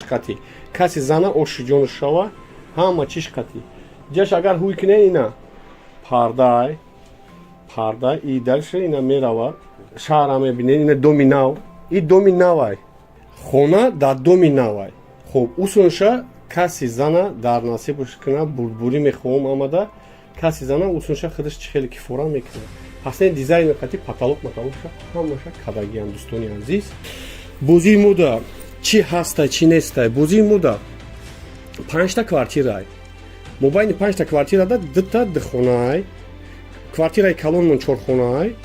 Қати каси зана оши ҷону шава, ҳама чиш қати ҷаш. Агар ҳуй кине, ина пардай, парда и дальше ина мерава, шаҳра мебинед. Ина доми нав, и доми навай, хона дар доми навай. Хуб, усунша каси зана дар насибш кина, бурдбурӣ мехоҳам омада, каси зана усунша худаш чӣ хеле кифора мекунад. Пас не, дизайн қати потолок матолокша ҳамаша кадагиам. Дӯстони азиз, бозии мода чӣ ҳастай, чӣ нестай? Бозии мода панҷта квартирай. Мобайни панҷта квартирада дута духонаай. Квартираи калонмон чорхонаай,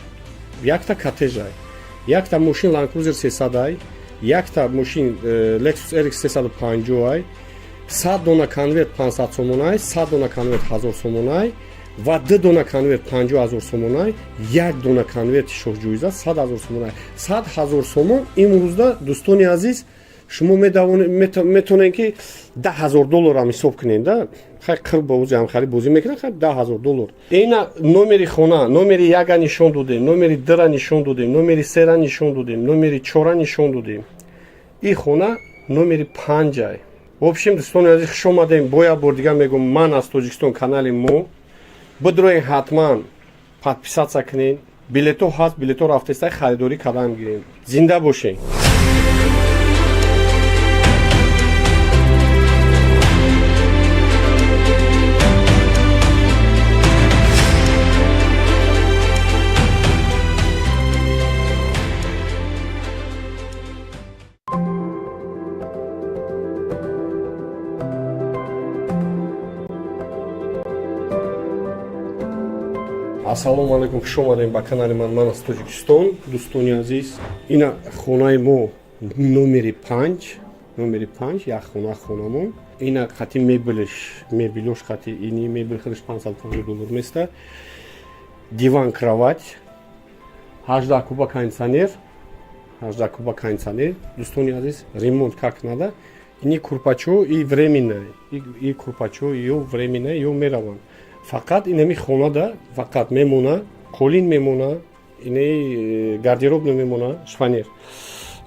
якта коттежай, якта мошин Land Cruiser 300-ай, якта мошин Lexus RX 350-ай, 100 дона конверт 500 сомонай, 100 дона конверт 1000 сомонай ва ду дона конверт 50 000 сомонай, як дона конверти шоҳҷоиза 100 000 сомонай. 100 000 сомон имрӯзда, дӯстони азиз, шумо метавонед ки 10 000 долларам ҳисоб кунед да. Хай, қирб бози ҳамхари бозӣ мекунад. Хай, 10 000 доллар. Ина номери хона, номери яка нишон додем, номери дра нишон додем, номери сера нишон додем, номери чора нишон додем. И хона номери панҷай. В общем, дӯстони азиз, хуш омадем. Бо як бор дигар мегӯм, ман аз Тоҷикистон, канали мо бидроен, ҳатман подписаться кунед. Билето ҳаст, билето рафтестай, харидорӣ кардан гирем. Зинда бошед. Ассалому алайкум, хуш омадем ба канали ман. Ман аз Тоҷикистон. Дӯстони азиз, ина хонаи мо номери панҷ, номери панҷ, як хона, хонамон. Ина қати мебелш, мебелош қати. Ини мебел худаш 550 доллар места. Диван, кровать, 18 куба кондиционер, 18 куба кондиционер. Дӯстони азиз, ремонт как надо. Ини курпачо и временное, и курпачо ё временное, ё мераванд. Фақат инами хонада фақат мемона қолин, мемона ини гардероб, мемона шифоньер.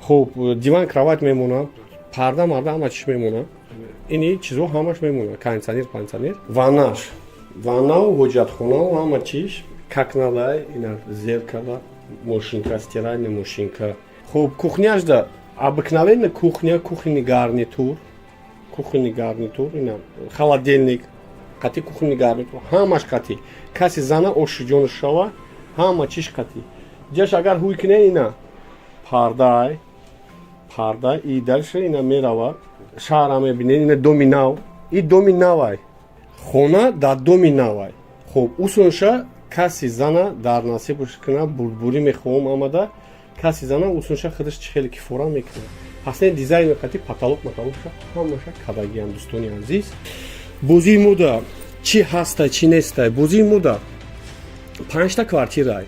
Хуб, диван, кровать мемона, парда марда ҳама чиш мемона, ини чизо ҳамаш мемона, кондиционер, кондиционер, ваннаш, ваннау, ҳоҷатхонау, ҳама чиш как надо. Ина зеркала, машинка, стиральная машинка. Хуб, кухняшда обыкновенная кухня, кухонный гарнитур, кухонный гарнитур, ина холодильник қати кухонный гарнитур, ҳамаш қати каси зана оши ҷону шава, ҳама чиш қати ҷаш. Агар ҳуй кине, ина пардай, парда и дальше ина мерава, шаҳра мебинед. Ина доми нав, и доми навай, хона дар доми навай. Хуб, усунша каси зана дар насибш кина, бурдбурӣ мехоҳам омада, каси зана усунша худаш чӣ хеле кифора мекунад. Пас не, дизайн қати потолок матолокша ҳамаша кадагиам. Дӯстони азиз, бозии мода чӣ ҳастай, чӣ нестай? Бозии мода панҷта квартирай.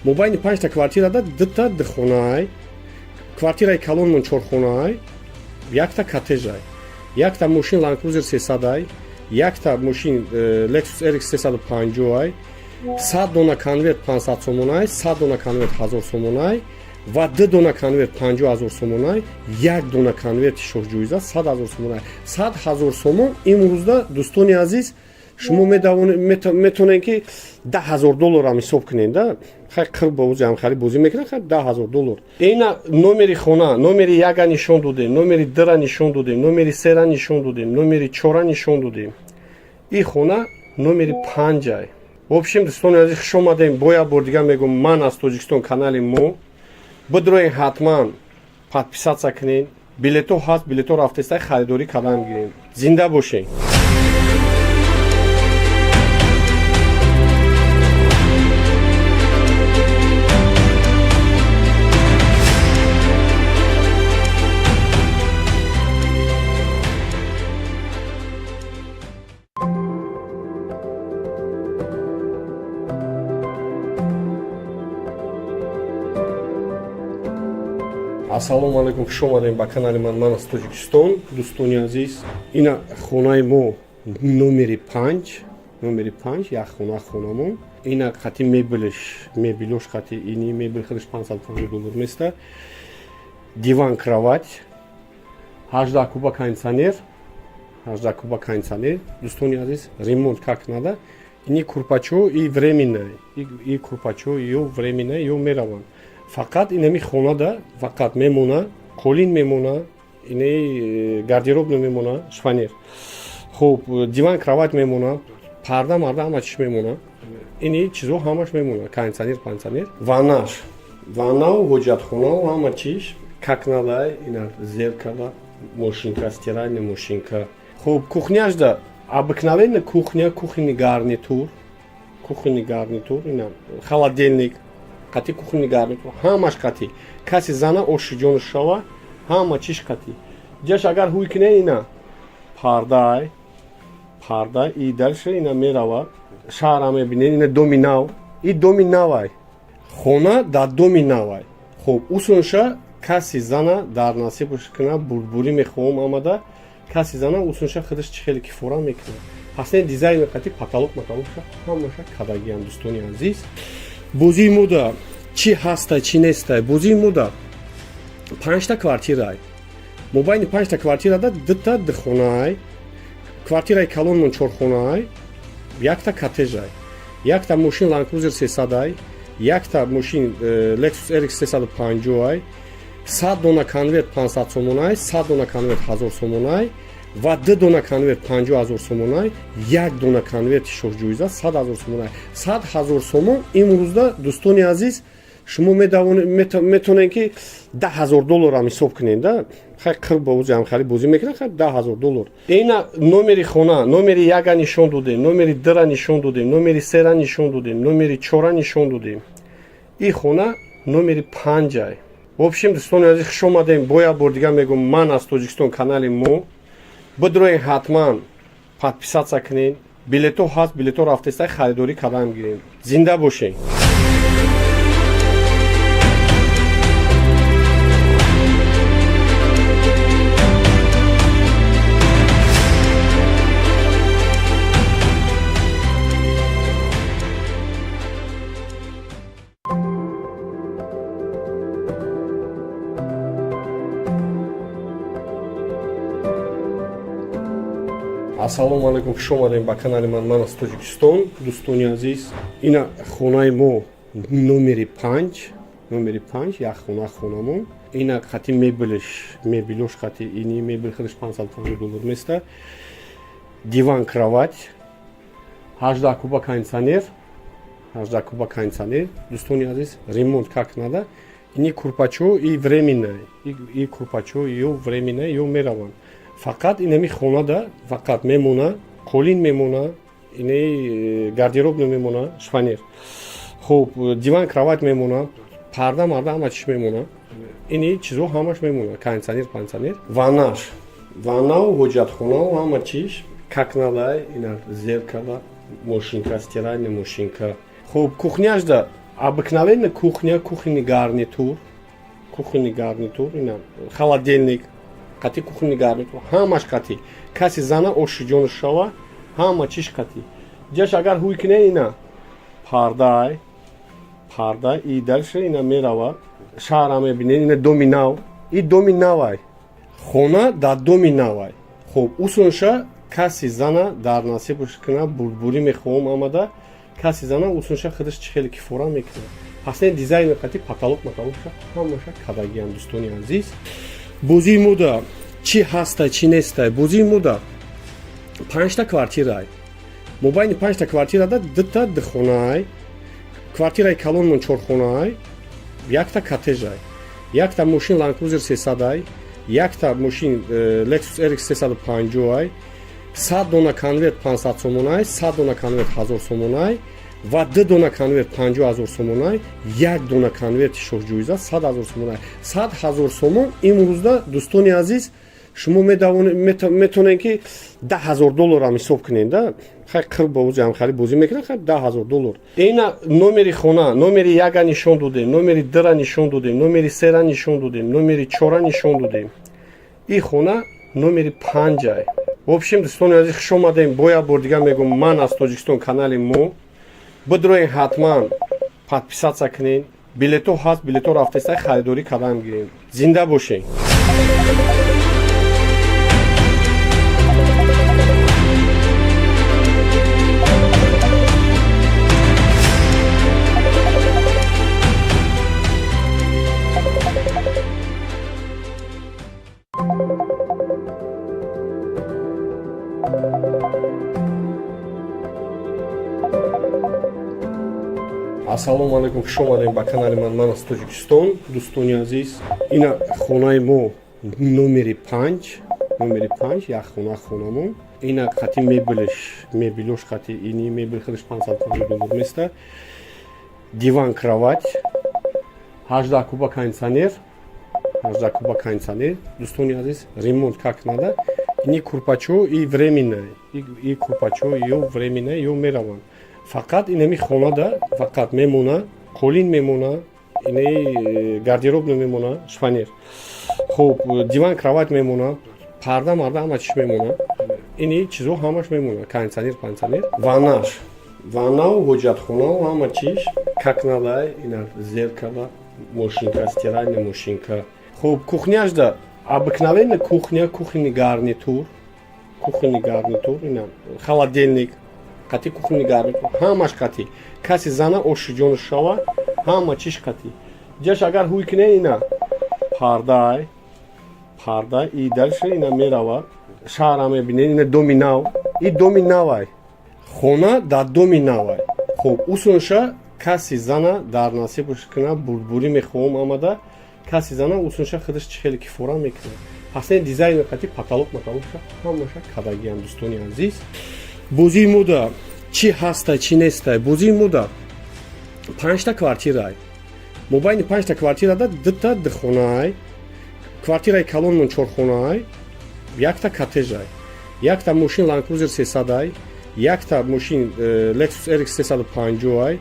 Мобайни панҷта квартирада дута духонаай. Квартираи калонмон чорхонаай, якта коттежай, якта мошин Land Cruiser 300-ай, якта мошин Lexus RX 350-ай, 100 дона конверт 500 сомонай, 100 дона конверт 1000 сомонай ва ду дона конверт 50 000 сомонай, як дона конверти шоҳҷоиза 100 000 сомонай. 100 000 сомон имрӯзда, дӯстони азиз, шумо метавонед ки 10 000 долларам ҳисоб кунед да. Хай, қирб бози ҳамхари бозӣ мекунад. Хай, 10 000 доллар. Ина номери хона, номери яка нишон додем, номери дра нишон додем, номери сера нишон додем, номери чора нишон додем. И хона номери панҷай. В общем, дӯстони азиз, хуш омадем. Бо як бор дигар мегӯм, ман аз Тоҷикистон, канали мо бидроен, ҳатман подписаться кунед. Билето ҳаст, билето рафтестай, харидорӣ кардан гирем. Зинда бошед. Ассалому алайкум, хуш омадем ба канали ман. Ман аз Тоҷикистон. Дӯстони азиз, ина хонаи мо номери панҷ, номери панҷ, як хона, хонамон. Ина қати мебелш, мебелош қати. Ини мебел худаш 550 доллар места. Диван, кровать. 18 куба кондиционер, 18 куба кондиционер. Дӯстони азиз, ремонт как надо. Ини курпачо и временная, и курпачо ё временная, ё мераванд. Фақат инами хонада фақат мемона қолин, мемона ини гардероб, мемона шифоньер, хуб, диван, кровать мемона, парда марда ҳама чиш мемона. Ини чизо ҳамаш мемона: кондиционер, пансионер, ваннаш, ваннау, ҳоҷатхонау, ҳама чиш как надо. Ина зеркало, машинка, стиральная машинка. Хуб, кухняшда обыкновенная кухня, кухонный гарнитур, кухонный гарнитур, ина холодильник қати кухонный гарнитур, ҳамаш қати. Каси зана оши ҷону шава, ҳама чиш қати. Ҷаш агар ҳуй кине, ина пардай, парда и дальше ина мерава, шаҳра мебинед. Ина доми нав, и доми навай, хона дар доми навай. Хуб, усунша каси зана дар насибаш кина, бурдбурӣ мехоҳам омада, каси зана усунша худаш чӣ хеле кифора мекунад. Пас не, дизайн қати, потолок матолокша ҳамаша кадагиам. Дӯстони азиз, бозии мода чӣ ҳастай, чӣ нестай? Бозии мода панҷта квартирай. Мобайни панҷта квартирада дута духонаай. Квартираи калонмон чорхонаай, якта коттежай, якта мошин Land Cruiser 300-ай, якта мошин Lexus RX 350-ай, 100 дона конверт 500 сомонай, 100 дона конверт 1000 сомонай ва ду дона конверт 50 000 сомонай, як дона конверти шоҳҷоиза 100 000 сомонай. 100 000 сомон имрӯзда, дӯстони азиз, шумо метавонед ки 10 000 долларам ҳисоб кунед да. Хай, қирб бози ҳамхари бозӣ мекунад. Хай, 10 000 доллар. Ина номери хона, номери яка нишон додем, номери дра нишон додем, номери сера нишон додем, номери чора нишон додем. И хона номери панҷай. В общем, дӯстони азиз, хуш омадем. Бо як бор дигар мегӯм, ман аз Тоҷикистон, канали мо бидроен, ҳатман подписаться кунед. Билето ҳаст, билето рафтеста, харидорӣ кардан гирем. Зинда бошед. Ассалому алайкум, хуш омадем ба канали ман. Ман аз Тоҷикистон. Дӯстони азиз, ина хонаи мо номери панҷ, номери панҷ, як хона, хонамон. Ина қати мебелш, мебелош қати. Ини мебел худаш 550 доллар места, диван, кровать, 18 куба кондиционер, 18 куба кондиционер. Дӯстони азиз, ремонт как надо. Ини курпачо и временная, и курпачо ё временная, ё мераванд. Фақат инами хонада фақат мемона қолин, мемона ини гардероб, мемона шифоньер, хуб, диван, кровать мемона, парда марда ҳама чиш мемона. Ини чизо ҳамаш мемона: кондиционер, пансионер, ваннаш, ваннау, ҳоҷатхонау, ҳама чиш как надо. Ина зеркало, машинка, стиральная машинка. Хуб, кухняшда обыкновенная кухня, кухонный гарнитур, кухонный гарнитур, ина холодильник қати кухонный гарнитур, ҳамаш қати. Каси зана оши ҷону шава, ҳама чиш қати. Ҷаш агар ҳуй кине, ина пардай, парда и дальше ина мерава, шаҳра мебинед. Ина доми нав, и доми навай, хона дар доми навай. Хуб, усунша каси зана дар насибаш кина, бурдбурӣ мехоҳам омада, каси зана усунша худаш чӣ хеле кифора мекунад. Пас не, дизайн қати, потолок матолокша ҳамаша кадагиам. Дӯстони азиз, бозии мода чӣ ҳастай, чӣ нестай? Бозии мода панҷта квартирай. Мобайни панҷта квартирада дута духонаай. Квартираи калонмон чорхонаай, якта коттежай, якта мошин Land Cruiser 300-ай, якта мошин Lexus RX 350-ай, 100 дона конверт 500 сомонай, 100 дона конверт 1000 сомонай ва ду дона конверт 50 000 сомонай, як дона конверти шоҳҷоиза 100 000 сомонай. 100 000 сомон имрӯзда, дӯстони азиз, шумо метавонед ки 10 000 долларам ҳисоб кунед да. Хай, қирб бози ҳамхари бозӣ мекунад. Хай, 10 000 доллар. Ина номери хона, номери яка нишон додем, номери дра нишон додем, номери сера нишон додем, номери чора нишон додем. И хона номери панҷай. В общем, дӯстони азиз, хуш омадем. Бо як бор дигар мегӯм, ман аз Тоҷикистон, канали мо бидроен, ҳатман подписаться кунед. Билето ҳаст, билето рафтеста, харидорӣ кардан гирем. Зинда бошед. Ассалому алайкум, хуш омадем ба канали ман. Ман аз Тоҷикистон. Дӯстони азиз, ина хонаи мо номери 5, номери 5, як хона, хонамон. Ина қати мебелш, мебелош қати, ини мебел худаш 550 доллар места. Диван, кровать, 18 куба кондиционер, 18 куба кондиционер. Дӯстони азиз, ремонт как надо. Ини курпачо и временное, и курпачо ё временное, ё мераванд. Фақат инами хонада фақат мемона қолин мемона, ини гардеробно мемона, шифоньер. Хуб, диван, кровать мемона, парда марда ҳама чиш мемона, ини чизо ҳамаш мемона, кондиционер, кондиционер, ваннаш, ваннау, ҳоҷатхонау, ҳама чиш как надо. Ина зеркало, машинка, стиральная машинка. Хуб, кухняшда обыкновенная кухня, кухонный гарнитур, кухонный гарнитур, ина холодильник қати, кухонный гарнитур ҳамаш қати. Каси зана оши ҷону шава, ҳама чиш қати. Ҷаш агар ҳуй кине, ина пардай, парда и дальше ина мерава, шаҳра мебинед. Ина доми нав, и доми навай, хона дар доми навай. Хуб, усунша каси зана дар насибш кина, бурдбурӣ мехоҳам омада, каси зана усунша худаш чӣ хеле кифора мекунад. Пас ин дизайнер қати, потолок матолокша ҳамаша кадагиам. Дӯстони азиз, бозии мода чӣ ҳастай, чӣ нестай? Бозии мода панҷта квартирай. Мобайни панҷта квартирада дута духонаай, квартираи калонмон чорхонаай, якта коттежай, якта мошин Land Cruiser 300-ай, якта мошин Lexus RX 350-ай,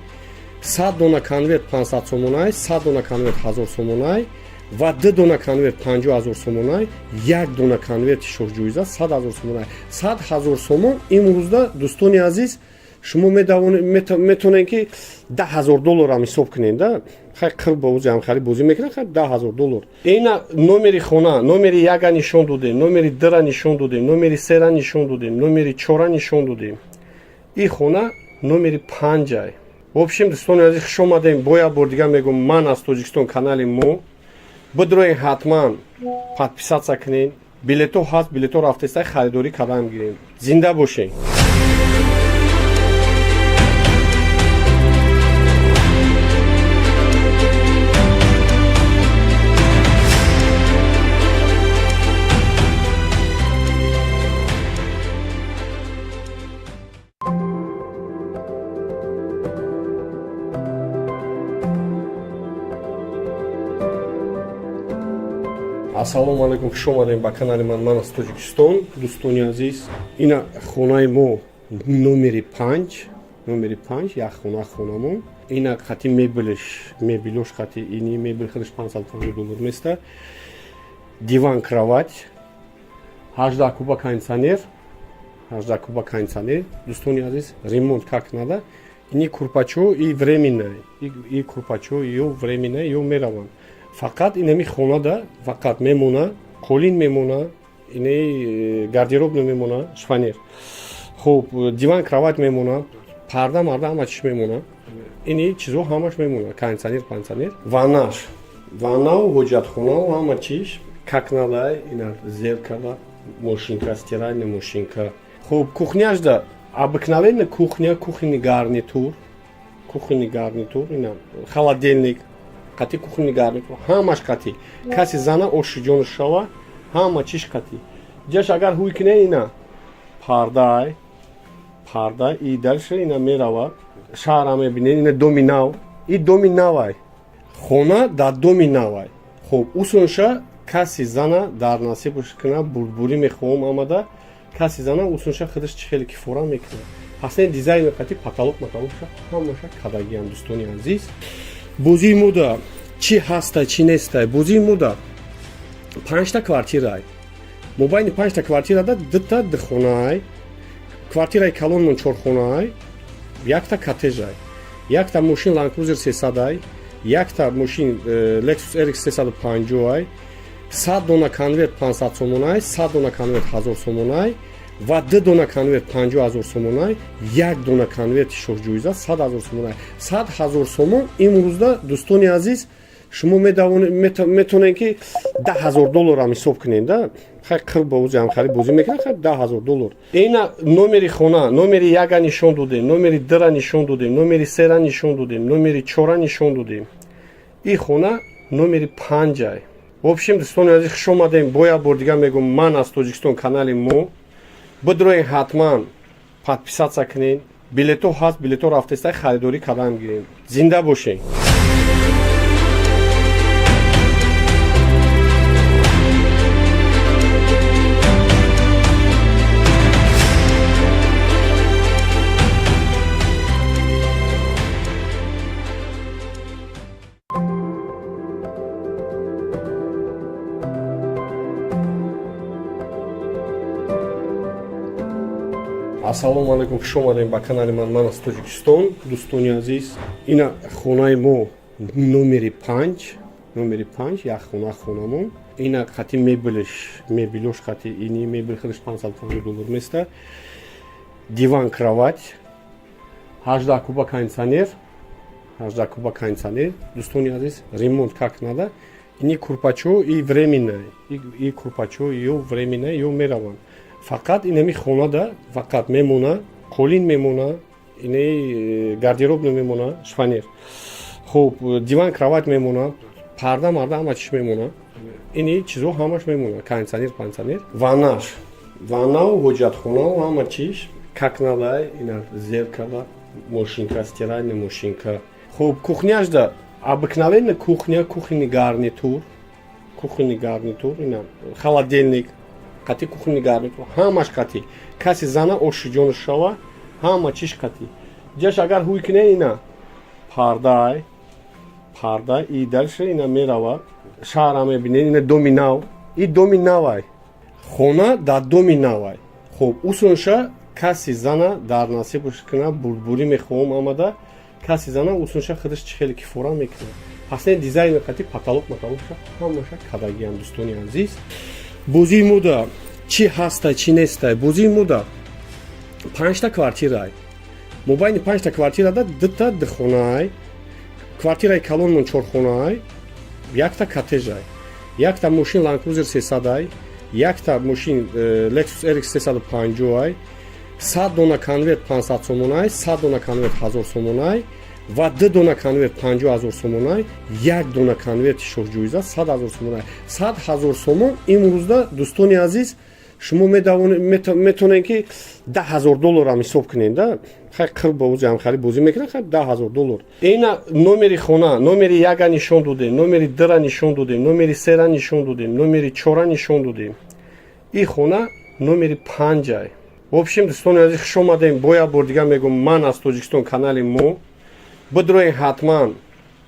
100 дона конверт 500 сомонай, 100 дона конверт 1000 сомонай ва ду дона конверт 50 000 сомонай, як дона конверти шоҳҷоиза 100 000 сомонай. 100 000 сомон имрӯзда, дӯстони азиз, шумо метавонед ки 10 000 долларам ҳисоб кунед да. Хай, қир бозӣ ҳамхари бозӣ мекунад, хай, 10 000 доллар. Ина номери хона, номери яка нишон додем, номери дра нишон додем, номери сера нишон додем, номери чора нишон додем. И хона номери панҷай. В общем, дӯстони азиз, хуш омадем. Бо як бор дигар мегӯм, ман аз Тоҷикистон, канали мо бидроен, ҳатман подписаться кунед. Билето ҳаст, билето рафтеста, харидорӣ кардан гирем. Зинда бошед. Ассалому алайкум, хуш омадем ба канали ман. Ман аз Тоҷикистон. Дӯстони азиз, ина хонаи мо номери 5, номери 5, як хона, хонамон. Ина қати мебелш, мебелош қати, ини мебел худаш 550 доллар места. Диван, кровать, 18 куба кондиционер, 18 куба кондиционер. Дӯстони азиз, ремонт как надо. Ини курпачо и временное, и курпачо ё временное, ё мераванд. Фақат инами хонада фақат мемона қолин мемона, ини гардеробно мемона, шифоньер. Хуб, диван, кровать мемона, парда марда ҳама чиш мемона, ини чизо ҳамаш мемона, кондиционер, кондиционер, ваннаш, ваннау, ҳоҷатхонау, ҳама чиш как надо. Ина зеркало, машинка, стиральная машинка. Хуб, кухняшда обыкновенная кухня, кухонный гарнитур, кухонный гарнитур, ина холодильник қати, кухонный гарнитур ҳамаш қати. Каси зана оши ҷону шава, ҳама чиш қати. Ҷаш агар ҳуй кине, ина пардай, парда и дальше ина мерава, шаҳра мебинед. Ина доми нав, и доми навай, хона дар доми навай. Хуб, усунша каси зана дар насибш кина, бурдбурӣ мехоҳам омада, каси зана усунша худаш чӣ хеле кифора мекунад. Пас ин дизайнер қати, потолок матолокша ҳамаша кадагиам. Дӯстони азиз, бозии мода чӣ ҳастай, чӣ нестай? Бозии мода панҷта квартирай. Мобайни панҷта квартирада дута духонаай, квартираи калонмон чорхонаай, якта коттежай, якта мошин Land Cruiser 300-ай, якта мошин Lexus RX 350-ай, 100 дона конверт 500 сомонай, 100 дона конверт 1000 сомонай ва ду дона конверт 50 000 сомонай, як дона конверти шоҳҷоиза 100 000 сомонай. 100 000 сомон имрӯзда, дӯстони азиз, Шумо метавонед, ки 10 000 долларам ҳисоб кунед, да. Хай, қир ба ӯзи ҳамхари бозӣ мекунад. Хай, 10 000 доллар. Ина номери хона, номери яка нишон додем, номери дра нишон додем, номери сера нишон додем, номери чора нишон додем. И хона номери панҷай. В общем, дӯстони азиз, хуш омадем. Бо як бор дигар мегӯм, ман аз Тоҷикистон, канали мо бидроен, ҳатман подписаться кунед. Билето ҳаст, билето рафтеста, харидорӣ кардан гирем. Зинда бошед. Ассалому алайкум, хуш омадем ба канали ман. Ман аз Тоҷикистон. Дӯстони азиз, ина хонаи мо номери 5, номери 5, як хона, хонамон. Ина қати мебелш, мебелош қати. Ини мебел худаш 550 доллар места. Диван, кровать, 18 куба кондиционер, 18 куба кондиционер. Дӯстони азиз, ремонт как надо. Ини курпачо и временное, и курпачо ё временное, ё мераванд. Фақат инами хонада фақат мемона қолин, мемона ини гардероб, мемона шифоньер. Хуб, диван, кровать мемона, парда марда ҳама чиш мемона. Ини чизо ҳамаш мемона: кондиционер, пансионер, ваннаш, ваннау, ҳоҷатхонау, ҳама чиш как надо. Ина зеркало, машинка, стиральная машинка. Хуб, кухняшда обыкновенная кухня, кухонный гарнитур, кухонный гарнитур, ина холодильник қати, кухонный гарнитур ҳамаш қати. Каси зана оши ҷону шава, ҳама чиш қати. Ҷаш агар ҳуй кине, ина пардай, парда. И дальше ина мерава, шаҳра мебинед. Ина доми нав, и доми навай, хона дар доми навай. Хуб, усунша каси зана дар насибш кина, бурдбурӣ мехоҳам омада. Каси зана усунша худаш чӣ хеле кифора мекунад. Пас не, дизайн қати, потолок матолокша ҳамаша кадагиам. Дӯстони азиз, бозии мода чӣ ҳастай, чӣ нестай? Бозии мода панҷта квартирай. Мобайни панҷта квартирада дута духонаай. Квартираи калонмон чорхонаай, якта коттежай, якта мошин Ланд Крузер 300-ай, якта мошин Lexus RX 350-ай, 100 дона конверт 500 сомонай, 100 дона конверт 1000 сомонай ва ду дона конверт 50 000 сомонай, як дона конверти шоҳҷоиза 100 000 сомонай. 100 000 сомон имрӯзда, дӯстони азиз, шумо метавонед, ки 10 000 долларам ҳисоб кунед, да. Хай, қир ба ӯзи ҳамхари бозӣ мекунад. Хай, 10 000 доллар. Ина номери хона, номери яка нишон додем, номери дра нишон додем, номери сера нишон додем, номери чора нишон додем. И хона номери панҷай. В общем, дӯстони азиз, хуш омадем. Бо як бор дигар мегӯм, ман аз Тоҷикистон, канали мо бидроен, ҳатман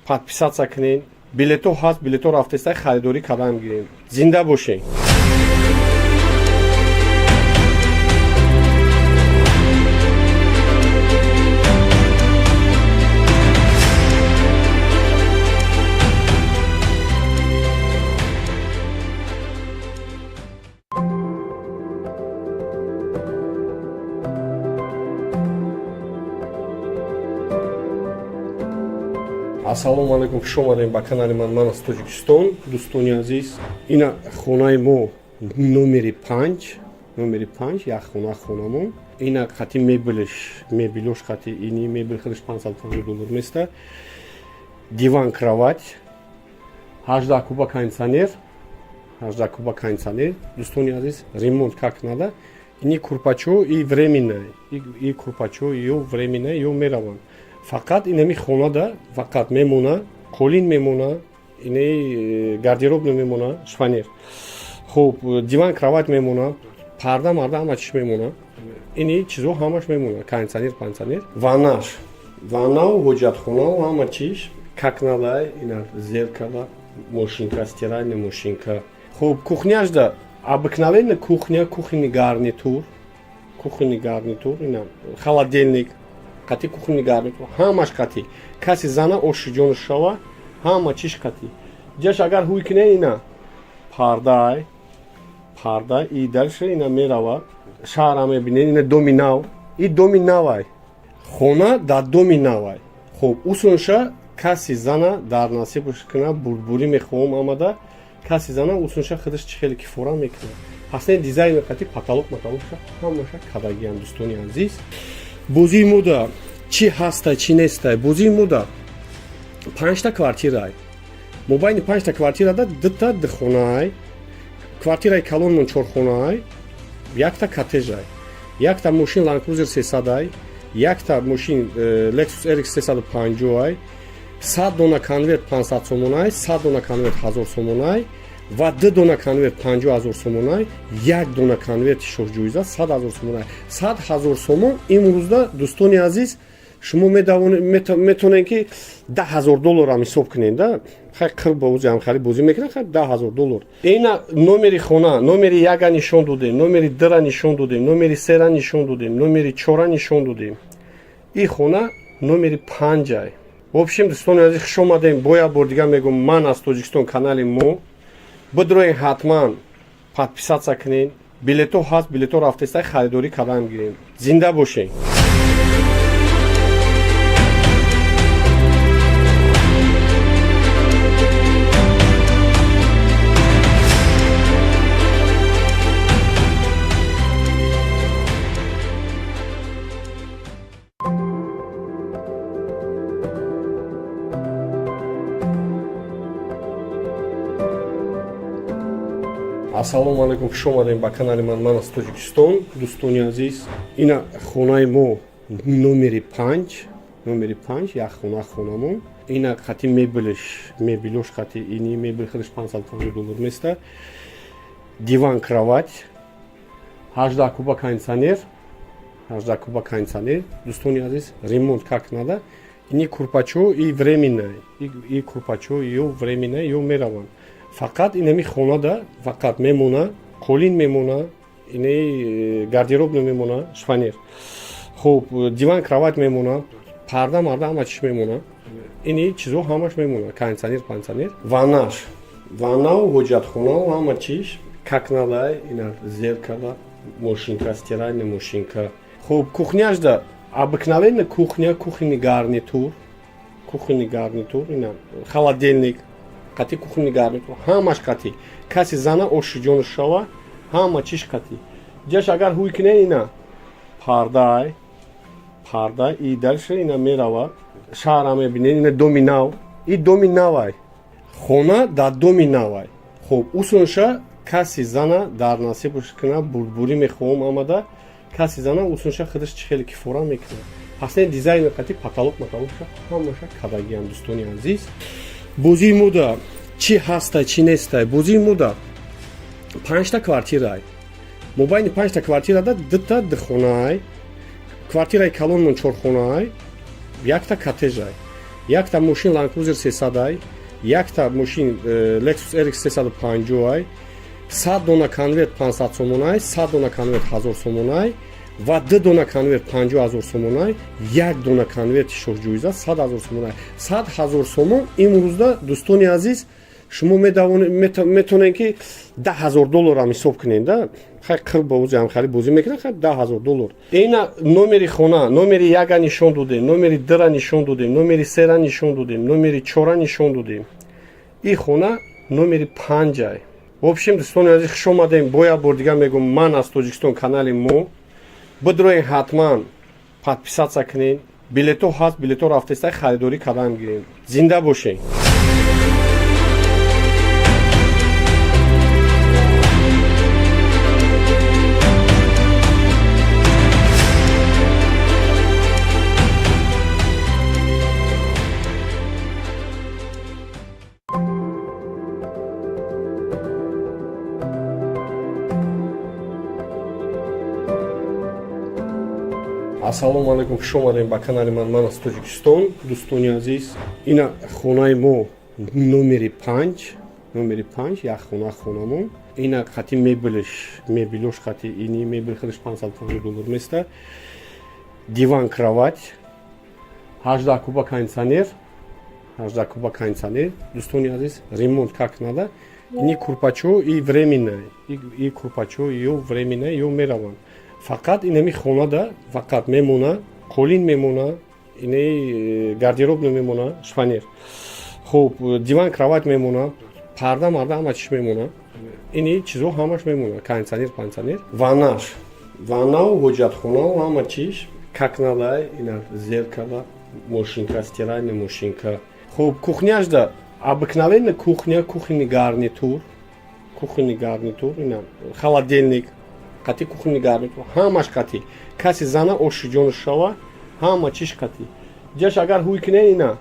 подписаться кунед. Билето ҳаст, билето рафтеста, харидорӣ кардан гирем. Зинда бошед. Ассалому алайкум, хуш омадем ба канали ман. Ман аз Тоҷикистон. Дӯстони азиз, ина хонаи мо номери 5, номери 5, як хона, хонамон. Ина қати мебелш, мебелош қати. Ини мебел худаш 550 доллар места. Диван, кровать, 18 куба кондиционер, 18 куба кондиционер. Дӯстони азиз, ремонт как надо. Ини курпачо и временное, и курпачо ё временное, ё мераванд. Фақат инами хонада фақат мемона қолин, мемона ини гардероб, мемона шифоньер. Хуб, диван, кровать мемона, парда марда ҳама чиш мемона. Ини чизо ҳамаш мемона: кондиционер, пансионер, ваннаш, ваннау, ҳоҷатхонау, ҳама чиш как надо. Ина зеркало, машинка, стиральная машинка. Хуб, кухняшда обыкновенная кухня, кухонный гарнитур, кухонный гарнитур, ина холодильник қати, кухонный гарнитур ҳамаш қати. Каси зана оши ҷону шава, ҳама чиш қати. Ҷаш агар ҳуй кине, ина пардай, парда. И дальше ина мерава, шаҳра мебинед. Ина доми нав, и доми навай, хона дар доми навай. Хуб, усунша Каси зана дар насибш куна, бурдбурӣ мехоҳам омада. Каси зана усунша худаш чӣ хеле кифора мекунад. Пасне дизайн қати, потолок матолокша ҳамаша кадагиам. Дӯстони азиз, бозии мода чӣ ҳаста, чӣ нестай? Бозии мода панҷта квартирай. Мобайни панҷта квартирада дута духонаай. Квартираи калонмон чорхонаай, якта коттежай, якта мошин Land Cruiser 300-ай, якта мошин Lexus RX 350-ай, 100 дона конверт 500 сомонай, 100 дона конверт 1000 сомонай ва ду дона конверт 50 000 сомонай, як дона конверти шоҳҷоиза 100 ҳазор сомонай. 100 ҳазор сомон имрӯзда, дӯстони азиз, шумо метавонед ки 10 000 долларам ҳисоб кунед да. Хай, қир бозӣ ҳамхари бозӣ мекунад. Хай, 10 000 доллар. Ина номери хона, номери яка нишон додем, номери дра нишон додем, номери сера нишон додем, номери чора нишон додем. И хона номери панҷай. В общем, дӯстони азиз, хуш омадем. Бо як бор дигар мегӯм, ман аз Тоҷикистон, канали мо бидроен, ҳатман подписаться кунед. Билето ҳаст, билето рафтеста, харидорӣ кардан гирем. Зинда бошед. Ассалому алайкум, хуш омадем ба канали ман. Ман аз Тоҷикистон. Дӯстони азиз, ина хонаи мо номери панҷ, номери панҷ, як хона хонамон. Ина қати мебелш, мебелош қати. Ини мебел худаш 550 доллар места. Диван, кровать, 18 куба кондиционер, 18 куба кондиционер. Дӯстони азиз, ремонт как надо. Ини курпачо и временная, и курпачо ё временная, ё мераванд. Фақат инами хонада фақат мемона қолин, мемона ини гардероб, намемона шифоньер. Хуб, диван, кровать мемона, парда марда ҳама чиш мемона, ини чизо ҳамаш мемона, кондиционер, пансионер, ваннаш, ваннау, ҳоҷатхонау, ҳама чиш как надо. Ина зеркала, машинка, стиральная машинка. Хуб, кухняшда обыкновенная кухня, кухонный гарнитур, кухонный гарнитур, ина холодильник қати, кухонный гарнитур ҳамаш қати. Каси зана оши ҷону шава, ҳама чиш қати. Ҷаш агар ҳуй кине, ина пардай, парда и дальше ина мерава, шаҳра мебинед. Ина доми нав, и доми навай, хона дар доми навай. Хуб, усунша каси зана дар насибш куна, бурдбурӣ мехоҳам омада. Каси зана усунша худаш чӣ хеле кифора мекунад. Пасне дизайн қати, потолок матолокша ҳамаша кадагиам. Дӯстони азиз, бозии мода чӣ ҳаста, чӣ нестай? Бозии мода панҷта квартирай. Мобайни панҷта квартирада дута духонаай. Квартираи калонмон чорхонаай, якта коттежай, якта мошин Land Cruiser 300-ай, якта мошин Lexus RX 350-ай, 100 дона конверт 500 сомонай, 100 дона конверт 1000 сомонай ва ду дона конверт 50 000 сомонай, як дона конверти шоҳҷоиза 100 ҳазор сомонай. 100 ҳазор сомон имрӯзда, дӯстони азиз, шумо метавонед ки 10 000 долларам ҳисоб кунед да. Хай, қир бозӣ ҳамхари бозӣ мекунад. Хай, 10 000 доллар. Ина номери хона, номери яка нишон додем, номери дра нишон додем, номери сера нишон додем, номери чора нишон додем. И хона номери панҷай. В общем, дӯстони азиз, хуш омадем. Бо як бор дигар мегӯм, ман аз Тоҷикистон, канали мо бидроен, ҳатман подписаться кунед. Билето ҳаст, билето рафтеста, харидорӣ кардан гирем. Зинда бошед. Ассалому алайкум, хуш омадем ба канали ман. Ман аз Тоҷикистон. Дӯстони азиз, ина хонаи мо номери панҷ, номери панҷ, як хона хонамон. Ина қати мебелш, мебелош қати. Ини мебел худаш 550 доллар места. Диван, кровать, 18 куба кондиционер, 18 куба кондиционер. Дӯстони азиз, ремонт как надо. Ини курпачо и временная, и курпачо ё временная, ё мераванд. Фақат инами хонада фақат мемона қолин, мемона Ини гардероб намемона, шифоньер. Хуб, диван, кровать мемона, парда марда ҳама чиш мемона. Ини чизо ҳамаш мемона, кондиционер, пансионер. Ваннаш, ваннау, ҳоҷатхонау, ҳама чиш как надо. Ина зеркало, машинка, стиральная машинка. Хуб, кухняшда обыкновенная кухня, кухонный гарнитур, кухонный гарнитур, ина холодильник қати кухонный гарнитур, ҳамаш қати. Каси зана оши ҷону шава, ҳама чиш қати. Ҷаш агар ҳуй кине, ина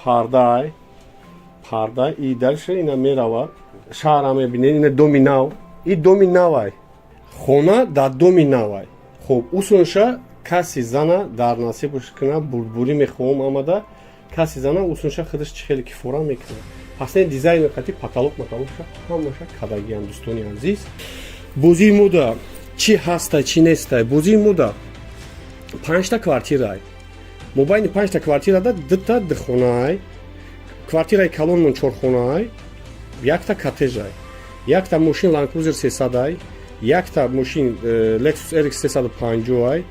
пардай, парда и дальше ина мерава, шаҳра мебинед. Ина доми нав, и доми навай, хона дар доми навай. Хуб, усунша каси зана дар насибаш кина, бурдбурӣ мехоҳам омада, каси зана усунша худаш чӣ хеле кифора мекунад. Пас не, дизайн қати, потолок матолокша ҳамаша кадагиам. Дӯстони азиз, бозии мода чӣ ҳастай, чӣ нестай? Бозии мода панҷта квартирай. Мобайни панҷта квартирада дута духонаай, квартираи калонмон чорхонаай, якта коттежай, якта мошин Land Cruiser 300-ай, якта мошин Lexus RX 350-ай,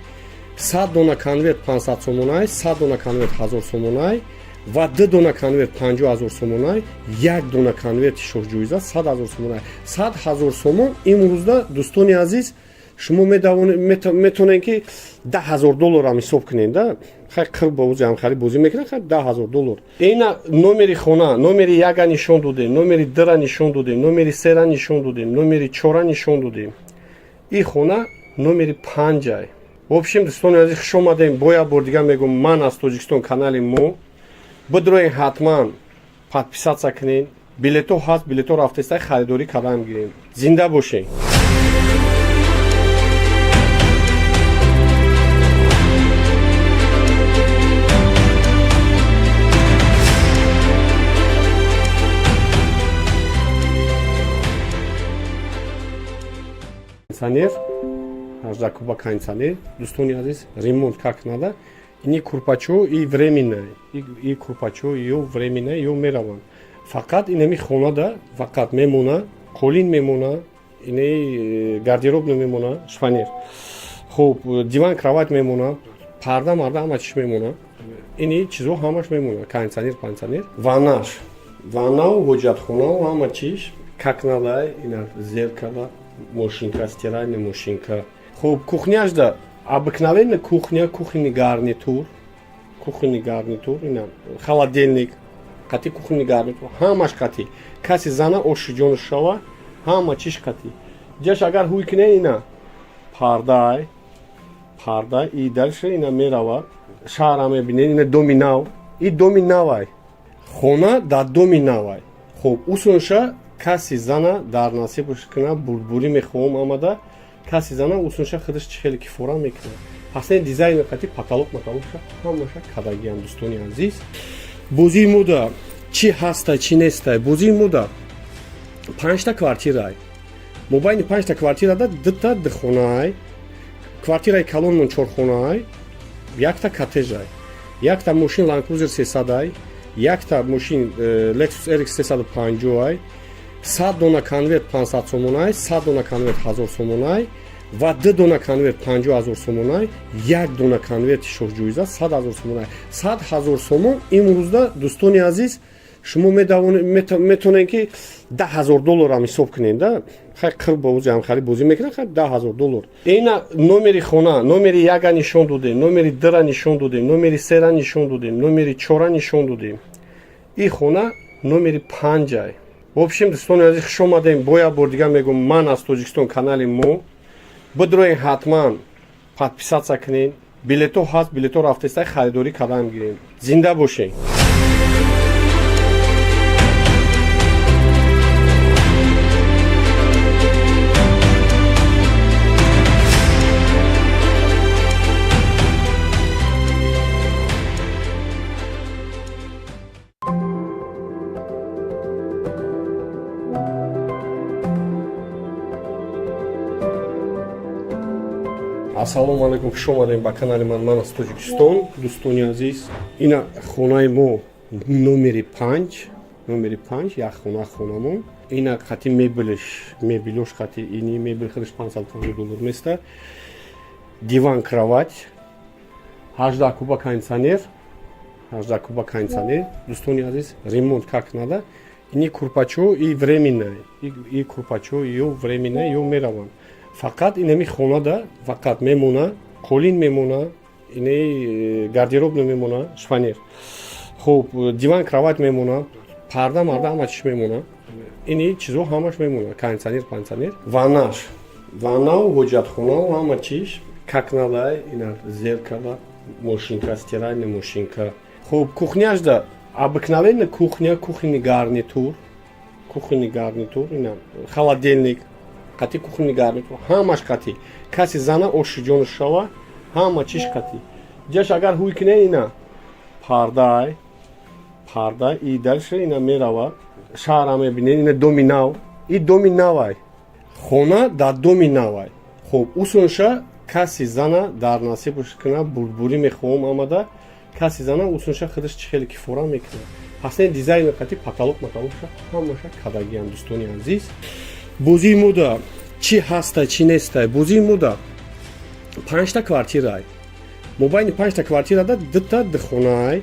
100 дона конверт 500 сомонай, 100 дона конверт 1000 сомонай ва ду дона конверт 50 000 сомонай, як дона конверти шоҳҷоиза 100 000 сомонай. 100 000 сомон имрӯзда, дӯстони азиз, шумо метавонед ки 10 000 долларам ҳисоб кунед да. Хай, қир бозӣ ҳамхари бозӣ мекунад, хай, 10 000 доллар. Ина номери хона, номери яка нишон додем, номери дра нишон додем, номери сера нишон додем, номери чора нишон додем. И хона номери панҷай. В общем, дӯстони азиз, хуш омадем. Бо як бор дигар мегӯм, ман аз Тоҷикистон, канали мо бидроен, ҳатман подписаться кунед. Билето ҳаст, билето рафтеста, харидорӣ кардан гирем. Зинда бошед. Кондиционер, 18 куба кондиционер. Дӯстони азиз, ремонт как надо. Ини курпачо и временное, и курпачо ё временное, ё мераванд. Фақат инами хонада фақат мемона қолин мемона, ини гардероб намемона, шифоньер. Хуб, диван, кровать мемона, парда марда ҳама чиш мемона. Ини чизо ҳамаш мемона, кондиционер, пансионер. Ваннаш, ваннау, ҳоҷатхонау, ҳама чиш как надо. Ина зеркало, машинка, стиральная машинка. Хуб, кухняшда обыкновенная кухня, кухонный гарнитур, кухонный гарнитур, ина холодильник қати кухонный гарнитур, ҳамаш қати. Каси зана оши ҷону шава, ҳама чиш қати. Ҷаш агар ҳуй кине, ина пардай, парда и дальше ина мерава, шаҳра мебинед. Ина доми нав, и доми навай, хона дар доми навай. Хуб, усунша каси зана дар насибаш кина, бурдбурӣ мехоҳам омада, каси зана усунша худаш чӣ хеле кифора мекунад. Пас не, дизайн қати, потолок матолокша ҳамаша кадагиам. Дӯстони азиз, бозии мода чӣ ҳастай, чӣ нестай? Бозии мода панҷта квартирай. Мобайни панҷта квартирада дута духонаай, квартираи калонмон чорхонаай, якта коттежай, якта мошин Land Cruiser 300-ай, якта мошин Lexus RX 350-ай, 100 дона конверт 500 сомонай, 100 дона конверт 1000 сомонай ва ду дона конверт 50 000 сомонай, як дона конверти шоҳҷоиза 100 000 сомонай. 100 000 сомон имрӯзда, дӯстони азиз, шумо метавонед ки 10 000 долларам ҳисоб кунед да. Хай, қир бозӣ ҳамхари бозӣ мекунад, хай, 10 000 доллар. Ина номери хона, номери яка нишон додем, номери дра нишон додем, номери сера нишон додем, номери чора нишон додем. И хона номери панҷай. В общем, дӯстони азиз, хуш омадем. Бо як бор дигар мегӯм, ман аз Тоҷикистон, канали мо бидроен, ҳатман подписаться кунед. Билето ҳаст, билето рафтеста, харидорӣ кардан гирем. Зинда бошед. Ассалому алайкум, хуш омадем ба канали ман. Ман аз Тоҷикистон. Дӯстони азиз, ина хонаи мо номери панҷ, номери панҷ, як хона, хонамон. Ина қати мебелш, мебелош қати. Ини мебел худаш 550 доллар места. Диван, кровать, 18 куба кондиционер, 18 куба кондиционер. Дӯстони азиз, ремонт как надо. Ини курпачо и временное, и курпачо ё временное, ё мераванд. Фақат инами хонада фақат мемона қолин, мемона ини гардероб, намемона шифоньер. Хуб, диван, кровать мемона, парда марда ҳама чиш мемона, ини чизо ҳамаш мемона, кондиционер, пансионер. Ваннаш, ваннау ҳоҷатхонау ҳама чиш как надо. Ина зеркало, машинка, стиральная машинка. Хуб, кухняшда обыкновенная кухня, кухонный гарнитур, кухонный гарнитур, ина холодильник қати кухонный гарнитур, ҳамаш қати. Каси зана оши ҷону шава, ҳама чиш қати. Ҷаш агар ҳуй кине, ина пардай, парда и дальше ина мерава, шаҳра мебинед. Ина доми нав, и доми навай, хона дар доми навай. Хуб, усунша каси зана дар насибш кина, бурдбурӣ мехоҳам омада, каси зана усунша худаш чӣ хеле кифора мекунад. Пас не дизайн қати, потолок матолокша ҳамаша кадагиам. Дӯстони азиз, бозии мода чӣ ҳастай, чӣ нестай? Бозии мода панҷта квартирай. Мобайни панҷта квартирада дута духонаай.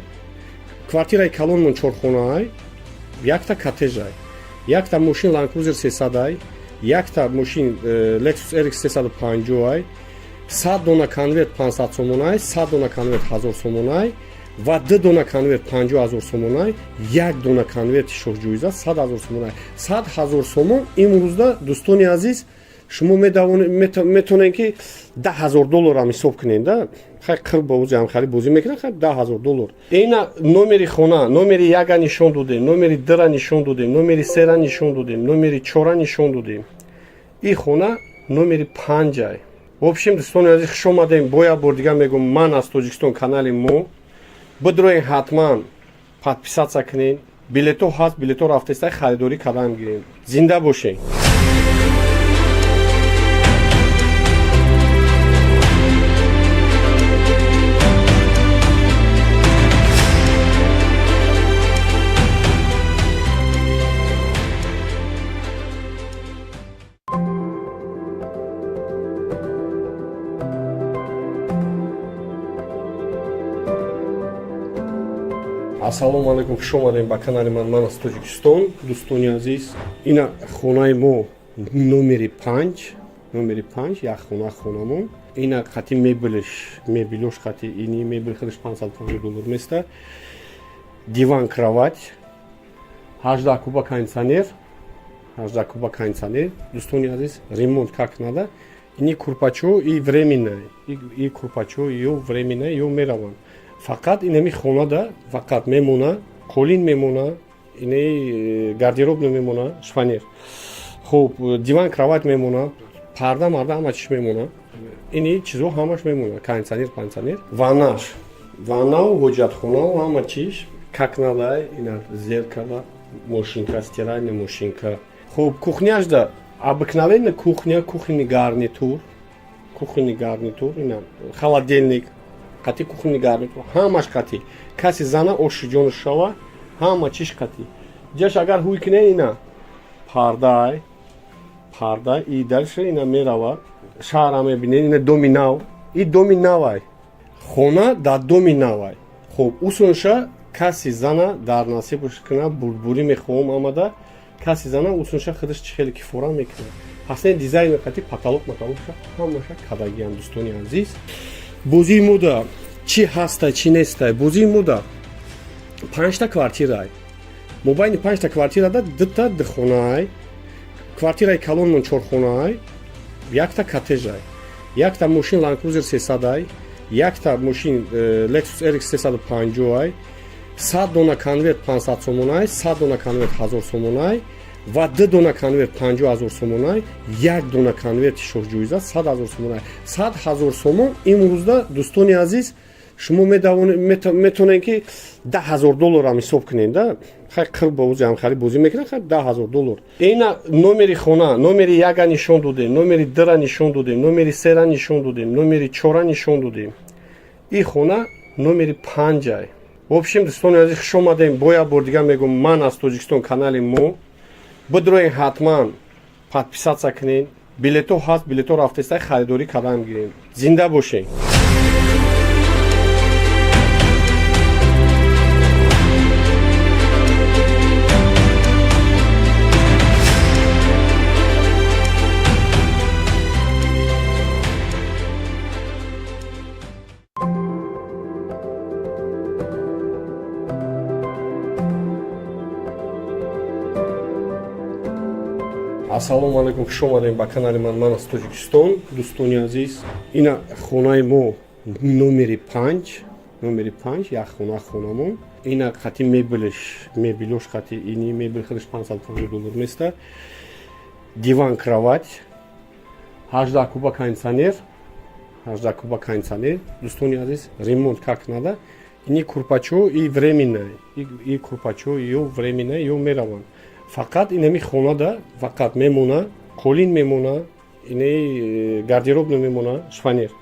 Квартираи калонмон чорхонаай, якта коттежай, якта мошин Land Cruiser 300-ай, якта мошин Lexus RX 350-ай, 100 дона конверт 500 сомонай, 100 дона конверт 1000 сомонай ва ду дона конверт 50 000 сомонай, як дона конверти шоҳҷоиза 100 ҳазор сомонай. 100 ҳазор сомон имрӯзда, дӯстони азиз, шумо метавонед ки 10 000 долларам ҳисоб кунед да. Хай, қир бозиам хари бозӣ мекунад, хай, 10 000 доллар. Ина номери хона, номери яка нишон додем, номери дра нишон додем, номери сера нишон додем, номери чора нишон додем. И хона номери панҷай. В общем, дӯстони азиз, хуш омадем. Бо як бор дигар мегӯм, ман аз Тоҷикистон, канали мо бидроен, ҳатман подписаться кунед. Билето ҳаст, билето рафтеста, харидорӣ кардан гирем. Зинда бошед. Ассалому алайкум, хуш омадем ба канали ман. Ман аз Тоҷикистон. Дӯстони азиз, ина хонаи мо номери панҷ, номери панҷ, як хона, хонамон. Ина қати мебелш, мебелош қати. Ини мебел худаш 550 доллар места. Диван, кровать, 18 куба кондиционер, 18 куба кондиционер. Дӯстони азиз, ремонт как надо. Ини курпачо и временное, и курпачо ё временное, ё мераванд. Фақат инами хонада фақат мемона қолин, мемона ини гардероб, намемона шифоньер. Хуб, диван, кровать мемона, парда марда ҳама чиш мемона, ини чизо ҳамаш мемона, кондиционер, пансионер. Ваннаш, ваннау ҳоҷатхонау ҳама чиш как надо. Ина зеркало, машинка, стиральная машинка. Хуб, кухняшда обыкновенная кухня, кухонный гарнитур, кухонный гарнитур, ина холодильник қати кухонный гарнитур, ҳамаш қати. Каси зана оши ҷону шава, ҳама чиш қати. Ҷаш агар ҳуй кине, ина пардай, парда и дальше ина мерава, шаҳра мебинед. Ина доми нав, и доми навай, хона дар доми навай. Хуб, усунша каси зана дар насибш кина, бурдбурӣ мехоҳам омада, каси зана усунша худаш чӣ хеле кифора мекунад. Пас не дизайн қати, потолок матолокша ҳамаша кадагиам. Дӯстони азиз, бозии мода чӣ ҳастай, чӣ нестай? Бозии мода панҷта квартирай. Мобайни панҷта квартирада дута духонаай. Квартираи калонмон чорхонаай, якта коттежай, якта мошин Land Cruiser 300-ай, якта мошин Lexus RX 350-ай, 100 дона конверт 500 сомонай, 100 дона конверт 1000 сомонай ва ду дона конверт 50 000 сомонай, як дона конверти шоҳҷоиза 100 ҳазор сомонай. 100 ҳазор сомон имрӯзда, дӯстони азиз, шумо метавонед ки 10 000 долларам ҳисоб кунед да. Хай, қир бозиам хари бозӣ мекунад, хай, 10 000 доллар. Ина номери хона, номери яка нишон додем, номери дра нишон додем, номери сера нишон додем, номери чора нишон додем. И хона номери панҷай. В общем, дӯстони азиз, хуш омадем. Бо як бор дигар мегӯм, ман аз Тоҷикистон, канали мо бидроен, ҳатман подписаться кунед. Билето ҳаст, билето рафтеста, харидорӣ кардан гирем. Зинда бошед. Ассалому алайкум, хуш омадем ба канали ман. Ман аз Тоҷикистон. Дӯстони азиз, ина хонаи мо номери 5, номери 5, як хона, хонамон. Ина қати мебелш, мебелош қати. Ини мебел худаш 550 доллар места. Диван, кровать, 18 куба кондиционер, 18 куба кондиционер. Дӯстони азиз, ремонт как надо. Ини курпачо и временная, и курпачо ё временная, ё мераванд. Фақат инами хонада фақат мемона қолин, мемона ини гардероб, намемона шифоньер.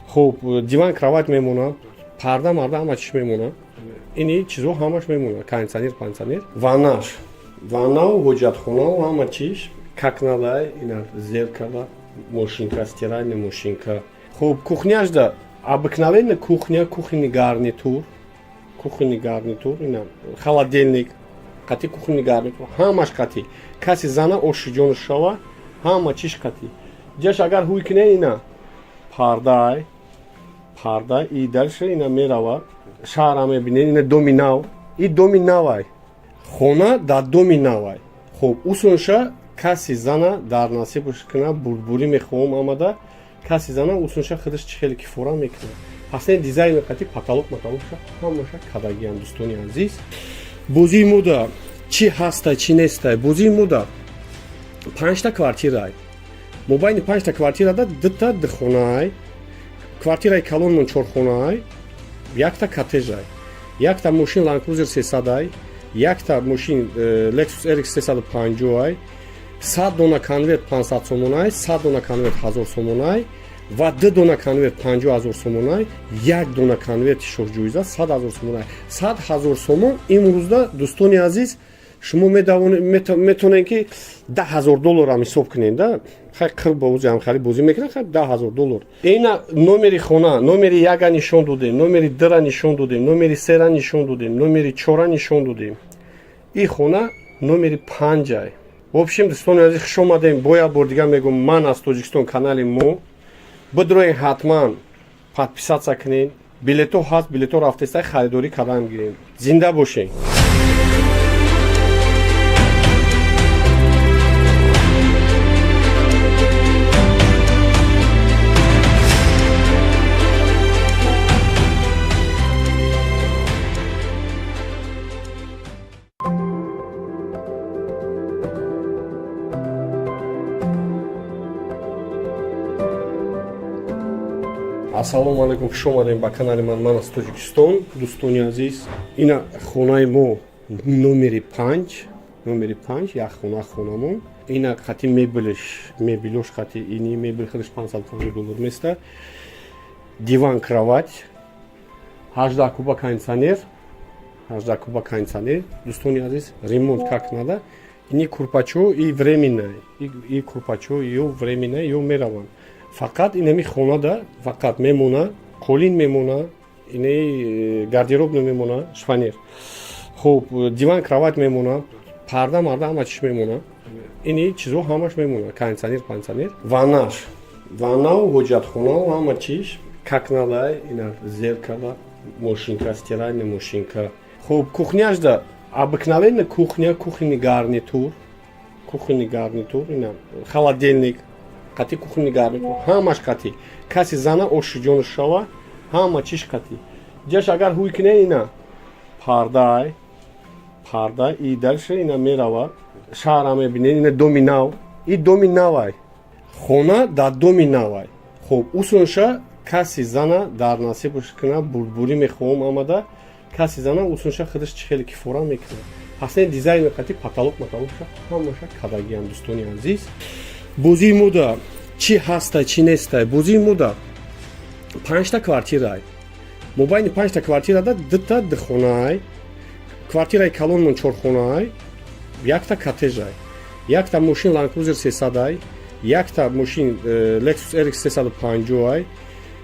Хуб, диван, кровать мемона, парда марда ҳама чиш мемона, ини чизо ҳамаш мемона, кондиционер, пансионер, ваннаш, ваннау, ҳоҷатхонау, ҳама чиш как надо. Ина зеркало, машинка, стиральная машинка. Хуб, кухняшда обыкновенная кухня, кухонный гарнитур, кухонный гарнитур, ина холодильник қати, кухонный гарнитур ҳамаш қати. Каси зана оши ҷону шава, ҳама чиш қати. Ҷаш агар ҳуй кине, ина пардай, парда и дальше ина мерава, шаҳра мебинед. Ина доми нав, и доми навай, хона дар доми навай. Хуб, усунша каси зана дар насибш кина, бурдбурӣ мехоҳам омада. Каси зана усунша худаш чӣ хеле кифора мекунад. Пас не дизайн қати, потолок матолокша ҳамаша кадагиам. Дӯстони азиз, бозии мода чӣ ҳаста, чӣ нестай? Бозии мода панҷта квартирай. Мобайни панҷта квартирада дута духонаай. Квартираи калонмон чорхонаай, якта коттежай, якта мошин Land Cruiser 300-ай, якта мошин Lexus RX 350-ай, 100 дона конверт 500 сомонай, 100 дона конверт 1000 сомонай ва ду дона конверт 50 000 сомонай, як дона конверти шоҳҷоиза 100 ҳазор сомонай. 100 ҳазор сомон имрӯзда, дӯстони азиз, шумо метавонед ки 10 000 долларам ҳисоб кунед да. Хай, қир бози ҳамхали бозӣ мекунад, хай, 10 000 доллар. Ина номери хона, номери яка нишон додем, номери дура нишон додем, номери сера нишон додем, номери чора нишон додем. И хона номери панҷай. В общем, дӯстони азиз, хуш омадем. Бо як бор дигар мегӯм, ман аз Тоҷикистон, канали мо бидроен, ҳатман подписаться кунед. Билето ҳаст, билето рафтеста, харидорӣ кардан гирем. Зинда бошед. Ассалому алайкум, хуш омадем ба канали ман. Ман аз Тоҷикистон. Дӯстони азиз, ина хонаи мо номери 5, номери 5, як хона, хонамон. Ина қати мебелш, мебелош қати. Ини мебел худаш 550 доллар места. Диван, кровать, 18 куба кондиционер, 18 куба кондиционер. Дӯстони азиз, ремонт как надо. Ини курпачо и временная, и курпачо ё временная, ё мераванд. Фақат инами хонада фақат мемона қолин, мемона ини гардероб, намемона шифоньер. Хуб, диван, кровать мемона, парда марда ҳама чиш мемона, ини чизо ҳамаш мемона, кондиционер, пансионер, ваннаш, ваннау, ҳоҷатхонау, ҳама чиш как надо. Ина зеркало, машинка, стиральная машинка. Хуб, кухняшда обыкновенная кухня, кухонный гарнитур, кухонный гарнитур, ина холодильник қати, кухонный гарнитур ҳамаш қати. Каси зана оши ҷону шава, ҳама чиш қати. Ҷаш агар ҳуй кине, ина пардай, парда и дальше ина мерава, шаҳра мебинед. Ина доми нав, и доми навай, хона дар доми навай. Хуб, усунша каси зана дар насибш кина, бурдбурӣ мехоҳам омада. Каси зана усунша худаш чӣ хеле кифора мекунад. Пас не дизайн қати, потолок матолокша ҳамаша кадагиам. Дӯстони азиз, бозии мода чӣ ҳаста, чӣ нестай? Бозии мода панҷта квартирай. Мобайни панҷта квартирада дута духонаай. Квартираи калонмон чорхонаай, якта коттежай, якта мошин Land Cruiser 300-ай, якта мошин Lexus RX 350-ай,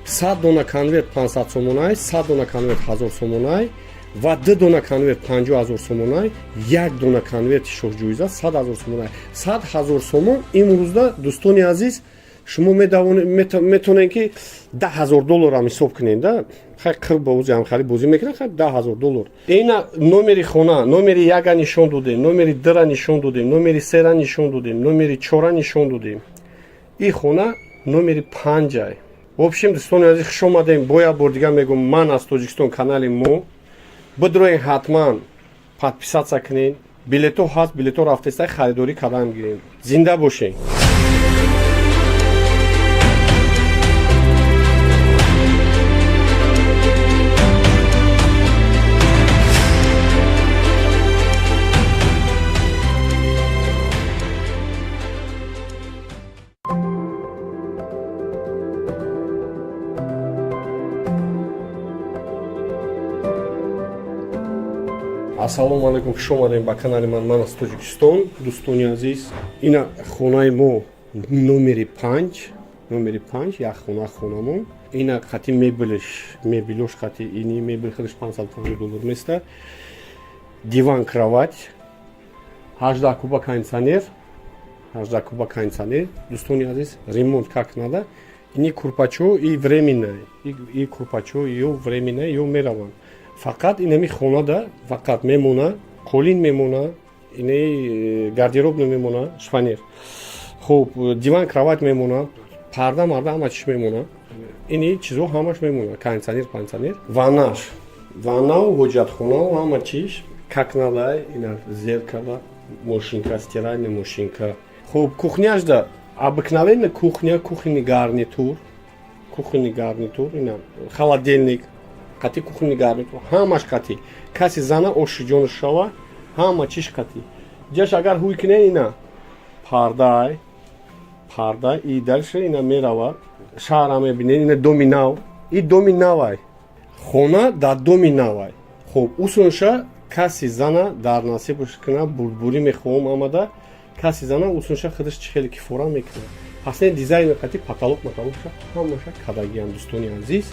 100 дона конверт 500 сомонай, 100 дона конверт 1000 сомонай ва ду дона конверт 50 000 сомонай, як дона конверти шоҳҷоиза 100 ҳазор сомонай. 100 ҳазор сомон имрӯзда, дӯстони азиз, Шумо метавонед, ки 10 000 долларам ҳисоб кунед да. Хай, қир бозӣ ҳам хари бозӣ мекунад. Хай, 10 000 доллар. Ина номери хона, номери яка нишон додем, номери дра нишон додем, номери сера нишон додем, номери чора нишон додем. И хона номери панҷай. В общем, дӯстони азиз, хуш омадем. Бо як бор дигар мегӯм, ман аз Тоҷикистон, канали мо бидроен, ҳатман подписаться кунед. Билето ҳаст, билето рафтеста, харидорӣ кардан гирем. Зинда бошед. Ассалому алайкум, хуш омадем ба канали ман. Ман аз Тоҷикистон. Дӯстони азиз, ина хонаи мо номери 5, номери 5, як хона, хонамон. Ина қати мебелш, мебелош қати. Ини мебел худаш 550 доллар места. Диван, кровать, 18 куба кондиционер, 18 куба кондиционер. Дӯстони азиз, ремонт как надо. Ини курпачо и временное, и курпачо ё временное, ё мераванд. Фақат инами хонада фақат мемона қолин мемона, ини гардероб намемона, шифоньер. Хуб, диван, кровать мемона, парда марда ҳама чиш мемона. Ини чизо ҳамаш мемона: кондиционер, кондиционер, ваннаш, ваннау, ҳоҷатхонау, ҳама чиш как надо. Ина зеркало, машинка, стиральная машинка. Хуб, кухняшда обыкновенная кухня, кухонный гарнитур, кухонный гарнитур, ина холодильник қати, кухонный гарнитур ҳамаш қати. Каси зана оши ҷону шава, ҳама чиш қати. Ҷаш агар ҳуй кине, ина пардай, парда и дальше ина мерава, шаҳра мебинед. Ина доми нав, и доми навай, хона дар доми навай. Хуб, усунша каси зана дар насибш кина, бурдбурӣ мехоҳам омада. Каси зана усунша худаш чӣ хеле ки фора мекунад. Пас не, дизайн қати, потолок матолокша ҳамаша кадагиам. Дӯстони азиз,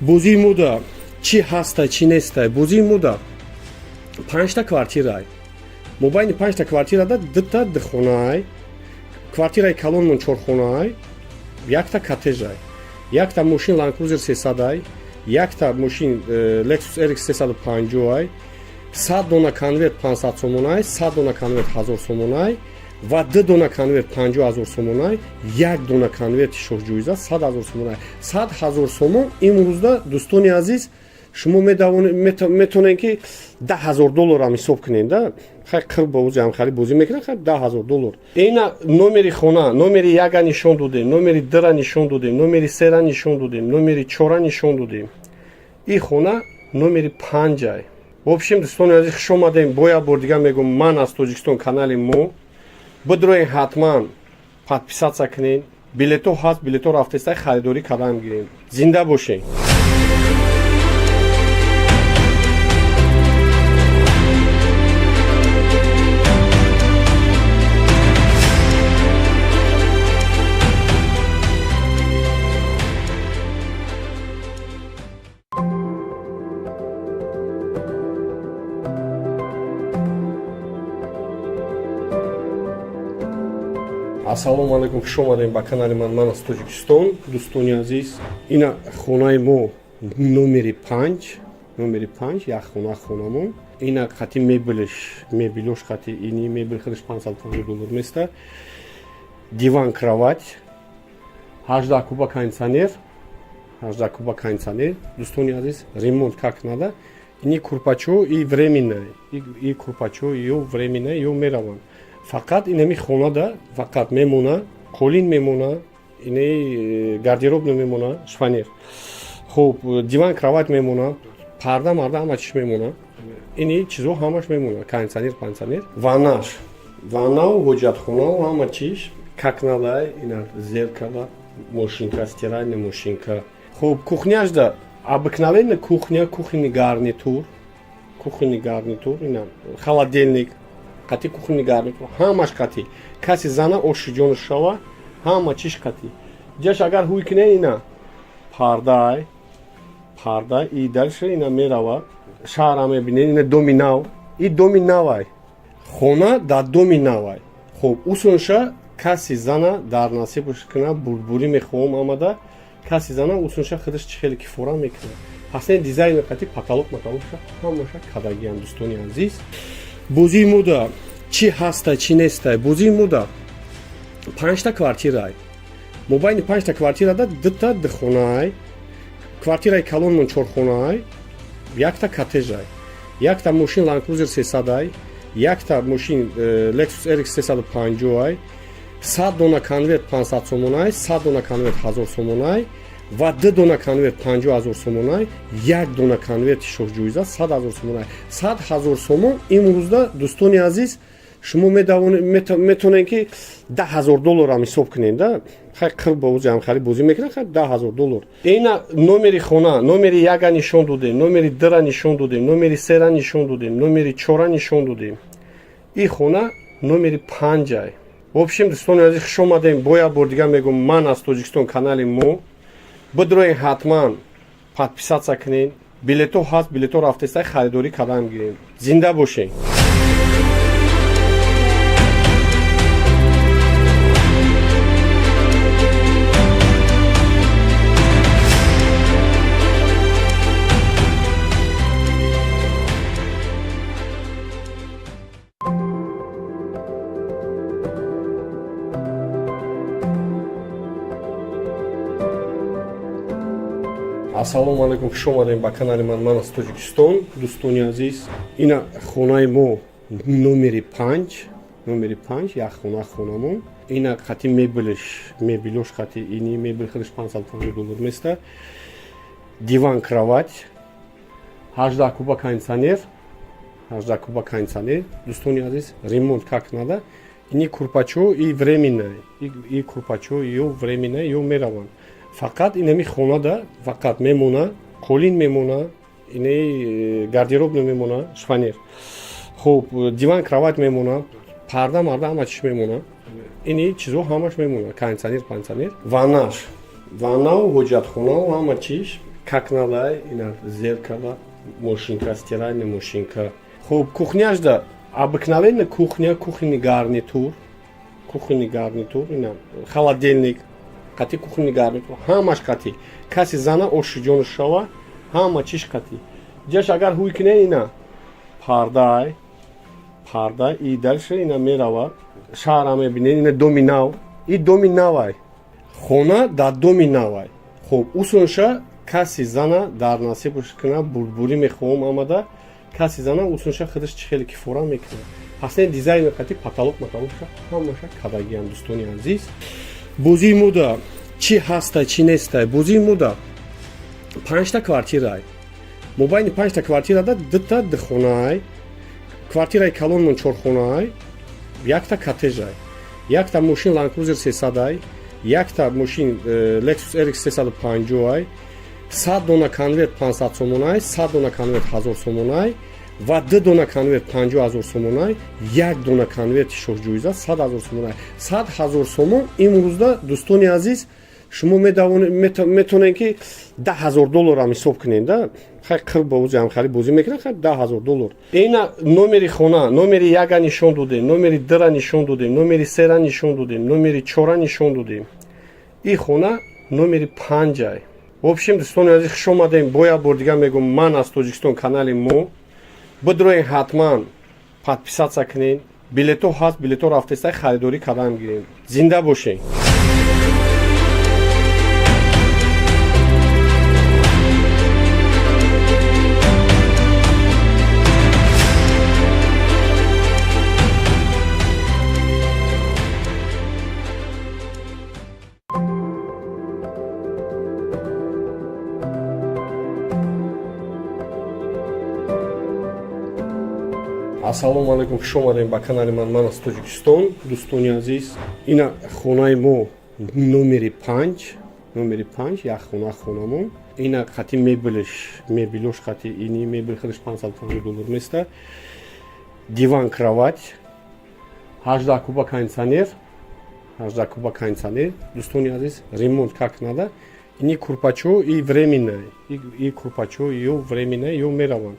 бозии мода чӣ ҳастай, чӣ нестай? Бозии мода панҷта квартирай. Мобайни панҷта квартирада дута духонаай. Квартираи калонмон чорхонаай, якта коттежай, якта мошин Land Cruiser 300-ай, якта мошин Lexus RX 350-ай, 100 дона конверт 500 сомонай, 100 дона конверт 1000 сомонай ва ду дона конверт 50 000 сомонай, як дона конверти шоҳҷоиза 100 000 сомонай. 100 000 сомон имрӯзда, дӯстони азиз, шумо метавонед, ки 10 000 долларам ҳисоб кунед да. Хай, қир бозӣ ҳам хари бозӣ мекунад. Хай, 10 000 доллар. Ина номери хона, номери яка нишон додем, номери дра нишон додем, номери сера нишон додем, номери чора нишон додем. И хона номери панҷай. В общем, дӯстони азиз, хуш омадем. Бо як бор дигар мегӯм, ман аз Тоҷикистон, канали мо бидроен, ҳатман подписаться кунед. Билето ҳаст, билето рафтеста, харидорӣ кардан гирем. Зинда бошед. Ассалому алайкум, хуш омадем ба канали ман. Ман аз Тоҷикистон. Дӯстони азиз, ина хонаи мо номери 5, номери 5, як хона, хонамон. Ина қати мебелш, мебелош қати. Ини мебел худаш 550 доллар места. Диван, кровать, 18 куба кондиционер, 18 куба кондиционер. Дӯстони азиз, ремонт как надо. Ини курпачо и временное, и курпачо ё временное, ё мераванд. Фақат инами хонада фақат мемона қолин мемона, ини гардероб намемона, шифоньер. Хуб, диван, кровать мемона, парда марда ҳама чиш мемона. Ини чизо ҳамаш мемона: кондиционер, кондиционер, ваннаш, ваннау, ҳоҷатхонау, ҳама чиш как надо. Ина зеркало, машинка, стиральная машинка. Хуб, кухняшда обыкновенная кухня, кухонный гарнитур, кухонный гарнитур, ина холодильник қати, кухонный гарнитур ҳамаш қати. Каси зана оши ҷону шава, ҳама чиш қати. Ҷаш агар ҳуй кине, ина пардай, парда и дальше ина мерава, шаҳра мебинед. Ина доми нав, и доми навай, хона дар доми навай. Хуб, усунша. Каси зана дар насибаш куна, бурдбурӣ мехоҳам омада, каси зана усунша худаш чӣ хеле ки фора мекунад. Пас не, дизайнер қати потолок матолокша ҳамаша кадагиам. Дӯстони азиз, бозии мода чӣ ҳаста, чӣ нестай? Бозии мода панҷта квартирай. Мобайни панҷта квартирада дута духонаай. Квартираи калонмон чорхонаай, якта коттежай, якта мошин Land Cruiser 300-ай, якта мошин Lexus RX 350-ай, 100 дона конверт 500 сомонай, 100 дона конверт 1000 сомонай ва ду дона конверт 50 ҳазор сомонай, як дона конверти шоҳҷоиза 100 ҳазор сомонай. 100 ҳазор сомон имрӯзда, дӯстони азиз, шумо метавонед ки 10 000 долларам ҳисоб кунед да. Хай, қирб ба ози ҳамхари бозӣ мекунад. Хай, 10 000 доллар. Ина номери хона, номери яка нишон додем, номери дра нишон додем, номери сера нишон додем, номери чора нишон додем. И хона номери панҷай. В общем, дӯстони азиз, хуш омадем. Бо як бор дигар мегӯм, ман аз Тоҷикистон, канали мо бидроен, ҳатман подписаться кунед. Билето ҳаст, билето рафтеста, харидорӣ кардан гирем. Зинда бошед. Ассалому алайкум, хуш омадем ба канали ман. Ман аз Тоҷикистон. Дӯстони азиз, ина хонаи мо номери панҷ, номери панҷ, як хона хонамон. Ина қати мебелш, мебелош қати ини мебел худаш 550 доллар места, диван, кровать, 18 куба кондиционер, 18 куба кондиционер. Дӯстони азиз, ремонт как надо. Ини курпачо и временное, и курпачо ё временное, ё мераванд. Фақат инами хонада фақат мемона қолин, мемона ини гардероб намемона, шифоньер. Хуб, диван, кровать мемона, парда марда ҳама чиш мемона, ини чизо ҳамаш мемона, кондиционер, кондиционер, ваннаш, ваннау, ҳоҷатхонау, ҳама чиш как надо. Ина зеркала, машинка, стиральная машинка. Хуб, кухняшда обыкновенная кухня, кухонный гарнитур, кухонный гарнитур, ина холодильник қати кухонный гарнитур ҳамаш қати. Каси зана оши ҷону шава, ҳама чиш қати. Ҷаш агар ҳуй кине, ина пардай, парда и дальше ина мерава, шаҳра мебинед. Ина доми нав, и доми навай, хона дар доми навай. Хуб, усунша каси зана дар насибаш куна, бурдбурӣ мехоҳам омада, каси зана усунша худаш чӣ хеле ки фора мекунад. Пас не, дизайнер қати потолок матолокша ҳамаша кадагиам. Дӯстони азиз, бозии мода чӣ ҳаста, чӣ нестай? Бозии мода панҷта квартирай. Мобайни панҷта квартирада дута духонаай. Квартираи калонмон чорхонаай, якта коттежай, якта мошин Land Cruiser 300-ай, якта мошин Lexus RX 350-ай, 100 дона конверт 500 сомонай, 100 дона конверт 1000 сомонай ва ду дона конверт 50 ҳазор сомонай, як дона конверти шоҳҷоиза 100 ҳазор сомонай. 100 ҳазор сомон имрӯзда, дӯстони азиз, шумо метавонед ки 10 000 долларам ҳисоб кунед да. Хай, қирб ба ози ҳамхари бозӣ мекунад. Хай, 10 000 доллар. Ина номери хона, номери яка нишон додем, номери дра нишон додем, номери сера нишон додем, номери чора нишон додем. И хона номери панҷай. В общем, дӯстони азиз, хуш омадем. Бо як бор дигар мегӯм, ман аз Тоҷикистон, канали мо бидроен, ҳатман подписаться кунед. Билето ҳаст, билето рафтеста, харидорӣ кардан гирем. Зинда бошед. Ассалому алайкум, хуш омадем ба канали ман. Ман аз Тоҷикистон. Дӯстони азиз, ина хонаи мо номери панҷ, номери панҷ, як хона хонамон. Ина қати мебелш, мебелош қати ини мебел худаш 550 доллар места, диван, кровать, 18 куба кондиционер, 18 куба кондиционер. Дӯстони азиз, ремонт как надо. Ини курпачо и временное, и курпачо ё временное, ё мераванд.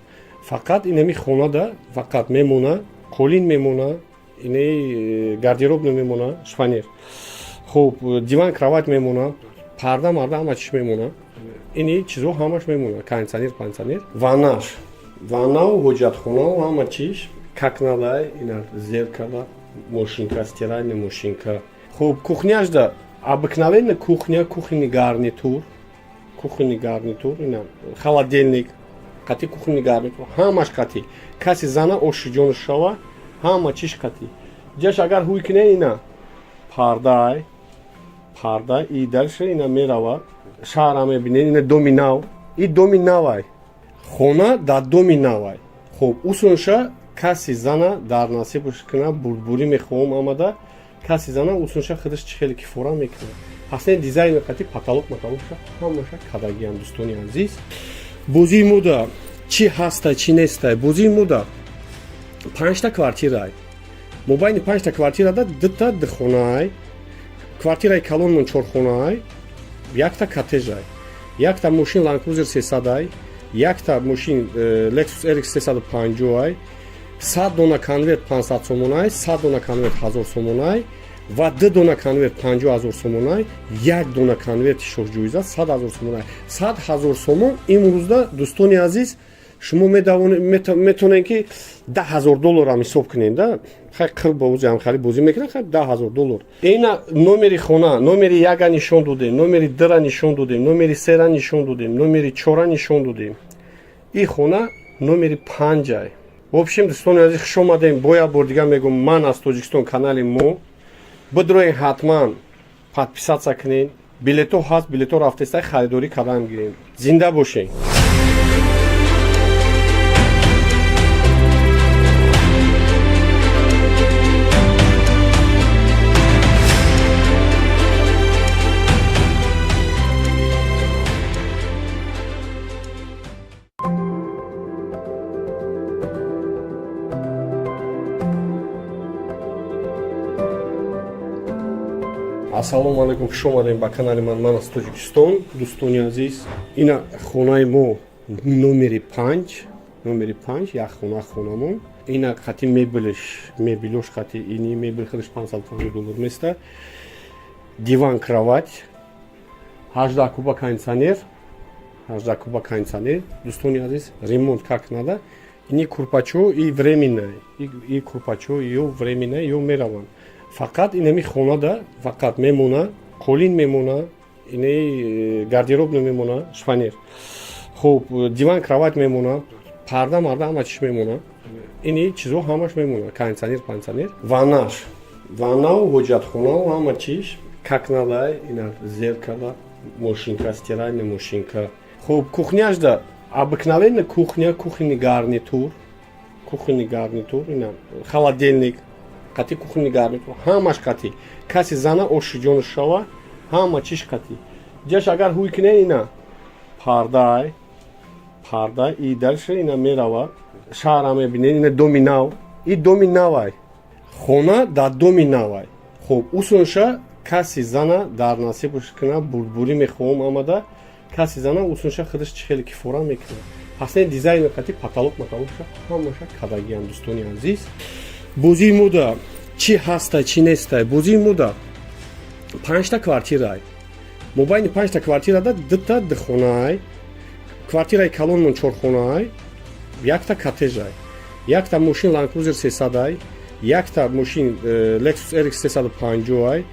Фақат инами хонада фақат мемона қолин, мемона. Ини гардероб намемона, шифоньер. Хуб, диван, кровать мемона, парда марда ҳама чиш мемона. Ини чизо ҳамаш мемона, кондиционер, пансионер. Ваннаш, ваннау, ҳоҷатхонау, ҳама чиш как надо. Ина зеркало, машинка, стиральная машинка. Хуб, кухняшда обыкновенная кухня, кухонный гарнитур, кухонный гарнитур, ина холодильник қати кухонный гарнитур, ҳамаш қати. Каси зана оши ҷону шава, ҳама чиш қати. Ҷаш агар ҳуй кине, ина пардай, парда и дальше ина мерава, шаҳра мебинед. Ина доми нав, и доми навай, хона дар доми навай. Хуб, усунша каси зана дар насибш кина, бурдбурӣ мехоҳам омада, каси зана усунша худаш чӣ хеле кифора мекунад. Пасне дизайн қати, потолок матолокша ҳамаша кадагиам. Дӯстони азиз, бозии мода чӣ ҳаста, чӣ нестай? Бозии мода панҷта квартирай. Мобайни панҷта квартирада дута духонаай. Квартираи калонмон чорхонаай, якта коттежай, якта мошин Land Cruiser 300-ай, якта мошин Lexus RX 350-ай, 100 дона конверт 500 сомонай, 100 дона конверт 1000 сомонай ва ду дона конверт 50 000 сомонай, як дона конверти шоҳҷоиза 100 ҳазор сомонай. 100 ҳазор сомон имрӯзда, дӯстони азиз, шумо метавонед ки 10 000 долларам ҳисоб кунед да. Хай, қир бозӣ ҳам бозӣ мекунад, хай, 10 000 доллар. Ина номери хона, номери яка нишон додем, номери дра нишон додем, номери сера нишон додем, номери чора нишон додем. И хона номери панҷай. В общем, дӯстони азиз, хуш омадем. Бо як бор дигар мегӯм, ман аз Тоҷикистон, канали мо бидроен, ҳатман подписаться кунед. Билето ҳаст, билето рафтеста, харидорӣ кардан гирем. Зинда бошед. Ассалому алайкум, хуш омадем ба канали ман. Ман аз Тоҷикистон. Дӯстони азиз, ина хонаи мо номери панҷ, номери панҷ, як хона, хонамон. Ина қати мебелш, мебелош қати. Ини мебел худаш 550 доллар места, диван, кровать, 18 куба кондиционер, 18 куба кондиционер. Дӯстони азиз, ремонт как надо. Ини курпачо и временное, и курпачо ё временное, ё мераванд. Фақат инами хонада фақат мемона қолин мемона, ини гардероб намемона, шифоньер. Хуб, диван, кровать мемона, парда марда ҳама чиш мемона. Ини чизо ҳамаш мемона, кондиционер, пансионер. Ваннаш, ваннау, ҳоҷатхонау, ҳама чиш как надо. Ина зеркало, машинка, стиральная машинка. Хуб, кухняшда обыкновенная кухня, кухонный гарнитур, кухонный гарнитур, ина холодильник қати кухонный гарнитур, ҳамаш қати. Каси зана оши ҷону шава, ҳама чиш қати. Ҷаш агар ҳуй кине, ина пардай, парда и дальше ина мерава, шаҳра мебинед. Ина доми нав, и доми навай, хона дар доми навай. Хуб, усунша каси зана дар насибш кина, бурдбурӣ мехоҳам омада, каси зана усунша худаш чӣ хеле кифора мекунад. Пасне дизайн қати, потолок матолокша ҳамаша кадагиам. Дӯстони азиз, бозии мода чӣ ҳаста, чӣ нестай? Бозии мода панҷта квартирай. Мобайни панҷта квартирада дута духонаай. Квартираи калонмон чорхонаай, якта коттежай, якта мошин Land Cruiser 300-ай, якта мошин Lexus RX 350-ай,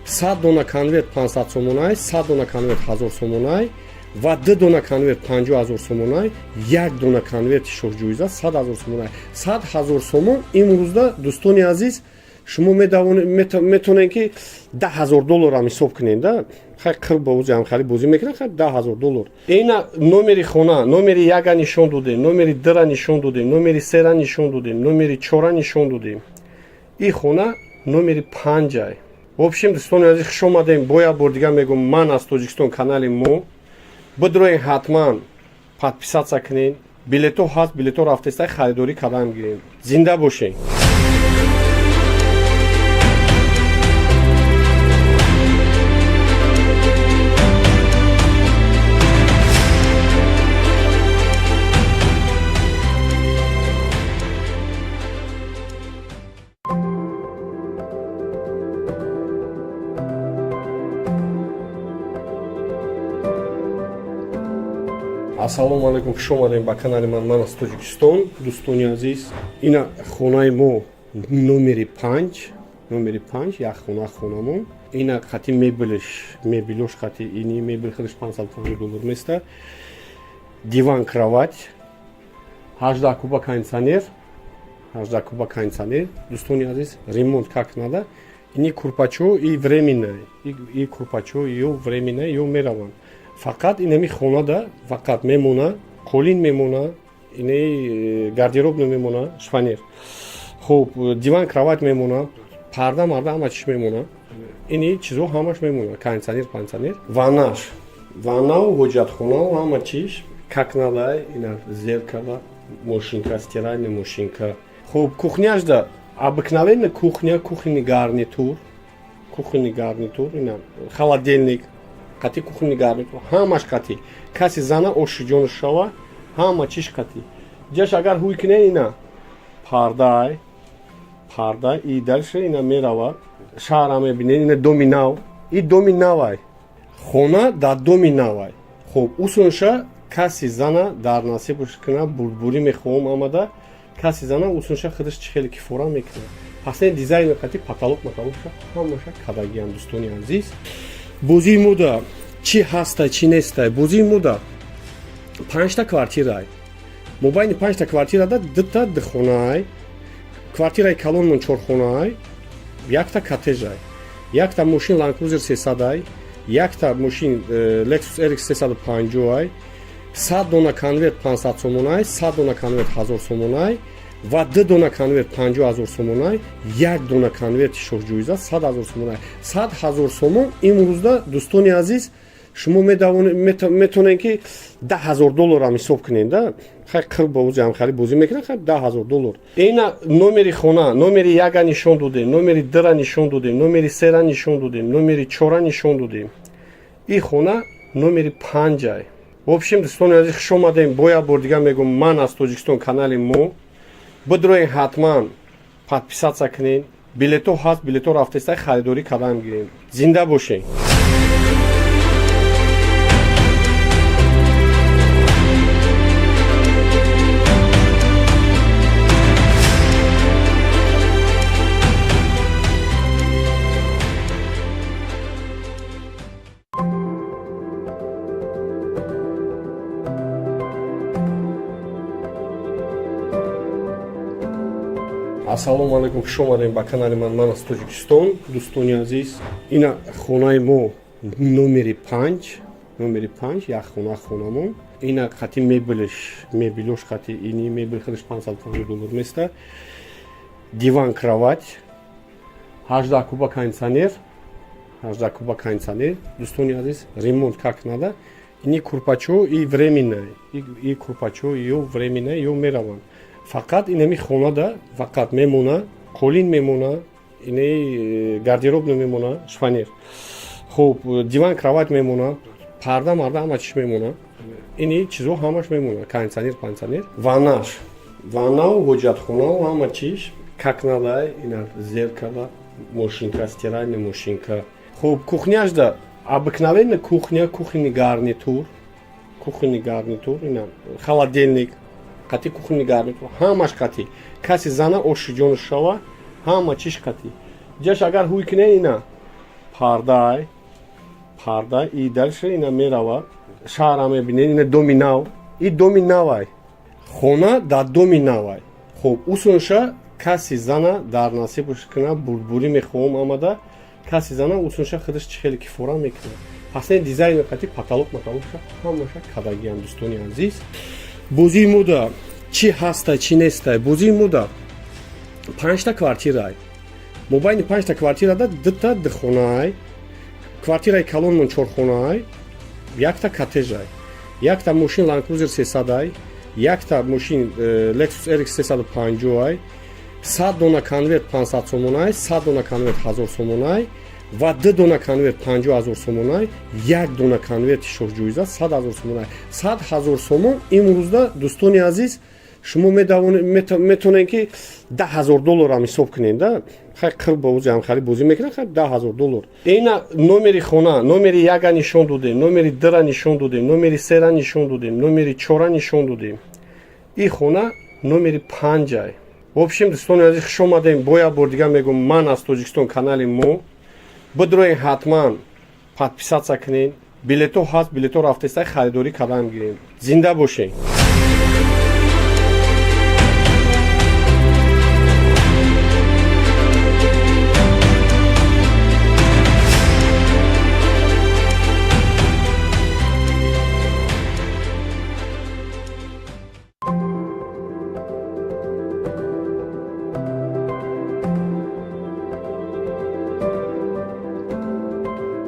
100 дона конверт 500 сомонай, 100 дона конверт 1000 сомонай ва ду дона конверт 50 000 сомонай, як дона конверти шоҳҷоиза 100 ҳазор сомонай. 100 ҳазор сомон имрӯзда, дӯстони азиз, шумо метавонед ки 10 000 долларам ҳисоб кунед да. Хай, қир бозӣ ҳам бозӣ мекунад, хай, 10 000 доллар. Ина номери хона, номери яка нишон додем, номери дра нишон додем, номери сера нишон додем, номери чора нишон додем. И хона номери панҷай. В общем, дӯстони азиз, хуш омадем. Бо як бор дигар мегӯм, ман аз Тоҷикистон, канали мо бидроен, ҳатман подписаться кунед. Билето ҳаст, билето рафтеста, харидорӣ кардан гирем. Зинда бошед. Ассалому алайкум, хуш омадем ба канали ман. Ман аз Тоҷикистон. Дӯстони азиз, ина хонаи мо номери 5, номери 5, як хона, хонамон. Ина қати мебелш, мебелош қати. Ини мебел худаш 550 доллар места. Диван, кровать, 18 куба кондиционер, 18 куба кондиционер. Дӯстони азиз, ремонт как надо. Ини курпачо и временное, и курпачо ё временное, ё мераванд. Фақат инами хонада фақат мемона қолин, мемона ини гардероб, намемона шифоньер. Хуб, диван, кровать мемона, парда марда ҳама чиш мемона, ини чизо ҳамаш мемона, кондиционер, пансионер, ваннаш, ваннау, ҳоҷатхонау, ҳама чиш как надо. Ина зеркало, машинка, стиральная машинка. Хуб, кухняшда обыкновенная кухня, кухонный гарнитур, кухонный гарнитур, ина холодильник қати, кухонный гарнитур ҳамаш қати. Каси зана оши ҷону шава, ҳама чиш қати. Ҷаш агар ҳуй кине, ина пардай, парда и дальше ина мерава, шаҳра мебинед. Ина доми нав, и доми навай, хона дар доми навай. Хуб, усунша каси зана дар насибш кина, бурдбурӣ мехоҳам омада. Каси зана усунша худаш чӣ хеле кифора мекунад. Пас не дизайн қати, потолок матолокша ҳамаша кадагиам. Дӯстони азиз, бозии мода чӣ ҳаста, чӣ нестай? Бозии мода панҷта квартирай. Мобайни панҷта квартирада дута духонаай. Квартираи калонмон чорхонаай, якта коттежай, якта мошин Land Cruiser 300-ай, якта мошин Lexus RX 350-ай, 100 дона конверт 500 сомонай, 100 дона конверт 1000 сомонай ва ду дона конверт 50 000 сомонай, як дона конверти шоҳҷоиза 100 ҳазор сомонай. 100 ҳазор сомон имрӯзда, дӯстони азиз, шумо метавонед ки 10 000 долларам ҳисоб кунед да. Хай, қир бозӣ ҳам бозӣ мекунад, хай, 10 000 доллар. Ина номери хона, номери яка нишон додем, номери дура нишон додем, номери сера нишон додем, номери чора нишон додем. И хона номери панҷай. В общем, дӯстони азиз, хуш омадем. Бо як бор дигар мегӯм, ман аз Тоҷикистон, канали мо бидроен, ҳатман подписаться кунед. Билето ҳаст, билето рафтеста, харидорӣ кардан гирем. Зинда бошед. Ассалому алайкум, хуш омадем ба канали ман. Ман аз Тоҷикистон. Дӯстони азиз, ина хонаи мо номери 5, номери 5, як хона, хонамон. Ина қати мебелш, мебелош қати. Ини мебел худаш 550 доллар места. Диван, кровать, 18 куба кондиционер, 18 куба кондиционер. Дӯстони азиз, ремонт как надо. Ини курпачо и временное, и курпачо ё временное, ё мераванд. Фақат инами хонада фақат мемона қолин, мемона ини гардероб, намемона шифоньер. Хуб, диван, кровать мемона, парда марда ҳама чиш мемона, ини чизо ҳамаш мемона, кондиционер, пансионер, ваннаш, ваннау, ҳоҷатхонау, ҳама чиш как надо. Ина зеркало, машинка, стиральная машинка. Хуб, кухняшда обыкновенная кухня, кухонный гарнитур, кухонный гарнитур, ина холодильник қати, кухонный гарнитур ҳамаш қати. Каси зана оши ҷону шава, ҳама чиш қати. Ҷаш агар ҳуй кине, ина пардай, парда и дальше ина мерава, шаҳра мебинед. Ина доми нав, и доми навай, хона дар доми навай. Хуб, усунша каси зана дар насибш кина, бурдбурӣ мехоҳам омада. Каси зана усунша худаш чӣ хеле кифора мекунад. Пас не дизайн қати, потолок матолокша ҳамаша кадагиам. Дӯстони азиз, бозии мода чӣ ҳаста, чӣ нестай? Бозии мода панҷта квартирай. Мобайни панҷта квартирада дута духонаай. Квартираи калонмон чорхонаай, якта коттежай, якта мошин Land Cruiser 300-ай, якта мошин Lexus RX 350-ай, 100 дона конверт 500 сомонай, 100 дона конверт 1000 сомонай ва ду дона конверт 50 000 сомонай, як дона конверти шоҳҷоиза 100 ҳазор сомонай. 100 ҳазор сомон имрӯзда, дӯстони азиз, Шумо метавонед, ки 10 000 долларам ҳисоб кунед, да. Хай, қирб бозиам хали бозӣ мекунад. Хай, 10 000 доллар. Ина номери хона, номери яка нишон додем, номери дра нишон додем, номери сера нишон додем, номери чора нишон додем. И хона номери панҷай. В общем, дӯстони азиз, хуш омадем. Бо як бор дига мегӯм, ман аз Тоҷикистон, канали мо бидроен, ҳатман подписаться кунед. Билето ҳаст, билето рафтеста, харидорӣ кардан гирем. Зинда бошед.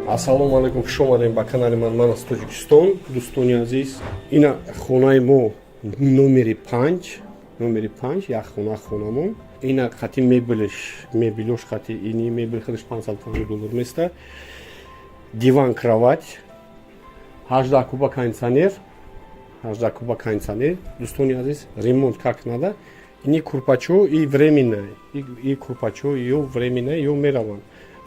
Ассалому алайкум, хуш омадем ба канали ман. Ман аз Тоҷикистон. Дӯстони азиз, ина хонаи мо номери панҷ, номери панҷ, як хона, хонамон. Ина қати мебелш, мебелош қати. Ини мебел худаш 550 доллар места. Диван, кровать, 18 куба кондиционер, 18 куба кондиционер. Дӯстони азиз, ремонт как надо. Ини курпачо и временная, и курпачо ё временная, ё мераванд.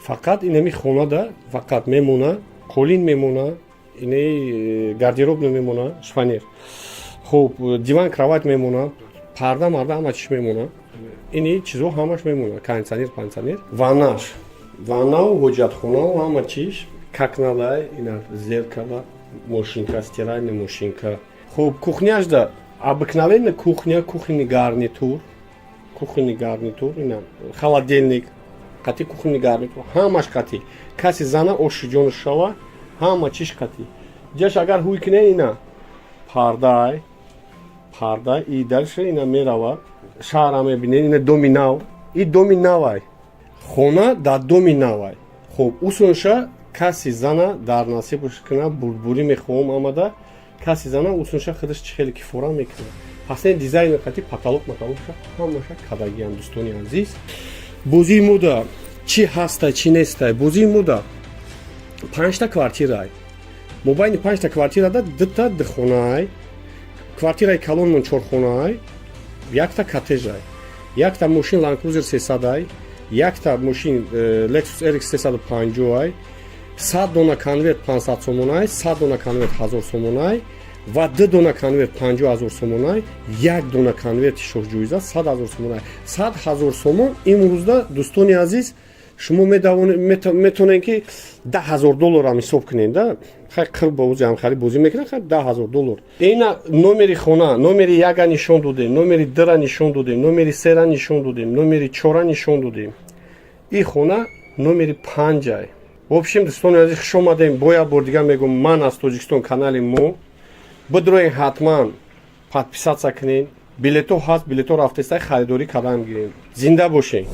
Фақат инами хонада фақат мемона қолин, мемона ини гардероб, намемона шифоньер. Хуб, диван, кровать мемона, парда марда ҳама чиш мемона. Ини чизо ҳамаш мемона: кондиционер, пансионер, ваннаш, ваннау, ҳоҷатхонау, ҳама чиш как надо. Ина зеркало, машинка, стиральная машинка. Хуб, кухняшда обыкновенная кухня, кухонный гарнитур, кухонный гарнитур, ина холодильник қати, кухонный гарнитур ҳамаш қати. Каси зана оши ҷону шава, ҳама чиш қати. Ҷаш агар ҳуй кине, ина пардай, парда и дальше ина мерава. Шаҳра мебинед, ина доми нав, и доми навай, хона дар доми навай. Хуб, усунша каси зана дар насибш кина, бурдбурӣ мехоҳам омада. Каси зана усунша худаш чӣ хеле кифора мекунад. Пас ин дизайни қати, потолок матолокша ҳамаша кадагиам. Дӯстони азиз, бозии мода чӣ ҳастай, чӣ нестай? Бозии мода панҷта квартирай. Мобайни панҷта квартирада дута духонаай. Квартираи калонмон чорхонаай, якта коттежай, якта мошин Land Cruiser 300-ай, якта мошин Lexus RX 350-ай, 100 дона конверт 500 сомонай, 100 дона конверт 1000 сомонай ва ду дона конверт 50 ҳазор сомонай, як дона конверти шоҳҷоиза 100 ҳазор сомонай. 100 ҳазор сомон имрӯзда, дӯстони азиз, шумо метавонед, ки 10 000 долларам ҳисоб кунед, да. Хай, қирб бозиам хали бозӣ мекунад. Хай, 10 000 доллар. Ина номери хона, номери яка нишон додем, номери дра нишон додем, номери сера нишон додем, номери чора нишон додем. И хона номери панҷай. В общем, дӯстони азиз, хуш омадем. Бо як бор дига мегӯм, ман аз Тоҷикистон, канали мо бидроен, ҳатман подписаться кунед. Билето ҳаст, билето рафтеста, харидорӣ кардан гирем. Зинда бошед.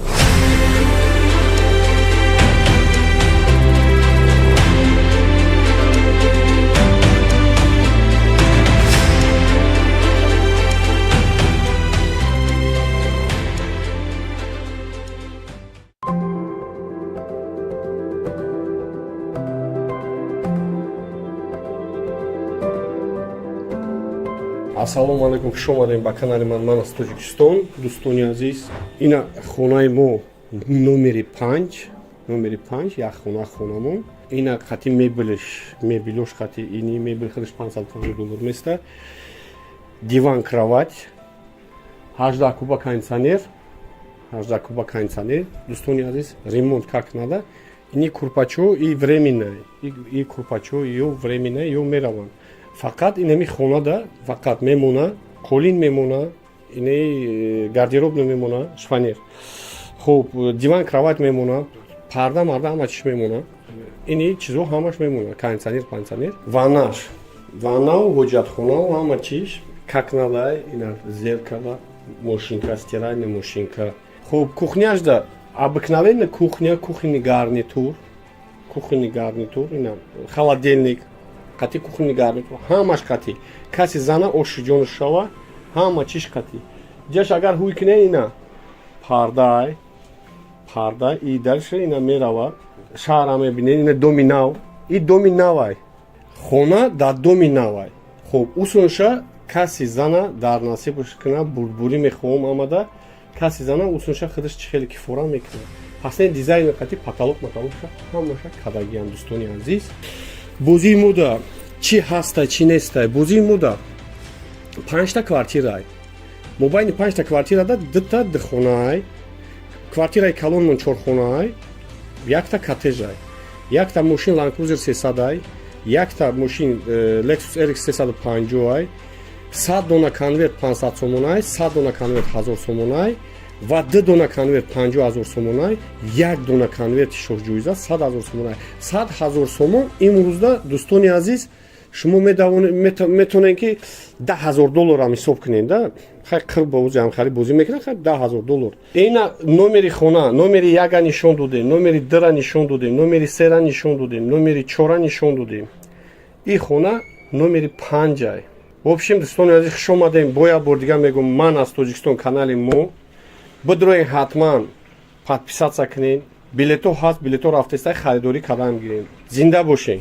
Ассалому алайкум, хуш омадем ба канали ман. Ман аз Тоҷикистон. Дӯстони азиз, ина хонаи мо номери панҷ, номери панҷ, як хона, хонамон. Ина қати мебелш, мебелош қати. Ини мебел худаш 550 доллар места. Диван, кровать, 18 куба кондиционер, 18 куба кондиционер. Дӯстони азиз, ремонт как надо. Ини курпачо и временная, и курпачо ё временная, ё мераванд. Фақат инами хонада фақат мемона қолин, мемона ини гардероб, намемона шифоньер. Хуб, диван, кровать мемона, парда марда ҳама чиш мемона. Ини чизо ҳамаш мемона: кондиционер, пансионер, ваннаш, ваннау, ҳоҷатхонау, ҳама чиш как надо. Ина зеркало, машинка, стиральная машинка. Хуб, кухняшда обыкновенная кухня, кухонный гарнитур, кухонный гарнитур, ина холодильник қати, кухонный гарнитур ҳамаш қати. Каси зана оши ҷону шава, ҳама чиш қати. Ҷаш агар ҳуй кине, ина пардай, парда и дальше ина мерава. Шаҳра мебинед, ина доми нав, и доми навай, хона дар доми навай. Хуб, усунша. Каси зана дар насибаш кина, бурдбурӣ мехоҳам омада, каси зана усунша худаш чӣ хеле кифора мекунад. Пасне дизайн қати потолок матолокша ҳамаша кадагиам. Дӯстони азиз, бозии мода чӣ ҳаста, чӣ нестай? Бозии мода панҷта квартирай. Мобайни панҷта квартирада дута духонаай. Квартираи калонмон чорхонаай, якта коттежай, якта мошин Land Cruiser 300-ай, якта мошин Lexus RX 350-ай, 100 дона конверт 500 сомонай, 100 дона конверт 1000 сомонай ва ду дона конверт 50 ҳазор сомонай, як дона конверти шоҳҷоиза 100 ҳазор сомонай. 100 ҳазор сомон имрӯзда, дӯстони азиз, шумо метавонед ки 10 000 долларам ҳисоб кунед да. Хай, қирб ба ози ҳамхари бозӣ мекунад. Хай, 10 000 доллар. Ина номери хона, номери яка нишон додем, номери дра нишон додем, номери сера нишон додем, номери чора нишон додем. И хона номери панҷай. В общем, дӯстони азиз, хуш омадем. Бо як бор дигар мегӯм, ман аз Тоҷикистон, канали мо бидроен, ҳатман подписаться кунед. Билето ҳаст, билето рафтеста, харидорӣ кардан гирем. Зинда бошед.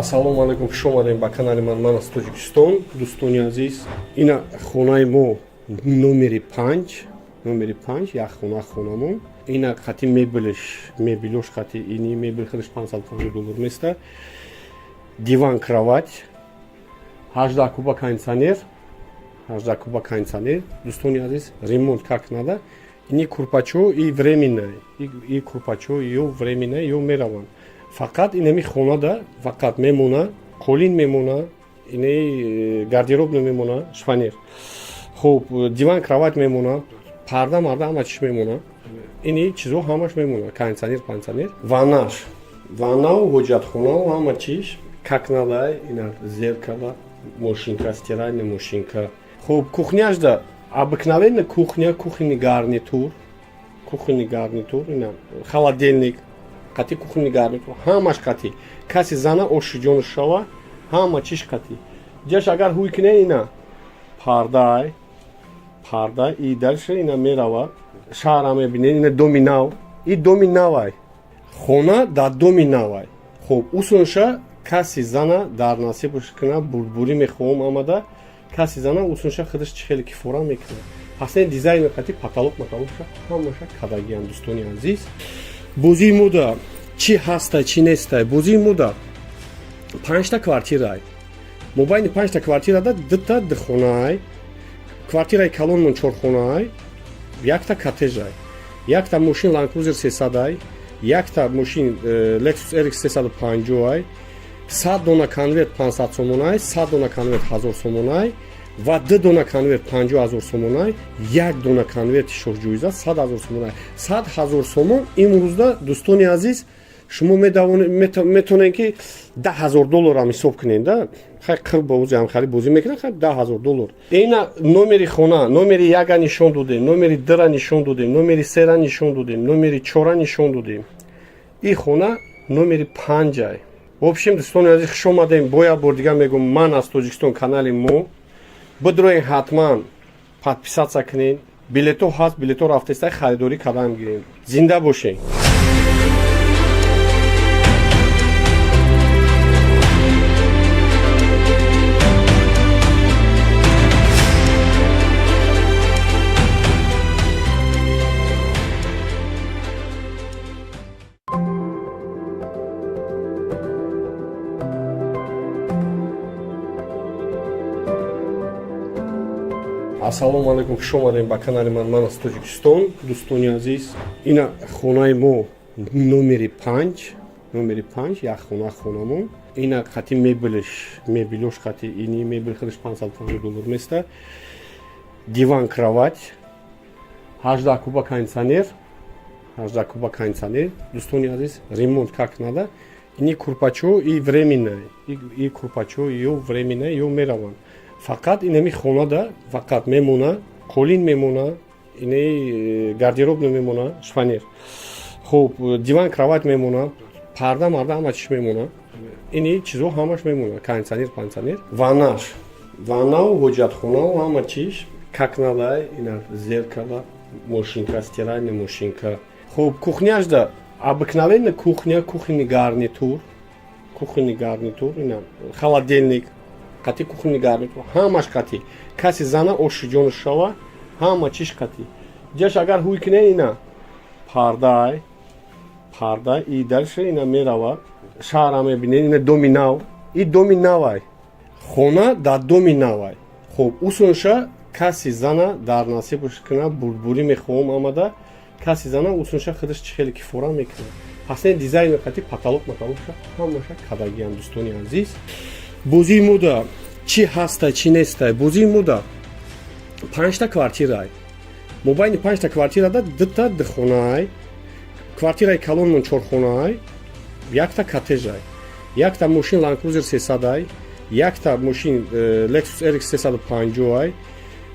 Ассалому алайкум, хуш омадем ба канали ман. Ман аз Тоҷикистон. Дӯстони азиз, ина хонаи мо номери панҷ, номери панҷ, як хона хонамон. Ина қати мебелш, мебелош қати ини мебел худаш 550 доллар места, диван, кровать, 18 куба кондиционер, 18 куба кондиционер. Дӯстони азиз, ремонт как надо. Ини курпачо и временное, и курпачо ё временное, ё мераванд. Фақат инами хонада фақат мемона қолин мемона, ини гардероб намемона, шифоньер. Хуб, диван, кровать мемона, парда марда ҳама чиш мемона, ини чизо ҳамаш мемона, кондиционер, кондиционер, ваннаш, ваннау, ҳоҷатхонау, ҳама чиш как надо. Ина зеркала, машинка, стиральная машинка. Хуб, кухняшда обыкновенная кухня, кухонный гарнитур, кухонный гарнитур, ина холодильник қати кухонный гарнитур ҳамаш қати. Каси зана оши ҷону шава, ҳама чиш қати. Ҷаш агар ҳуй кине, ина пардай, парда и дальше ина мерава, шаҳра мебинед. Ина доми нав, и доми навай, хона дар доми навай. Хуб, усунша каси зана дар насибаш кина, бурдбурӣ мехоҳам омада, каси зана усунша худаш чӣ хеле кифора мекунад. Пасне дизайн қати потолок матолокша ҳамаша кадагиам. Дӯстони азиз, бозии мода чӣ ҳаста, чӣ нестай? Бозии мода панҷта квартирай. Мобайни панҷта квартирада дута духонаай. Квартираи калонмон чорхонаай, якта коттежай, якта мошин Land Cruiser 300-ай, якта мошин Lexus RX 350-ай, 100 дона конверт 500 сомонай, 100 дона конверт 1000 сомонай ва ду дона конверт 50 ҳазор сомонай, як дона конверти шоҳҷоиза 100 ҳазор сомонай. 100 ҳазор сомон имрӯзда, дӯстони азиз, шумо метавонед ки 10 000 долларам ҳисоб кунед да. Хай, қирб ба ози ҳамхари бозӣ мекунад. Хай, 10 000 доллар. Ина номери хона, номери яка нишон додем, номери дра нишон додем, номери сера нишон додем, номери чора нишон додем. И хона номери панҷай. В общем, дӯстони азиз, хуш омадем. Бо як бор дигар мегӯм, ман аз Тоҷикистон, канали мо бидроен, ҳатман подписаться кунед. Билето ҳаст, билето рафтеста, харидорӣ кардан гирем. Зинда бошед. Ассалому алайкум, хуш омадем ба канали ман. Ман аз Тоҷикистон. Дӯстони азиз, ина хонаи мо номери панҷ, номери панҷ, як хона хонамон. Ина қати мебелш, мебелош қати ини мебел худаш 550 доллар места, диван, кровать, 18 куба кондиционер, 18 куба кондиционер. Дӯстони азиз, ремонт как надо. Ини курпачо и временное, и курпачо ё временное, ё мераванд. Фақат инами хонада фақат мемона қолин мемона. Ини гардероб намемона, шифоньер. Хуб, диван, кровать мемона, парда марда ҳама чиш мемона. Ини чизо ҳамаш мемона, кондиционер, пансионер. Ваннаш, ваннау, ҳоҷатхонау, ҳама чиш как надо. Ина зеркало, машинка, стиральная машинка. Хуб, кухняшда обыкновенная кухня, кухонный гарнитур, кухонный гарнитур, ина холодильник қати кухонный гарнитур, ҳамаш қати. Каси зана оши ҷону шава, ҳама чиш қати. Ҷаш агар ҳуй кине, ина пардай, парда и дальше ина мерава, шаҳра мебинед. Ина доми нав, и доми навай, хона дар доми навай. Хуб, усунша каси зана дар насибаш кина, бурдбурӣ мехоҳам омада, каси зана усунша худаш чӣ хеле кифора мекунад. Пас не, дизайн қати, потолок матолокша ҳамаша кадагиам. Дӯстони азиз, бозии мода чӣ ҳастай, чӣ нестай? Бозии мода панҷта квартирай. Мобайни панҷта квартирада дута духонаай. Квартираи калонмон чорхонаай, якта коттежай, якта мошин Land Cruiser 300-ай, якта мошин Lexus RX 350-ай,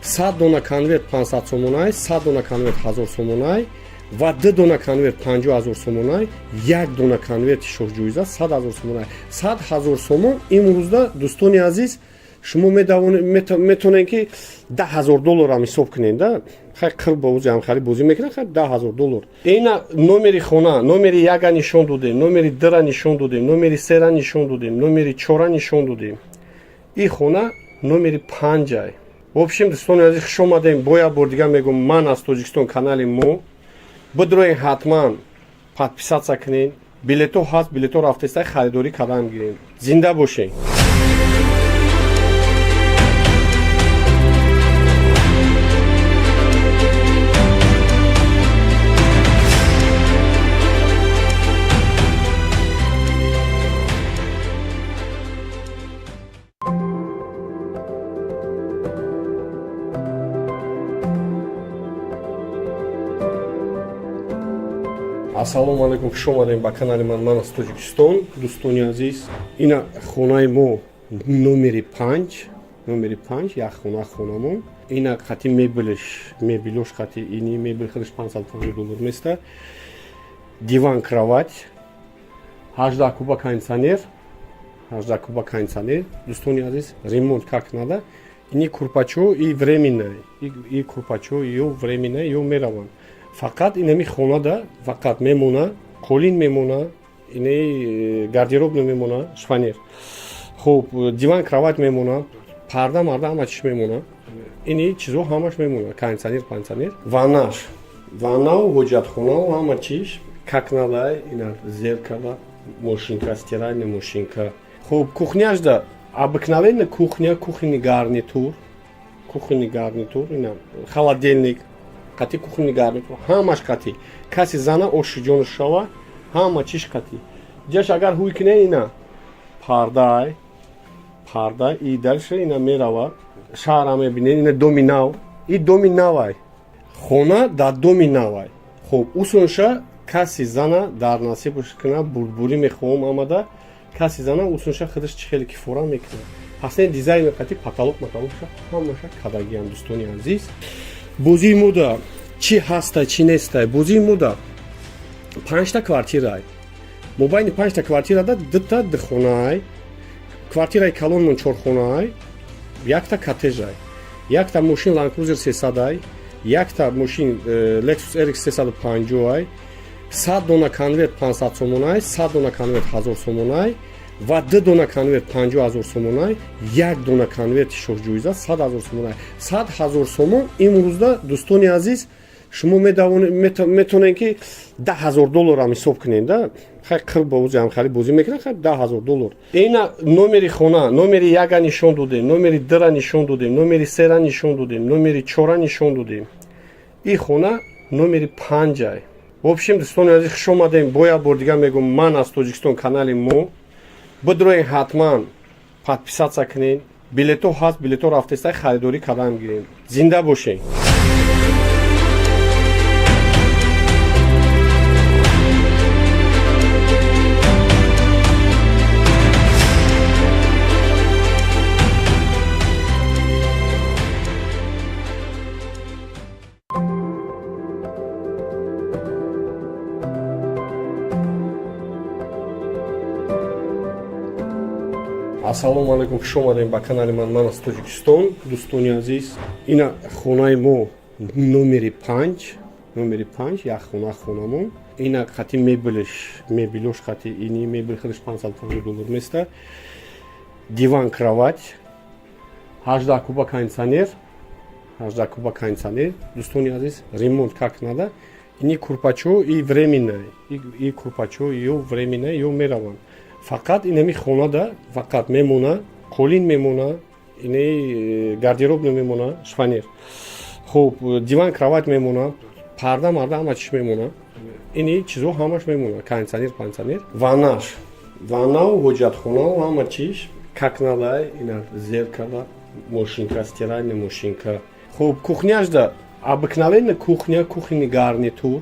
100 дона конверт 500 сомонай, 100 дона конверт 1000 сомонай ва ду дона конверт 50 000 сомонай, як дона конверти шоҳҷоиза 100 ҳазор сомонай. 100 ҳазор сомон имрӯзда, дӯстони азиз, шумо метавонед ки 10 000 долларам ҳисоб кунед да. Хай, қир ба узи ҳамхари бозӣ мекунад. Хай, 10 000 доллар. Ина номери хона, номери яка нишон додем, номери дра нишон додем, номери сера нишон додем, номери чора нишон додем. И хона номери панҷай. В общем, дӯстони азиз, хуш омадем. Бо як бор дигар мегӯм, ман аз Тоҷикистон, канали мо бидроен, ҳатман подписаться кунед. Билето ҳаст, билето рафтеста, харидорӣ кардан гирем. Зинда бошед. Ассалому алайкум, хуш омадем ба канали ман. Ман аз Тоҷикистон. Дӯстони азиз, ина хонаи мо номери панҷ, номери панҷ, як хона, хонамон. Ина қати мебелш, мебелош қати. Ини мебел худаш 550 доллар места. Диван, кровать, 18 куба кондиционер, 18 куба кондиционер. Дӯстони азиз, ремонт как надо. Ини курпачо и временная, и курпачо ё временная, ё мераванд. Фақат инами хонада фақат мемона қолин мемона, ини гардероб намемона, шифоньер. Хуб, диван, кровать мемона, парда марда ҳама чиш мемона. Ини чизо ҳамаш мемона, кондиционер, пансионер. Ваннаш, ваннау, ҳоҷатхонау, ҳама чиш как надо. Ина зеркало, машинка, стиральная машинка. Хуб, кухняшда обыкновенная кухня, кухонный гарнитур, кухонный гарнитур, ина холодильник қати кухонный гарнитур, ҳамаш қати. Каси зана оши ҷону шава, ҳама чиш қати. Ҷаш агар ҳуй кине, ина пардай, парда и дальше ина мерава, шаҳра мебинед. Ина доми нав, и доми навай, хона дар доми навай. Хуб, усунша каси зана дар насибаш кина, бурдбурӣ мехоҳам омада, каси зана усунша худаш чӣ хеле кифора мекунад. Пас не, дизайн қати, потолок матолокша ҳамаша кадагиам. Дӯстони азиз, бозии мода чӣ ҳастай, чӣ нестай? Бозии мода панҷта квартирай. Мобайни панҷта квартирада дута духонаай. Квартираи калонмон чорхонаай, якта коттежай, якта мошин Land Cruiser 300-ай, якта мошин Lexus RX 350-ай, 100 дона конверт 500 сомонай, 100 дона конверт 1000 сомонай ва ду дона конверт 50 000 сомонай, як дона конверти шоҳҷоиза 100 ҳазор сомонай. 100 ҳазор сомон имрӯзда, дӯстони азиз, шумо метавонед ки 10 000 долларам ҳисоб кунед да. Хай, қир ба узи ҳамхари бозӣ мекунад. Хай, 10 000 доллар. Ина номери хона, номери яка нишон додем, номери дра нишон додем, номери сера нишон додем, номери чора нишон додем. И хона номери панҷай. В общем, дӯстони азиз, хуш омадем. Бо як бор дигар мегӯм, ман аз Тоҷикистон, канали мо бидроен, ҳатман подписаться кунед. Билето ҳаст, билето рафтеста, харидорӣ кардан гирем. Зинда бошед. Ассалому алайкум, хуш омадем ба канали ман. Ман аз Тоҷикистон. Дӯстони азиз, ина хонаи мо номери 5, номери 5, як хона, хонамон. Ина қати мебелш, мебелош қати. Ини мебел худаш 550 доллар места. Диван, кровать, 18 куба кондиционер, 18 куба кондиционер. Дӯстони азиз, ремонт как надо. Ини курпачо и временное, и курпачо ё временное, ё мераванд. Фақат инами хонада фақат мемона қолин, мемона ини гардероб, намемона шифоньер. Хуб, диван, кровать мемона, парда марда ҳама чиш мемона, ини чизо ҳамаш мемона, кондиционер, пансионер, ваннаш, ваннау, ҳоҷатхонау, ҳама чиш как надо. Ина зеркало, машинка, стиральная машинка. Хуб, кухняшда обыкновенная кухня, кухонный гарнитур,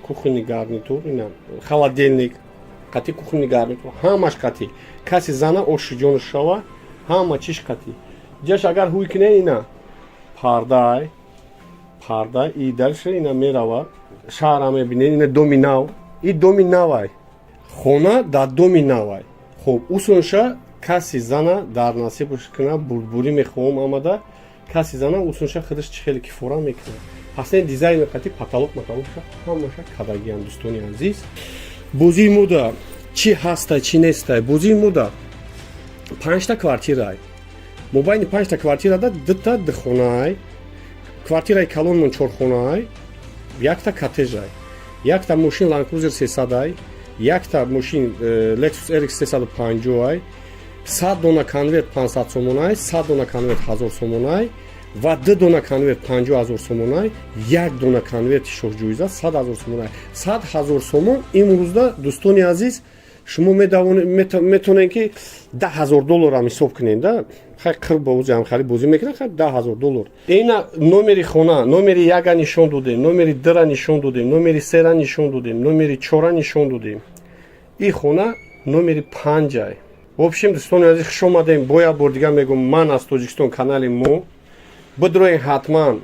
кухонный гарнитур, ина холодильник қати, кухонный гарнитур ҳамаш қати. Каси зана оши ҷону шава, ҳама чиш қати. Ҷаш агар ҳуй кине, ина пардай, парда и дальше ина мерава, шаҳра мебинед. Ина доми нав, и доми навай, хона дар доми навай. Хуб, усунша каси зана дар насибш кина, бурдбурӣ мехоҳам амада каси зана усунша худаш чӣ хеле кифора мекунад. Пас не дизайн қати, потолок матолокша ҳамаша кадагиам. Дӯстони азиз, бозии мода чӣ ҳаста, чӣ нестай? Бозии мода панҷта квартирай. Мобайни панҷта квартирада дута духонаай, квартираи калонмон чорхонаай, якта коттежай, якта мошин Land Cruiser 300-ай, якта мошин Lexus RX 350-ай, 100 дона конверт 500 сомонай, 100 дона конверт 1000 сомонай ва ду дона конверт 50 000 сомонай, як дона конверти шоҳҷоиза 100 ҳазор сомонай. 100 ҳазор сомон имрӯзда, дӯстони азиз, шумо метавонед ки 10 000 долларам ҳисоб кунед да. Хай, қир бозӣ ҳам бозӣ мекунад, хай, 10 000 доллар. Ина номери хона, номери яка нишон додем, номери дра нишон додем, номери сера нишон додем, номери чора нишон додем. И хона номери панҷай. В общем, дӯстони азиз, хуш омадем. Бо як бор дигар мегӯм, ман аз Тоҷикистон, канали мо бидроен, ҳатман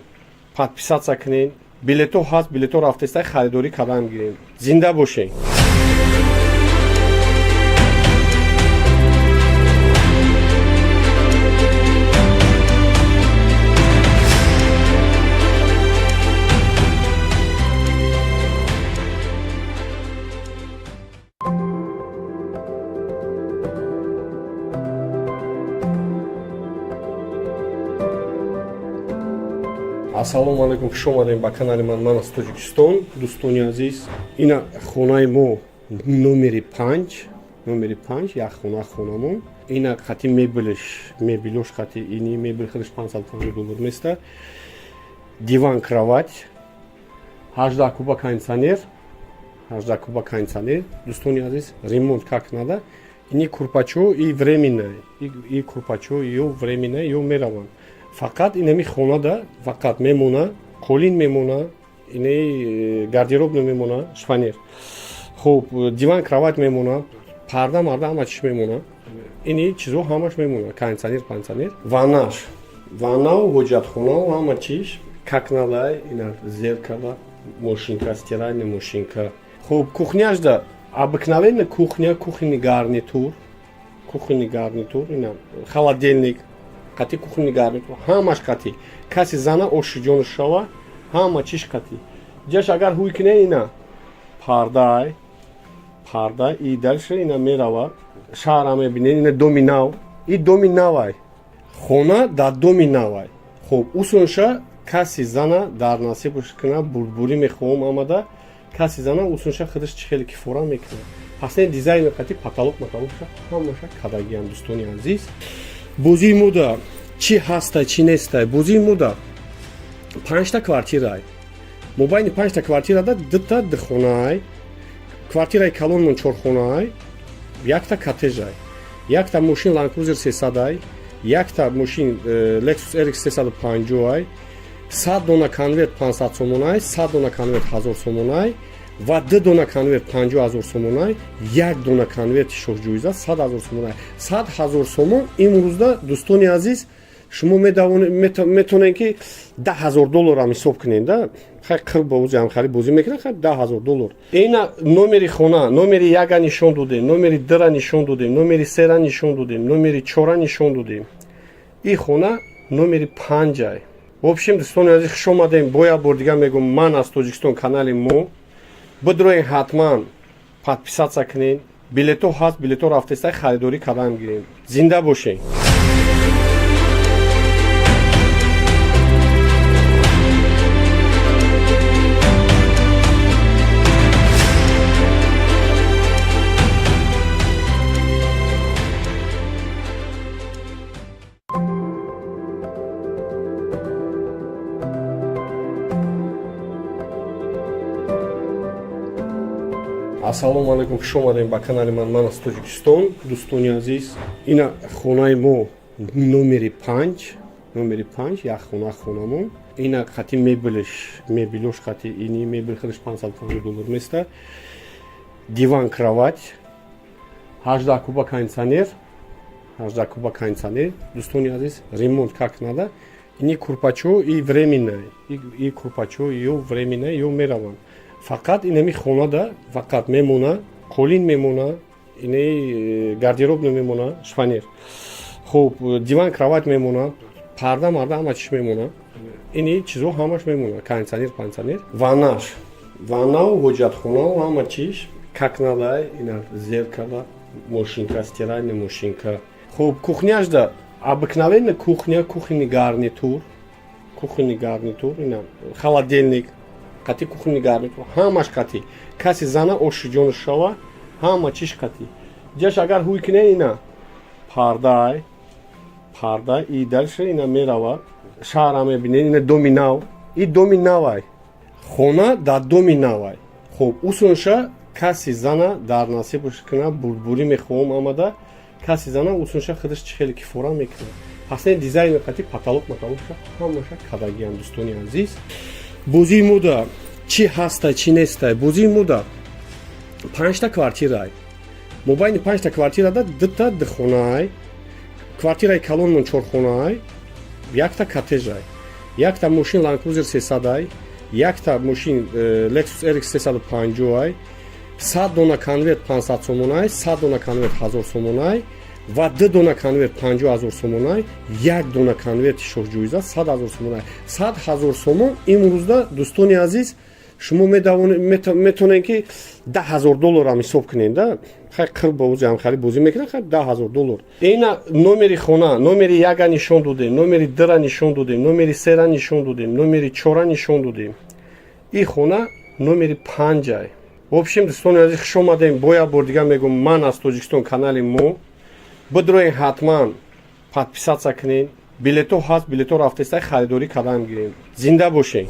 подписаться кунед. Билето ҳаст, билето рафтеста, харидорӣ кардан гирем. Зинда бошед. Ассалому алайкум, хуш омадем ба канали ман. Ман аз Тоҷикистон. Дӯстони азиз, ина хонаи мо номери 5, номери 5, як хона, хонамон. Ина қати мебелш, мебелош қати. Ини мебел худаш 550 доллар места. Диван, кровать, 18 куба кондиционер, 18 куба кондиционер. Дӯстони азиз, ремонт как надо. Ини курпачо и временное, и курпачо ё временное, ё мераванд. Фақат инами хонада фақат мемона қолин, мемона ини гардероб, намемона шифоньер. Хуб, диван, кровать мемона, парда марда ҳама чиш мемона, ини чизо ҳамаш мемона, кондиционер, пансионер, ваннаш, ваннау, ҳоҷатхонау, ҳама чиш как надо. Ина зеркало, машинка, стиральная машинка. Хуб, кухняшда обыкновенная кухня, кухонный гарнитур, кухонный гарнитур, ина холодильник қати, кухонный гарнитур ҳамаш қати. Каси зана оши ҷону шава, ҳама чиш қати. Ҷаш агар ҳуй кине, ина пардай, парда и дальше ина мерава, шаҳра мебинед. Ина доми нав, и доми навай, хона дар доми навай. Хуб, усунша каси зана дар насибш кина, бурдбурӣ мехоҳам амада каси зана усунша худаш чӣ хеле кифора мекунад. Пас не дизайн қати, потолок матолокша ҳамаша кадагиам. Дӯстони азиз, бозии мода чӣ ҳаста, чӣ нестай? Бозии мода панҷта квартирай. Мобайни панҷта квартирада дута духонаай, квартираи калонмон чорхонаай, якта коттежай, якта мошин Land Cruiser 300-ай, якта мошин Lexus RX 350-ай, 100 дона конверт 500 сомонай, 100 дона конверт 1000 сомонай ва ду дона конверт 50 000 сомонай, як дона конверти шоҳҷоиза 100 ҳазор сомонай. 100 ҳазор сомон имрӯзда, дӯстони азиз, шумо метавонед ки 10 000 долларам ҳисоб кунед да. Хай. Хай, қир ба ози ҳамхари бозӣ мекунад. Хай, 10 000 доллар. Ина номери хона, номери яка нишон додем, номери дра нишон додем, номери сера нишон додем, номери чора нишон додем. И хона номери панҷай. В общем, дӯстони азиз, хуш омадем. Бо як бор дигар мегӯм, ман аз Тоҷикистон, канали мо бидроен, ҳатман подписаться кунед. Билето ҳаст, билето рафтеста, харидорӣ кардан гирем. Зинда бошед. Ассалому алайкум, хуш омадем ба канали ман. Ман аз Тоҷикистон. Дӯстони азиз, ина хонаи мо номери панҷ, номери панҷ, як хона, хонамон. Ина қати мебелш, мебелош қати. Ини мебел худаш 550 доллар места. Диван, кровать, 18 куба кондиционер, 18 куба кондиционер. Дӯстони азиз, ремонт как надо. Ини курпачо и временная, и курпачо ё временная, ё мераванд. Фақат инами хонада фақат мемона қолин, мемона ини гардероб, намемона шифоньер. Хуб, диван, кровать мемона, парда марда ҳама чиш мемона, ини чизо ҳамаш мемона, кондиционер, пансионер, ваннаш, ваннау, ҳоҷатхонау, ҳама чиш как надо. Ина зеркала, машинка, стиральная машинка. Хуб, кухняшда обыкновенная кухня, кухонный гарнитур, кухонный гарнитур, ина холодильник қати, кухонный гарнитур ҳамаш қати. Каси зана оши ҷону шава, ҳама чиш қати. Ҷаш агар ҳуй кине, ина пардай, парда и дальше ина мерава, шаҳра мебинед. Ина доми нав, и доми навай, хона дар доми навай. Хуб, усунша каси зана дар насибш кина, бурдбурӣ мехоҳам омада, каси зана усунша худаш чӣ хеле кифора мекунад. Пасне дизайн қати, потолок матолокша ҳамаша кадагиам. Дӯстони азиз, бозии мода чӣ ҳастай, чӣ нестай? Бозии мода панҷта квартирай. Мобайни панҷта квартирада дута духонаай. Квартираи калонмон чорхонаай, якта коттежай, якта мошин Land Cruiser 300-ай, якта мошин Lexus RX 350-ай, 100 дона конверт 500 сомонай, 100 дона конверт 1000 сомонай ва ду дона конверт 50 000 сомонай, як дона конверти шоҳҷоиза 100 000 сомонай. 100 000 сомон имрӯзда, дӯстони азиз, шумо метавонед ки 10 000 долларам ҳисоб кунед да. Хай, қир ба ози ҳамхари бозӣ мекунад. Хай, 10 000 доллар. Ина номери хона, номери яка нишон додем, номери дра нишон додем, номери сера нишон додем, номери чора нишон додем. И хона номери панҷай. В общем, дӯстони азиз, хуш омадем. Бо як бор дигар мегӯм, ман аз Тоҷикистон, канали мо бидроен, ҳатман подписаться кунед. Билето ҳаст, билето рафтеста, харидорӣ кардан гирем. Зинда бошед.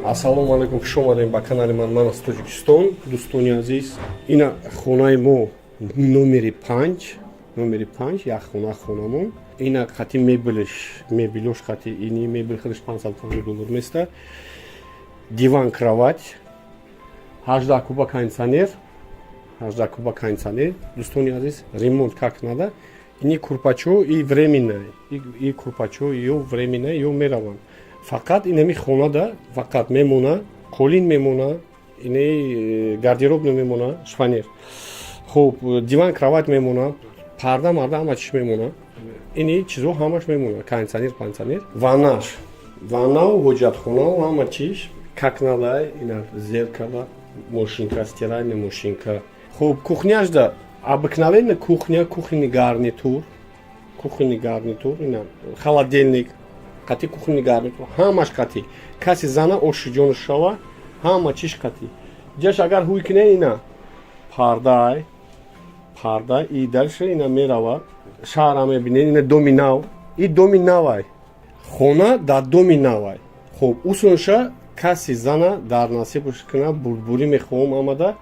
Ассалому алайкум, хуш омадем ба канали ман. Ман аз Тоҷикистон. Дӯстони азиз, ина хонаи мо номери панҷ, номери панҷ, як хона, хонамон. Ина қати мебелш, мебелош қати. Ини мебел худаш 550 доллар места. Диван, кровать, 18 куба кондиционер, 18 куба кондиционер. Дӯстони азиз, ремонт как надо. Ини курпачо и временная, и курпачо ё временная, ё мераванд. Фақат инами хонада фақат мемона қолин, мемона ини гардероб, намемона шифоньер. Хуб, диван, кровать мемона, парда марда ҳама чиш мемона, ини чизо ҳамаш мемона, кондиционер, пансионер, ваннаш, ваннау, ҳоҷатхонау, ҳама чиш как надо. Ина зеркала, машинка, стиральная машинка. Хуб, кухняшда обыкновенная кухня, кухонный гарнитур, кухонный гарнитур, ина холодильник қати, кухонный гарнитур ҳамаш қати. Каси зана оши ҷону шава, ҳама чиш қати. Ҷаш агар ҳуй кине, ина пардай, парда и дальше ина мерава, шаҳра мебинед. Ина доми нав, и доми навай, хона дар доми навай. Хуб, усунша каси зана дар насибш кина, бурдбурӣ мехоҳам омада,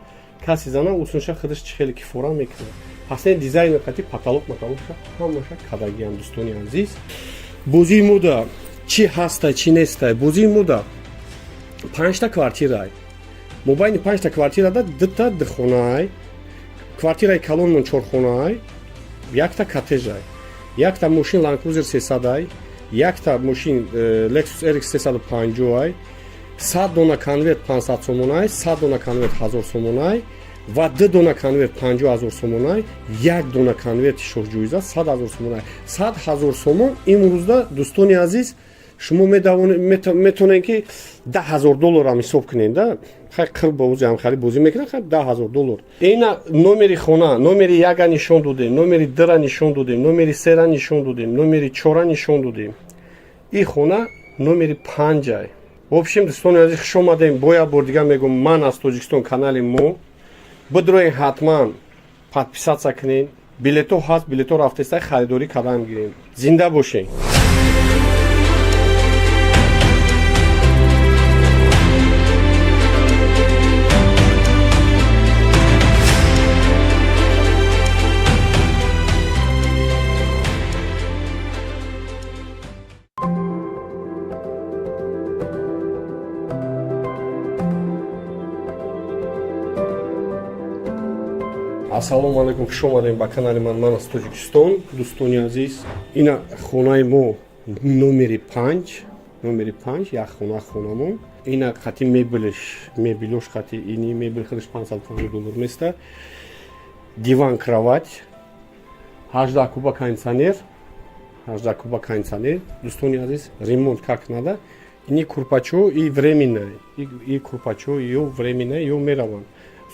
каси зана усунша худаш чӣ хеле кифора мекунад. Пасне дизайнер қати потолок матолокша ҳамаша кадагиам. Дӯстони азиз, бозии мода чӣ ҳастай, чӣ нестай? Бозии мода панҷта квартирай. Мобайни панҷта квартирада дута духонаай. Квартираи калонмон чорхонаай, якта коттежай, якта мошин Land Cruiser 300-ай, якта мошин Lexus RX 350-ай, 100 дона конверт 500 сомонай, 100 дона конверт 1000 сомонай ва ду дона конверт 50 000 сомонай, як дона конверти шоҳҷоиза 100 000 сомонай. 100 000 сомон имрӯзда, дӯстони азиз, шумо метавонед ки 10 000 долларам ҳисоб кунед да. Хай, қирб бози ҳамхари бозӣ мекунад. Хай, 10 000 доллар. Ина номери хона, номери яка нишон додем, номери дра нишон додем, номери сера нишон додем, номери чора нишон додем. И хона номери панҷай. В общем, дӯстони азиз, хуш омадем. Бо як бор дигар мегӯм, ман аз Тоҷикистон, канали мо бидроен, ҳатман подписаться кунед. Билето ҳаст, билето рафтеста, харидорӣ кардан гирем. Зинда бошед. Ассалому алайкум, хуш омадем ба канали ман. Ман аз Тоҷикистон. Дӯстони азиз, ина хонаи мо номери панҷ, номери панҷ, як хона хонамон. Ина қати мебелш, мебелош қати. Ини мебел худаш 550 доллар места. Диван, кровать, 18 куба кондиционер, 18 куба кондиционер. Дӯстони азиз, ремонт как надо. Ини курпачо и временное, и курпачо ё временное, ё мераванд.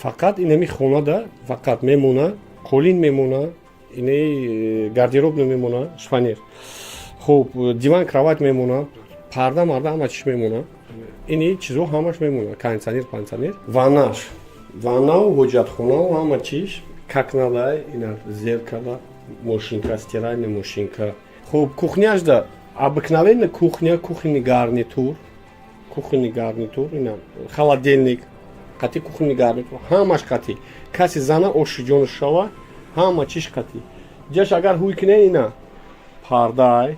Фақат инами хонада фақат мемона қолин мемона, ини гардеробно мемона, шифоньер. Хуб, диван, кровать мемона, парда марда ҳама чиш мемона, ини чизо ҳамаш мемона, кондиционер, кондиционер, ваннаш, ваннау, ҳоҷатхонау, ҳама чиш как надо. Ина зеркала, машинка, стиральная машинка. Хуб, кухняшда обыкновенная кухня, кухонный гарнитур, кухонный гарнитур, ина холодильник қати, кухонный гарнитур ҳамаш қати. Каси зана оши ҷону шава, ҳама чиш қати. Ҷаш агар ҳуй кине, ина пардай,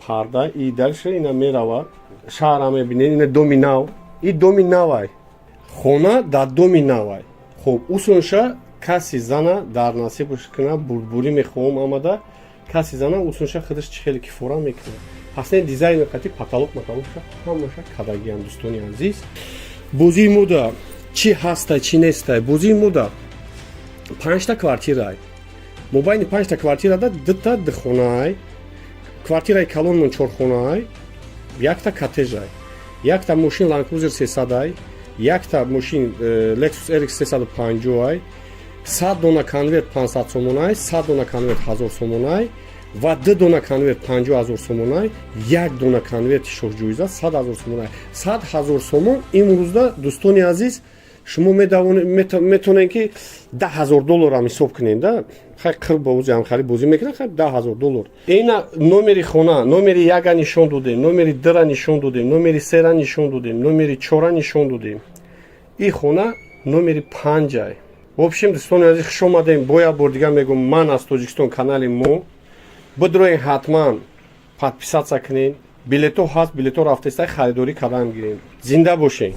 парда и дальше ина мерава, шаҳра мебинед. Ина доми нав, и доми навай, хона дар доми навай. Хуб, усунша каси зана дар насибш кина, бурдбурӣ мехоҳам омада. Каси зана усунша худаш чӣ хеле кифора мекунад. Пас не дизайнер қати потолок матолокша ҳамаша кадагиам. Дӯстони азиз, бозии мода чӣ ҳастай, чӣ нестай? Бозии мода панҷта квартирай. Мобайни панҷта квартирада дута духонаай. Квартираи калонмон чорхонаай, якта коттежай, якта мошин Land Cruiser 300-ай, якта мошин Lexus RX 350-ай, 100 дона конверт 500 сомонай, 100 дона конверт 1000 сомонай ва ду дона конверт 50 000 сомонай, як дона конверти шоҳҷоиза 100 000 сомонай. 100 000 сомон имрӯзда, дӯстони азиз, шумо метавонед ки 10 000 долларам ҳисоб кунед да. Хай, қирб бози ҳамхари бозӣ мекунад. Хай, 10 000 доллар. Ина номери хона, номери яка нишон додем, номери дра нишон додем, номери сера нишон додем, номери чора нишон додем. И хона номери панҷай. В общем, дӯстони азиз, хуш омадем. Бо як бор дигар мегӯм, ман аз Тоҷикистон, канали мо бидроен, ҳатман подписаться кунед. Билето ҳаст, билето рафтеста, харидорӣ кардан гирем. Зинда бошед.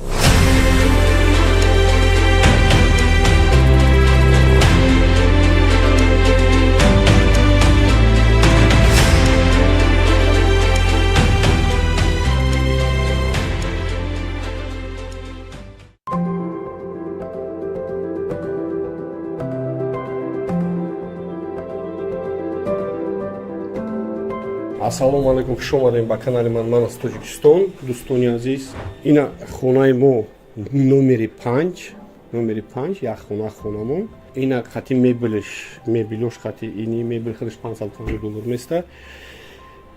Ассалому алайкум, хуш омадем ба канали ман. Ман аз Тоҷикистон. Дӯстони азиз, ина хонаи мо номери панҷ, номери панҷ, як хона хонамон. Ина қати мебелш, мебелош қати. Ини мебел худаш 550 доллар места.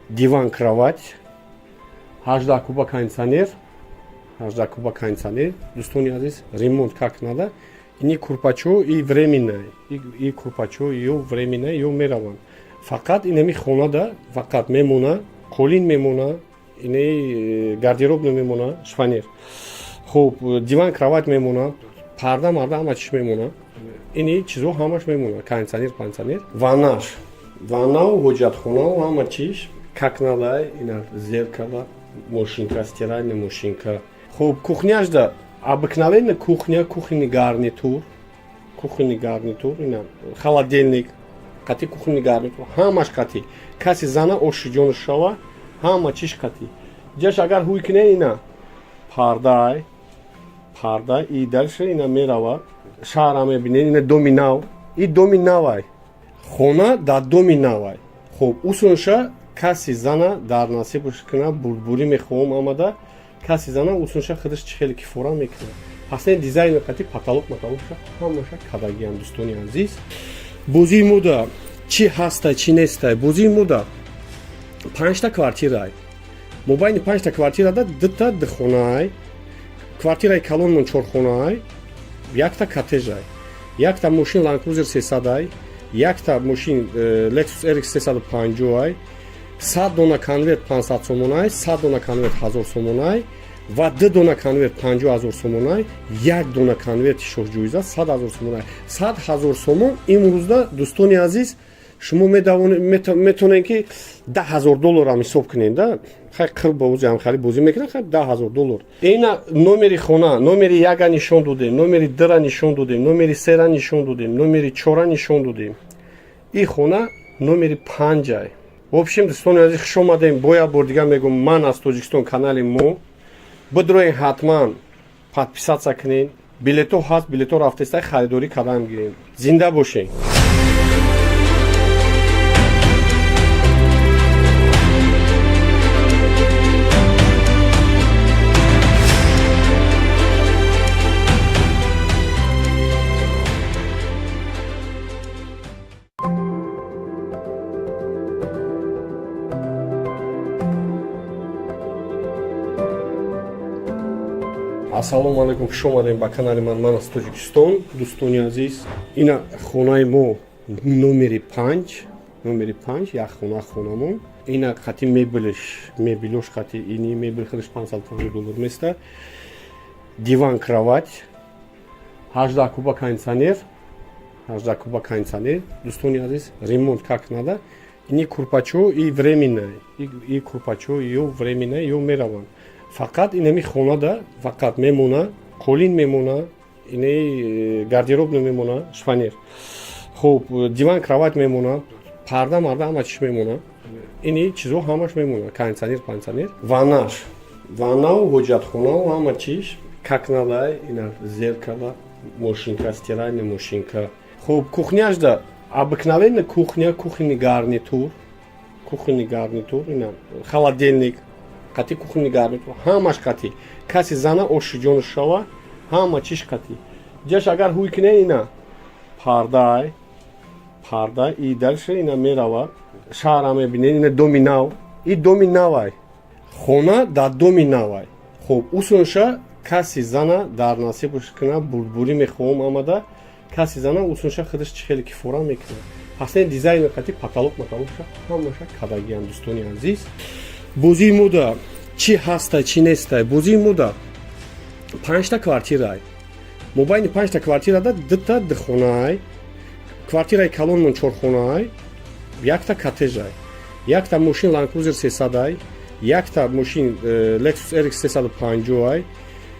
Диван, кровать, 18 куба кондиционер, 18 куба кондиционер. Дӯстони азиз, ремонт как надо. Ини курпачо и временное, и курпачо ё временное, ё мераванд. Фақат инами хонада фақат мемона қолин мемона, ини гардеробно мемона, шифоньер. Хуб, диван, кровать мемона. Парда марда ҳама чиш мемона. Ини чизо ҳамаш мемона. Кондиционер, пансионер. Ваннаш. Ваннау, ҳоҷатхонау ҳама чиш. Как надо, ина зеркало, машинка, стиральная машинка. Хуб, кухняшда обыкновенная кухня, кухонный гарнитур. Кухонный гарнитур, ина холодильник, қати кухонный гарнитур, ҳамаш қати. Каси зана оши ҷонаш шава, ҳама чиш қати. Ҷаш агар ҳуй кине, ина пардай, парда и дальше ина мерава. Шаҳра мебинед, ина доми нав, и доми навай. Хона дар доми навай. Хуб, усунша каси зана дар насибаш кина, бурдбурӣ мехоҳам омада, каси зана усунша худаш чӣ хеле кифора мекунад. Пас не дизайн қати потолок матолокша ҳамаша кадагиам, дӯстони азиз. Бозии мода чӣ ҳастай, чӣ нестай? Бозии мода панҷта квартирай. Мобайни панҷта квартирада дута духонаай. Квартираи калонмон чорхонаай, якта коттежай, якта мошин Land Cruiser 300-ай, якта мошин Lexus RX 350-ай, 100 дона конверт 500 сомонай, 100 дона конверт 1000 сомонай ва ду дона конверт 50 ҳазор сомонай, як дона конверти шоҳҷоиза 100 ҳазор сомонай. 100 ҳазор сомон имрӯзда, дӯстони азиз, шумо метавонед ки 10 000 долларам ҳисоб кунед да. Хай, қир ба ози ҳамхари бозӣ мекунад, хай, 10 000 доллар. Ина номери хона, номери яка нишон додем, номери дра нишон додем, номери сера нишон додем, номери чора нишон додем. И хона номери панҷай. В общем, дӯстони азиз, хуш омадем. Бо як бор дигар мегӯм, ман аз Тоҷикистон, канали мо бидроен, ҳатман подписаться кунед. Билето ҳаст, билето рафтеста, харидорӣ кардан гирем. Зинда бошед. Ассалому алайкум, хуш омадем ба канали ман, ман аз Тоҷикистон. Дӯстони азиз, ина хонаи мо номери панҷ, номери панҷ, як хона хонамон. Ина қати мебелш, мебелош қати, ини мебел худаш 550 доллар места. Диван, кровать, 18 куба кондиционер, 18 куба кондиционер. Дӯстони азиз, ремонт как надо. Ини курпачо и временное, и курпачо ё временное, ё мераванд. Фақат инами хонада фақат мемона қолин, мемона ини гардероб, мемона шифоньер. Хуб, диван, кровать мемона, парда марда ҳама чиш мемона. Ини чизо ҳамаш мемона. Кондиционер, пансионер. Ваннаш, ваннау, ҳоҷатхонау ҳама чиш как надо, ина зеркало, машинка, стиральная машинка. Хуб, кухняшда обыкновенная кухня, кухонный гарнитур, кухонный гарнитур, ина холодильник, қати кухонный гарнитур, ҳамаш қати. Каси зана оши ҷонаш шава, ҳама чиш қати. Ҷаш агар ҳуй кине, ина пардай, парда и дальше ина мерава. Шаҳра мебинед, ина доми нав, и доми навай. Хона дар доми навай. Хуб, усунша каси зана дар насибаш кина, бурдбурӣ мехоҳам омада, каси зана усунша худаш чӣ хеле кифора мекунад. Пас не дизайн қати потолок матолокша ҳамаша кадагиам, дӯстони азиз. Бозии мода чӣ ҳастай, чӣ нестай? Бозии мода панҷта квартирай. Мобайни панҷта квартирада дута духонаай. Квартираи калонмон чорхонаай, якта коттежай, якта мошин Land Cruiser 300-ай, якта мошин Lexus RX 350-ай,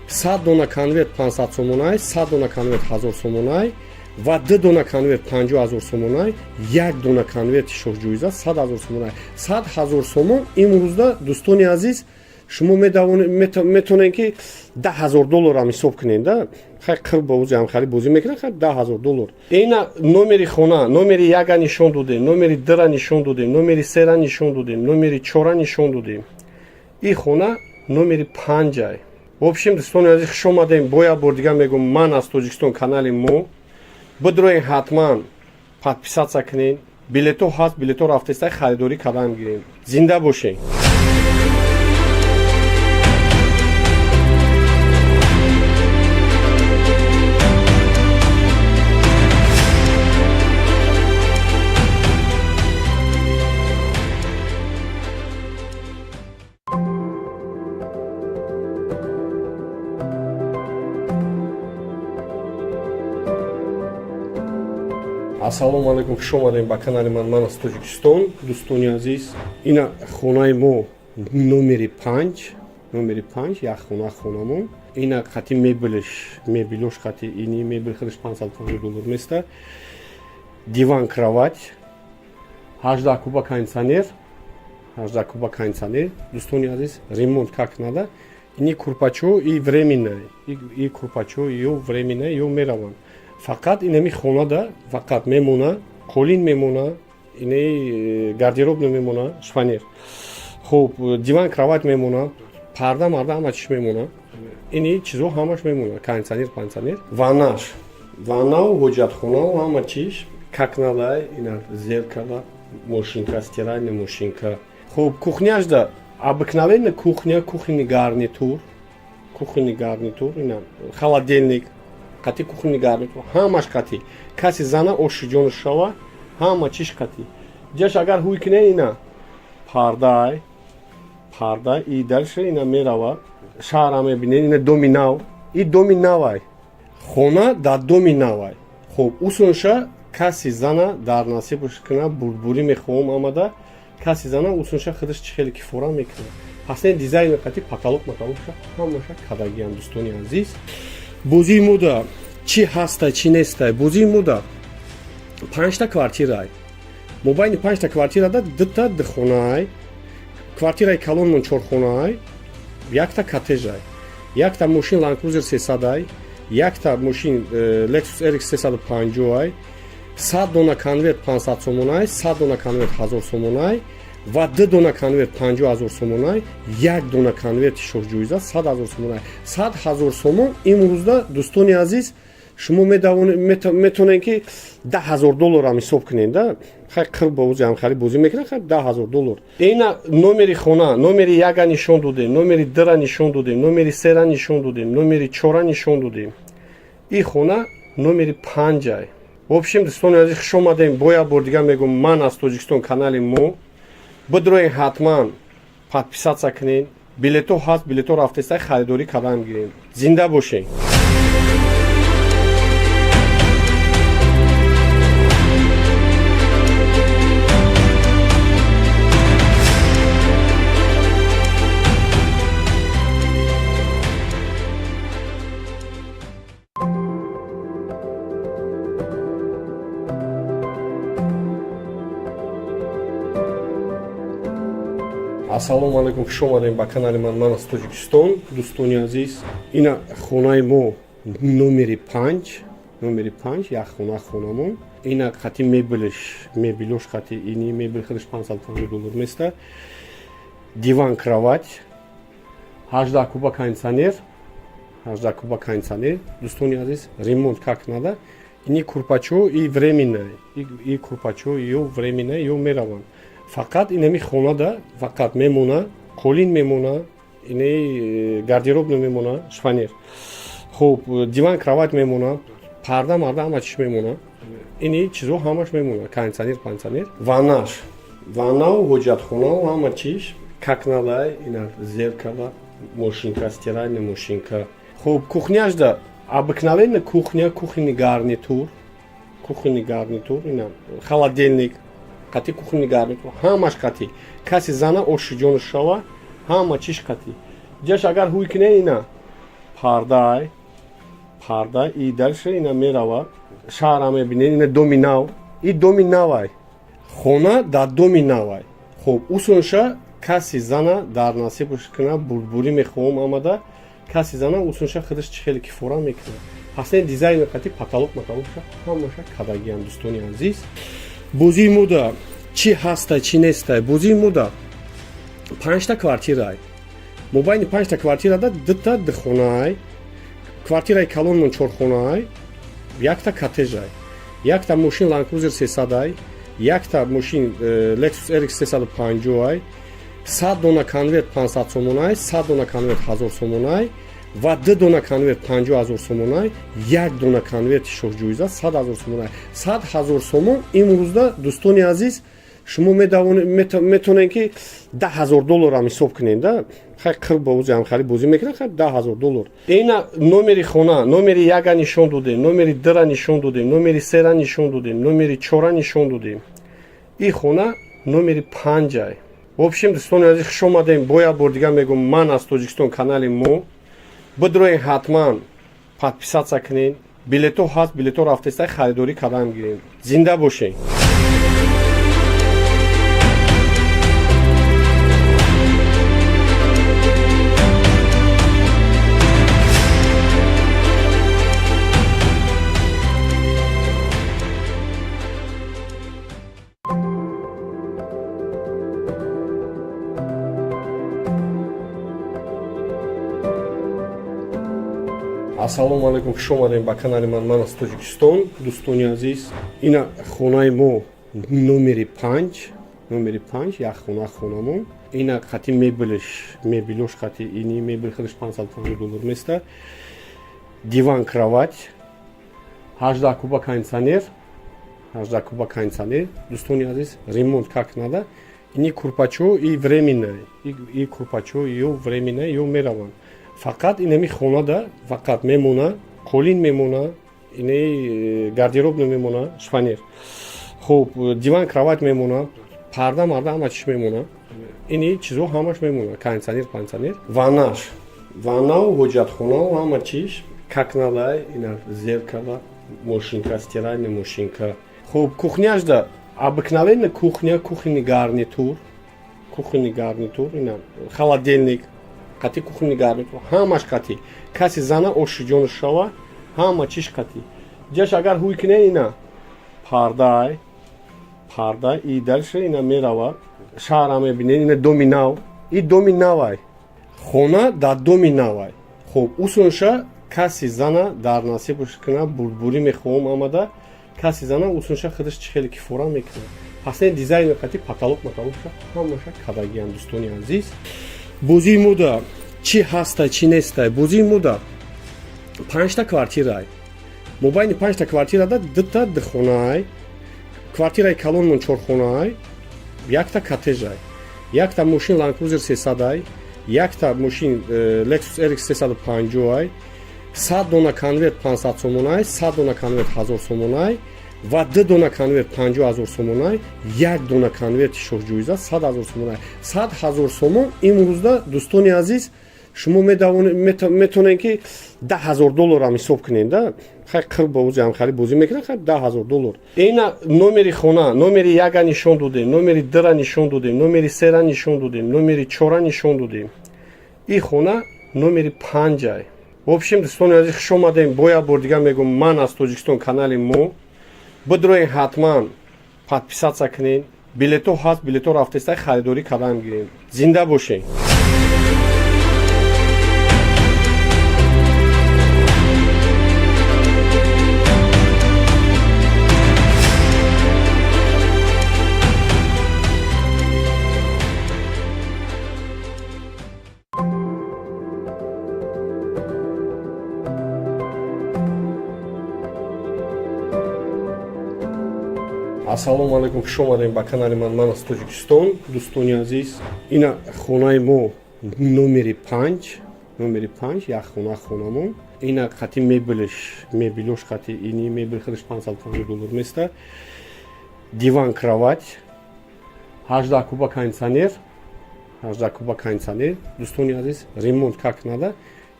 100 дона конверт 500 сомонай, 100 дона конверт 1000 сомонай ва ду дона конверт 50 ҳазор сомонай, як дона конверти шоҳҷоиза 100 ҳазор сомонай. 100 ҳазор сомон имрӯзда, дӯстони азиз, шумо метавонед ки 10 000 долларам ҳисоб кунед да. Хай, қир ба ози ҳамхари бозӣ мекунад, хай, 10 000 доллар. Ина номери хона, номери яка нишон додем, номери дра нишон додем, номери сера нишон додем, номери чора нишон додем. И хона номери панҷай. В общем, дӯстони азиз, хуш омадем. Бо як бор дигар мегӯм, ман аз Тоҷикистон, канали мо бидроен, ҳатман подписаться кунед. Билето ҳаст, билето рафтеста, харидорӣ кардан гирем. Зинда бошед. Ассалому алайкум, хуш омадем ба канали ман. Ман аз Тоҷикистон. Дӯстони азиз, ина хонаи мо номери 5, номери 5, як хона, хонамон. Ина қати мебелш, мебелош қати. Ини мебел худаш 550 доллар места. Диван, кровать, 18 куба кондиционер, 18 куба кондиционер. Дӯстони азиз, ремонт как надо. Ини курпачо и временное, и курпачо ё временное, ё мераванд. Фақат инами хонада фақат мемона қолин, мемона ини гардероб, намемона шифоньер. Хуб, диван, кровать мемона, парда марда ҳама чиш мемона, ини чизо ҳамаш мемона, кондиционер, пансионер, ваннаш, ваннау ҳоҷатхонау ҳама чиш как надо. Ина зеркало, машинка, стиральная машинка. Хуб, кухняшда обыкновенная кухня, кухонный гарнитур, кухонный гарнитур, ина холодильник қати, кухонный гарнитур ҳамаш қати. Каси зана оши ҷону шава, ҳама чиш қати. Ҷаш агар ҳуй кине, ина пардай, парда и дальше ина мерава, шаҳра мебинед. Ина доми нав, и доми навай, хона дар доми навай. Хуб, усунша каси зана дар насибаш кина, бурдбурӣ мехоҳам омада. Каси зана усунша худаш чӣ хеле кифора мекунад. Пас не дизайн қати, потолок матолокша ҳамаша кадагиам. Дӯстони азиз, бозии мода чӣ ҳастай, чӣ нестай? Бозии мода панҷта квартирай. Мобайни панҷта квартирада дута духонаай. Квартираи калонмон чорхонаай, якта коттежай, якта мошин Land Cruiser 300-ай, якта мошин Lexus RX 350-ай, 100 дона конверт 500 сомонай, 100 дона конверт 1000 сомонай ва ду дона конверт 50 000 сомонай, як дона конверти шоҳҷоиза 100 ҳазор сомонай. 100 ҳазор сомон имрӯзда, дӯстони азиз, шумо метавонед ки 10 000 долларам ҳисоб кунед да. Хай, қир бози ҳамхари бозӣ мекунад, хай, 10 000 доллар. Ина номери хона, номери яка нишон додем, номери дра нишон додем, номери сера нишон додем, номери чора нишон додем. И хона номери панҷай. В общем, дӯстони азиз, хуш омадем. Бо як бор дигар мегӯм, ман аз Тоҷикистон, канали мо бидроен, ҳатман подписаться кунед. Билето ҳаст, билето рафтеста, харидорӣ кардан гирем. Зинда бошед. Ассалому алайкум, хуш омадем ба канали ман. Ман аз Тоҷикистон. Дӯстони азиз, ина хонаи мо номери 5, номери 5, як хона, хонамон. Ина қати мебелш, мебелош қати. Ини мебел худаш 550 доллар места. Диван, кровать, 18 куба кондиционер, 18 куба кондиционер. Дӯстони азиз, ремонт как надо. Ини курпачо и временное, и курпачо ё временное, ё мераванд. Фақат инами хонада фақат мемона қолин, мемона ини гардероб, намемона шифоньер. Хуб, диван, кровать мемона, парда марда ҳама чиш мемона, ини чизо ҳамаш мемона, кондиционер, пансионер, ваннаш, ваннау ҳоҷатхонау ҳама чиш как надо. Ина зеркало, машинка, стиральная машинка. Хуб, кухняшда обыкновенная кухня, кухонный гарнитур, кухонный гарнитур, ина холодильник қати, кухонный гарнитур ҳамаш қати. Каси зана оши ҷону шава, ҳама чиш қати. Ҷаш агар ҳуй кине, ина пардай, парда и дальше ина мерава, шаҳра мебинед. Ина доми нав, и доми навай, хона дар доми навай. Хуб, усунша каси зана дар насибаш кина, бурдбурӣ мехоҳам омада. Каси зана усунша худаш чӣ хеле кифора мекунад. Пас не дизайн қати, потолок матолокша ҳамаша кадагиам. Дӯстони азиз, бозии мода чӣ ҳастай, чӣ нестай? Бозии мода панҷта квартирай. Мобайни панҷта квартирада дута духонаай. Квартираи калонмон чорхонаай, якта коттежай, якта мошин Land Cruiser 300-ай, якта мошин Lexus RX 350-ай, 100 дона конверт 500 сомонай, 100 дона конверт 1000 сомонай ва ду дона конверт 50 000 сомонай, як дона конверти шоҳҷоиза 100 ҳазор сомонай. 100 ҳазор сомон имрӯзда, дӯстони азиз, Шумо метавонед, ки 10 000 долларам ҳисоб кунед, да. Хай, қир бозиам хали бозӣ мекунад. Хай, 10 000 доллар. Ина номери хона, номери яка нишон додем, номери дра нишон додем, номери сера нишон додем, номери чора нишон додем. И хона номери панҷай. В общем, дӯстони азиз, хуш омадем. Бо як бор дигар мегӯм, ман аз Тоҷикистон, канали мо бидроен, ҳатман подписаться кунед. Билето ҳаст, билето рафтеста, харидорӣ кардан гирем. Зинда бошед. Ассалому алайкум, хуш омадем ба канали ман. Ман аз Тоҷикистон. Дӯстони азиз, ина хонаи мо номери 5, номери 5, як хона, хонамон. Ина қати мебелш, мебелош қати. Ини мебел худаш 550 доллар места. Диван, кровать, 18 куба кондиционер, 18 куба кондиционер. Дӯстони азиз, ремонт как надо. Ини курпачо и временное, и курпачо ё временное, ё мераванд. Фақат инами хонада фақат мемона қолин, мемона ини гардероб, намемона шифоньер. Хуб, диван, кровать мемона, парда марда ҳама чиш мемона. Ини чизо ҳамаш мемона: кондиционер, кондиционер, ваннаш, ваннау, ҳоҷатхонау, ҳама чиш как надо. Ина зеркало, машинка, стиральная машинка. Хуб, кухняшда обыкновенная кухня, кухонный гарнитур, кухонный гарнитур, ина холодильник қати, кухонный гарнитур ҳамаш қати. Каси зана оши ҷону шава, ҳама чиш қати. Ҷаш агар ҳуй кине, ина пардай, парда и дальше ина мерава, шаҳра мебинед. Ина доми нав, и доми навай, хона дар доми навай. Хуб, усунша каси зана дар насибш кина, бурдбурӣ мехоҳам омада. Каси зана усунша худаш чӣ хеле кифора мекунад. Пас ин дизайни қати, потолок матолокша ҳамаша кадагиам. Дӯстони азиз, бозии мода чӣ ҳастай, чӣ нестай? Бозии мода панҷта квартирай. Мобайни панҷта квартирада дута духонаай. Квартираи калонмон чорхонаай, якта коттежай, якта мошин Land Cruiser 300-ай, якта мошин Lexus RX 350-ай, 100 дона конверт 500 сомонай, 100 дона конверт 1000 сомонай ва ду дона конверт 50 000 сомонай, як дона конверти шоҳҷоиза 100 000 сомонай. 100 000 сомон имрӯзда, дӯстони азиз, шумо метавонед, ки 10 000 долларам ҳисоб кунед, да. Хай, қир бозиам хали бозӣ мекунад. Хай, 10 000 доллар. Ина номери хона, номери яка нишон додем, номери дра нишон додем, номери сера нишон додем, номери чора нишон додем. И хона номери панҷай. В общем, дӯстони азиз, хуш омадем. Бо як бор дигар мегӯм, ман аз Тоҷикистон, канали мо бидроен, ҳатман подписаться кунед. Билето ҳаст, билето рафтеста, харидорӣ кардан гирем. Зинда бошед. Ассалому алайкум, хуш омадем ба канали ман. Ман аз Тоҷикистон. Дӯстони азиз, ина хонаи мо номери 5, номери 5, як хона, хонамон. Ина қати мебелш, мебелош қати. Ини мебел худаш 550 доллар места. Диван, кровать, 18 куба кондиционер, 18 куба кондиционер. Дӯстони азиз, ремонт как надо.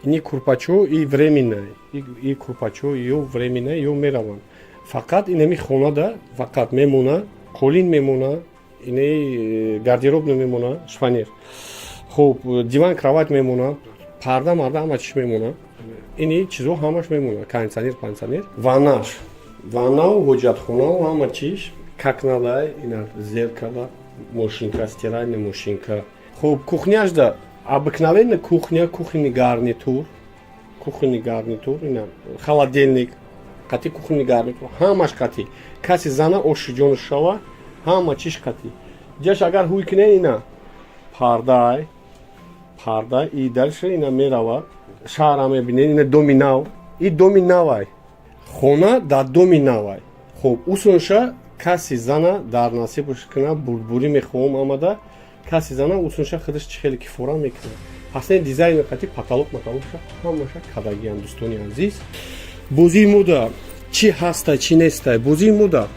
Ини курпачо и временное, и курпачо ё временное, ё мераванд. Фақат инами хонада фақат мемона қолин, мемона ини гардероб, намемона шифоньер. Хуб, диван, кровать мемона, парда марда ҳама чиш мемона. Ини чизо ҳамаш мемона: кондиционер, кондиционер, ваннаш, ваннау, ҳоҷатхонау, ҳама чиш как надо. Ина зеркало, машинка, стиральная машинка. Хуб, кухняшда обыкновенная кухня, кухонный гарнитур, кухонный гарнитур, ина холодильник қати, кухонный гарнитур ҳамаш қати. Каси зана оши ҷону шава, ҳама чиш қати. Ҷаш агар ҳуй кине, ина пардай, парда и дальше ина мерава, шаҳра мебинед. Ина доми нав, и доми навай, хона дар доми навай. Хуб, усунша. Каси зана дар насибаш куна, бурдбурӣ мехоҳам омада, каси зана усунша худаш чӣ хеле кифора мекунад. Пас не, дизайн қати потолок матолокша ҳамаша кадагиам. Дӯстони азиз, бозии мода чӣ ҳастай, чӣ нестай? Бозии мода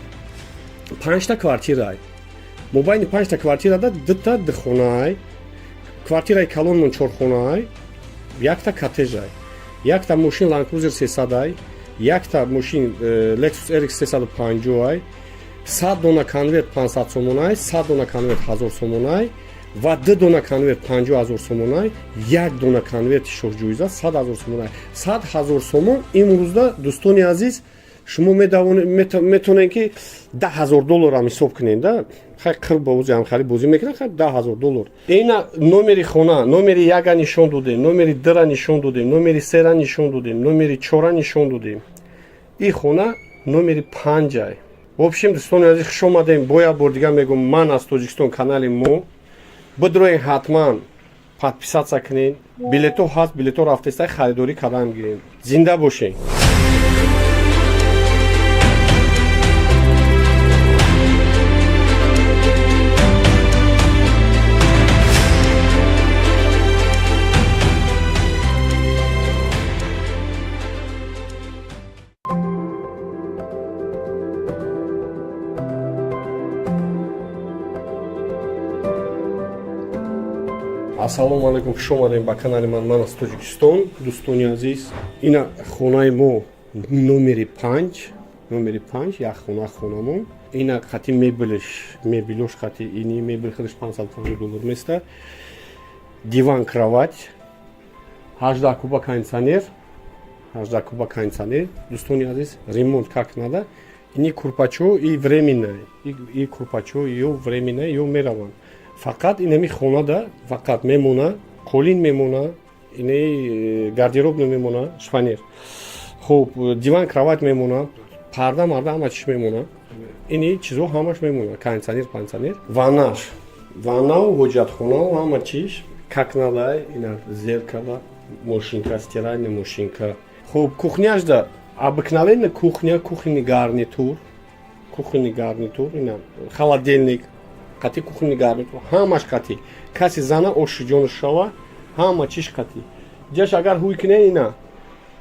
панҷта квартирай. Мобайни панҷта квартирада дута духонаай. Квартираи калонмон чорхонаай, якта коттежай, якта мошин Land Cruiser 300-ай, якта мошин Lexus RX 350-ай, 100 дона конверт 500 сомонай, 100 дона конверт 1000 сомонай ва ду дона конверт 50 000 сомонай, як дона конверти шоҳҷоиза 100 000 сомонай. 100 000 сомон имрӯзда, дӯстони азиз, шумо метавонед ки 10 000 долларам ҳисоб кунед да. Хай, қирб бози ҳамхари бозӣ мекунад. Хай, 10 000 доллар. Ина номери хона, номери яка нишон додем, номери дра нишон додем, номери сера нишон додем, номери чора нишон додем. И хона номери панҷай. В общем, дӯстони азиз, хуш омадем. Бо як бор дигар мегӯм, ман аз Тоҷикистон, канали мо бидроен, ҳатман подписаться кунед. Билето ҳаст, билето рафтеста, харидорӣ кардан гирем. Зинда бошед. Ассалому алайкум, хуш омадем ба канали ман. Ман аз Тоҷикистон. Дӯстони азиз, ина хонаи мо номери панҷ, номери панҷ, як хона хонамон. Ина қати мебелш, мебелош қати ини мебел худаш 550 доллар места, диван, кровать, 18 куба кондиционер, 18 куба кондиционер. Дӯстони азиз, ремонт как надо. Ини курпачо и временное, и курпачо ё временное, ё мераванд. Фақат инами хонада фақат мемона қолин мемона, ини гардероб намемона, шифоньер. Хуб, диван, кровать мемона, парда марда ҳама чиш мемона, ини чизо ҳамаш мемона, кондиционер, пансионер, ваннаш, ваннау, ҳоҷатхонау, ҳама чиш как надо. Ина зеркало, машинка, стиральная машинка. Хуб, кухняшда обыкновенная кухня, кухонный гарнитур, кухонный гарнитур, ина холодильник қати кухонный гарнитур ҳамаш қати. Каси зана оши ҷону шава, ҳама чиш қати. Ҷаш агар ҳуй кине, ина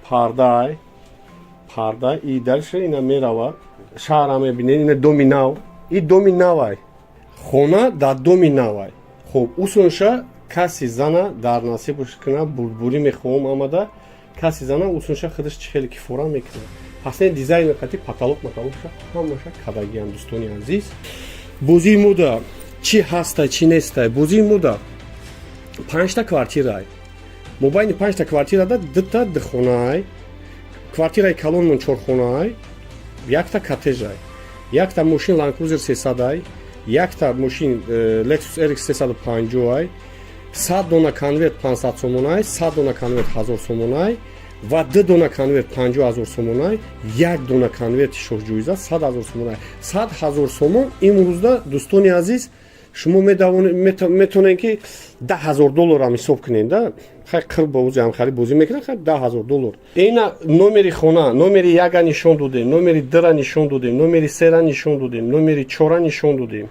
пардай, парда и дальше ина мерава, шаҳра мебинед. Ина доми нав, и доми навай, хона дар доми навай. Хуб, усунша каси зана дар насибаш куна, бурдбурӣ мехоҳам омада, каси зана усунша худаш чӣ хеле кифора мекунад. Пас не, дизайн қати потолок матолокша ҳамаша кадагиам. Дӯстони азиз, бозии мода чӣ ҳастай, чӣ нестай? Бозии мода панҷта квартирай. Мобайни панҷта квартирада дута духонаай. Квартираи калонмон чорхонаай, якта коттежай, якта мошин Land Cruiser 300-ай, якта мошин Lexus RX 350-ай, 100 дона конверт 500 сомонай, 100 дона конверт 1000 сомонай ва ду дона конверт 50 000 сомонай, як дона конверти шоҳҷоиза 100 000 сомонай. 100 000 сомон имрӯзда, дӯстони азиз, шумо метавонед ки 10 000 долларам ҳисоб кунед да. Хай, қирб бози ҳамхари бозӣ мекунад. Хай, 10 000 доллар. Ина номери хона, номери яка нишон додем, номери дра нишон додем, номери сера нишон додем, номери чора нишон додем.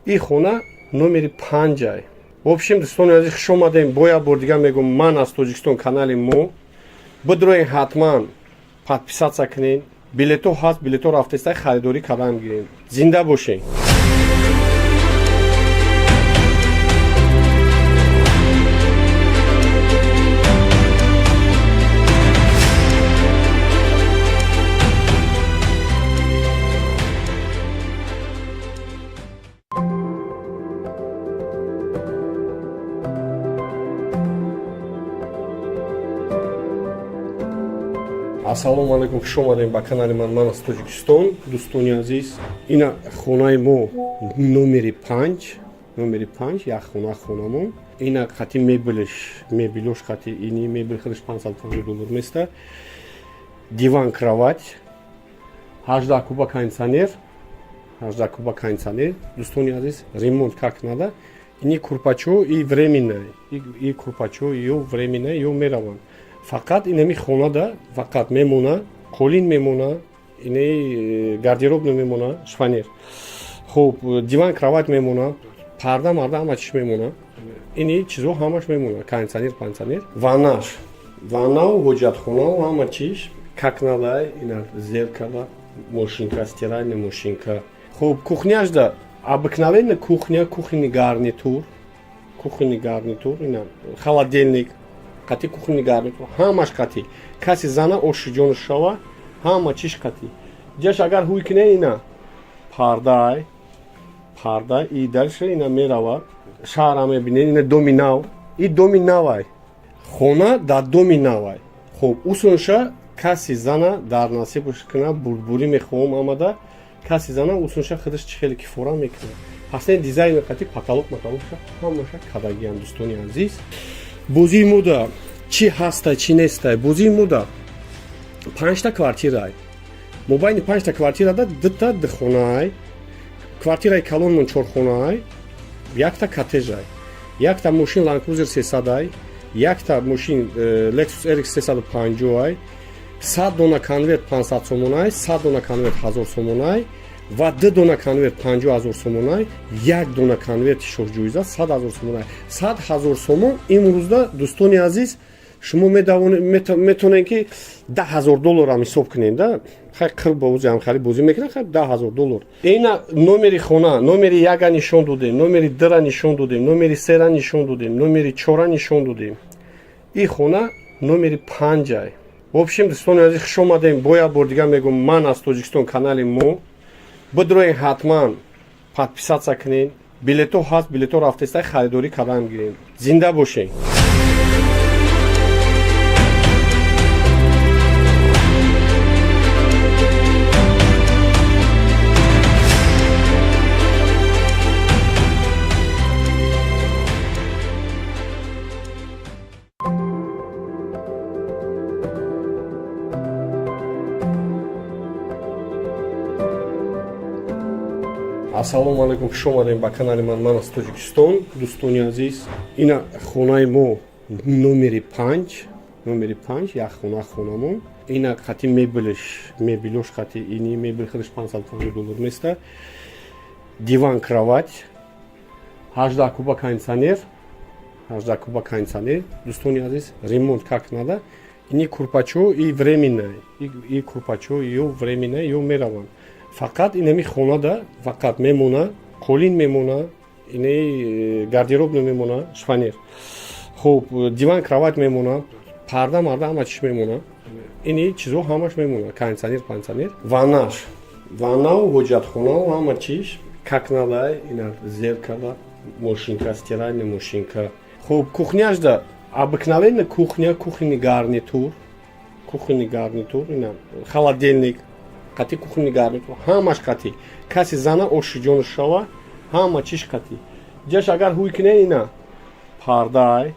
И хона номери панҷай. В общем, дӯстони азиз, хуш омадем. Бо як бор дигар мегӯм, ман аз Тоҷикистон, канали мо бидроен, ҳатман подписаться кунед. Билето ҳаст, билето рафтеста, харидорӣ кардан гирем. Зинда бошед. Ассалому алайкум, хуш омадем ба канали ман. Ман аз Тоҷикистон. Дӯстони азиз, ина хонаи мо номери панҷ, номери панҷ, як хона хонамон. Ина қати мебелш, мебелош қати ини мебел худаш 550 доллар места, диван, кровать, 18 куба кондиционер, 18 куба кондиционер. Дӯстони азиз, ремонт как надо. Ини курпачо и временное, и курпачо ё временное, ё мераванд. Фақат инами хонада фақат мемона қолин мемона. Ини гардероб намемона, шифоньер. Хуб, диван, кровать мемона, парда марда ҳама чиш мемона. Ини чизо ҳамаш мемона, кондиционер, пансионер. Ваннаш, ваннау, ҳоҷатхонау, ҳама чиш как надо. Ина зеркало, машинка, стиральная машинка. Хуб, кухняшда обыкновенная кухня, кухонный гарнитур, кухонный гарнитур, ина холодильник қати кухонный гарнитур, ҳамаш қати. Каси зана оши ҷону шава, ҳама чиш қати. Ҷаш агар ҳуй кине, ина пардай, парда и дальше ина мерава, шаҳра мебинед. Ина доми нав, и доми навай, хона дар доми навай. Хуб, усунша каси зана дар насибш кина, бурдбурӣ мехоҳам омада, каси зана усунша худаш чӣ хеле кифора мекунад. Пасне дизайн қати, потолок матолокша ҳамаша кадагиам. Дӯстони азиз, бозии мода чӣ ҳастай, чӣ нестай? Бозии мода панҷта квартирай. Мобайни панҷта квартирада дута духонаай. Квартираи калонмон чорхонаай, якта коттежай, якта мошин Land Cruiser 300-ай, якта мошин Lexus RX 350-ай, 100 дона конверт 500 сомонай, 100 дона конверт 1000 сомонай ва ду дона конверт 50 000 сомонай, як дона конверти шоҳҷоиза 100 ҳазор сомонай. 100 ҳазор сомон имрӯзда, дӯстони азиз, шумо метавонед ки 10 000 долларам ҳисоб кунед да. Хай, қир ба узи ҳамхари бозӣ мекунад. Хай, 10 000 доллар. Ина номери хона, номери яка нишон додем, номери дра нишон додем, номери сера нишон додем, номери чора нишон додем. И хона номери панҷай. В общем, дӯстони азиз, хуш омадем. Бо як бор дигар мегӯм, ман аз Тоҷикистон, канали мо бидроен, ҳатман подписаться кунед. Билето ҳаст, билето рафтеста, харидорӣ кардан гирем. Зинда бошед. Ассалому алайкум, хуш омадем ба канали ман. Ман аз Тоҷикистон. Дӯстони азиз, ина хонаи мо номери панҷ, номери панҷ, як хона, хонамон. Ина қати мебелш, мебелош қати. Ини мебел худаш 550 доллар места. Диван, кровать, 18 куба кондиционер, 18 куба кондиционер. Дӯстони азиз, ремонт как надо. Ини курпачо и временная, и курпачо ё временная, ё мераванд. Фақат инами хонада фақат мемона қолин мемона, ини гардероб намемона, шифоньер. Хуб, диван, кровать мемона, парда марда ҳама чиш мемона. Ини чизо ҳамаш мемона, кондиционер, пансионер. Ваннаш, ваннау, ҳоҷатхонау, ҳама чиш как надо. Ина зеркало, машинка, стиральная машинка. Хуб, кухняшда обыкновенная кухня, кухонный гарнитур, кухонный гарнитур, ина холодильник қати кухонный гарнитур, ҳамаш қати. Каси зана оши ҷону шава, ҳама чиш қати. Ҷаш агар ҳуй кине, ина пардай,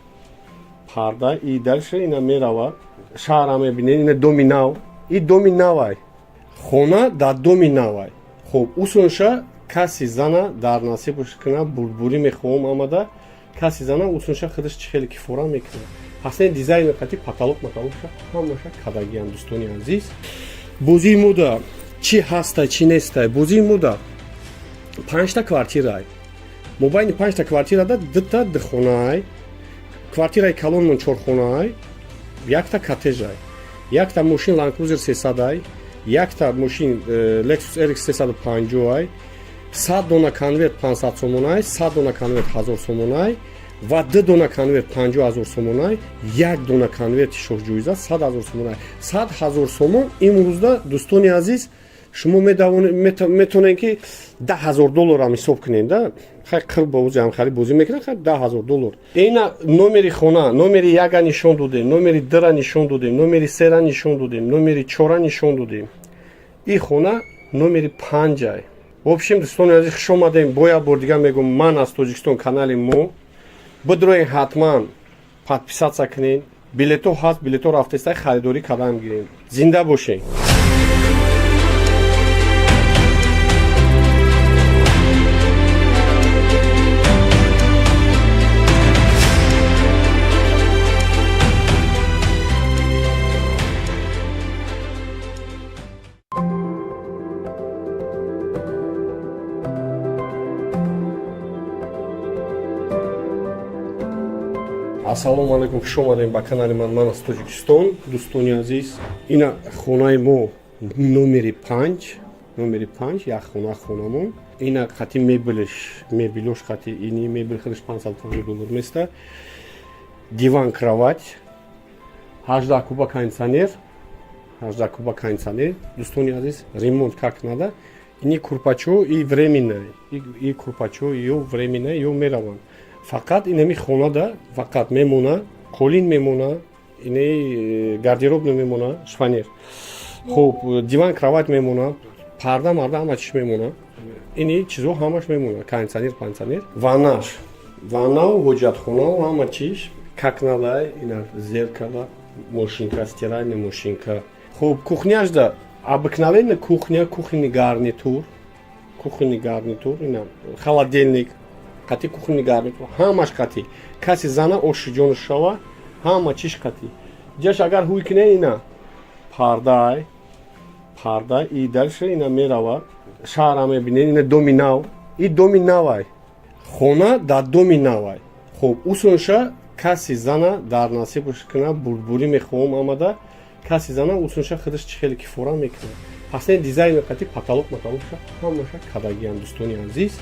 парда и дальше ина мерава, шаҳра мебинед. Ина доми нав, и доми навай, хона дар доми навай. Хуб, усунша каси зана дар насибш кина, бурдбурӣ мехоҳам омада, каси зана усунша худаш чӣ хеле кифора мекунад. Пасне дизайн қати, потолок матолокша ҳамаша кадагиам. Дӯстони азиз, бозии мода чӣ ҳастай, чӣ нестай? Бозии мода панҷта квартирай. Мобайни панҷта квартирада дута духонаай. Квартираи калонмон чорхонаай, якта коттежай, якта мошин Land Cruiser 300-ай, якта мошин Lexus RX 350-ай, 100 дона конверт 500 сомонай, 100 дона конверт 1000 сомонай ва ду дона конверт 50 000 сомонай, як дона конверти шоҳҷоиза 100 ҳазор сомонай. 100 ҳазор сомон имрӯзда, дӯстони азиз, шумо метавонед ки 10 000 долларам ҳисоб кунед да. Хай, қир ба узи ҳамхари бозӣ мекунад. Хай, 10 000 доллар. Ина номери хона, номери яка нишон додем, номери дра нишон додем, номери сера нишон додем, номери чора нишон додем. И хона номери панҷай. В общем, дӯстони азиз, хуш омадем. Бо як бор дигар мегӯм, ман аз Тоҷикистон, канали мо бидроен, ҳатман подписаться кунед. Билето ҳаст, билето рафтеста, харидорӣ кардан гирем. Зинда бошед. Ассалому алайкум, хуш омадем ба канали ман. Ман аз Тоҷикистон. Дӯстони азиз, ина хонаи мо номери 5, номери 5, як хона, хонамон. Ина қати мебелш, мебелош қати. Ини мебел худаш 550 доллар места. Диван, кровать, 18 куба кондиционер, 18 куба кондиционер. Дӯстони азиз, ремонт как надо. Ини курпачо и временное, и курпачо ё временное, ё мераванд. Фақат инами хонада фақат мемона қолин, мемона ини гардероб, мемона шифоньер. Хуб, диван, кровать мемона, парда марда ҳама чиш мемона, ини чизо ҳамаш мемона, кондиционер, пансионер, ваннаш, ваннау ҳоҷатхонау ҳама чиш как надо. Ина зеркало, машинка, стиральная машинка. Хуб, кухняшда обыкновенная кухня, кухонный гарнитур, кухонный гарнитур, ина холодильник қати, кухонный гарнитур ҳамаш қати. Каси зана оши ҷону шава, ҳама чиш қати. Ҷаш агар ҳуй кине, ина пардай, парда и дальше ина мерава, шаҳра мебинед. Ина доми нав, и доми навай, хона дар доми навай. Хуб, усунша каси зана дар насибаш кина, бурдбурӣ мехоҳам омада. Каси зана усунша худаш чӣ хеле кифора мекунад. Пас не, дизайн қати, потолок матолокша ҳамаша кадагиам. Дӯстони азиз,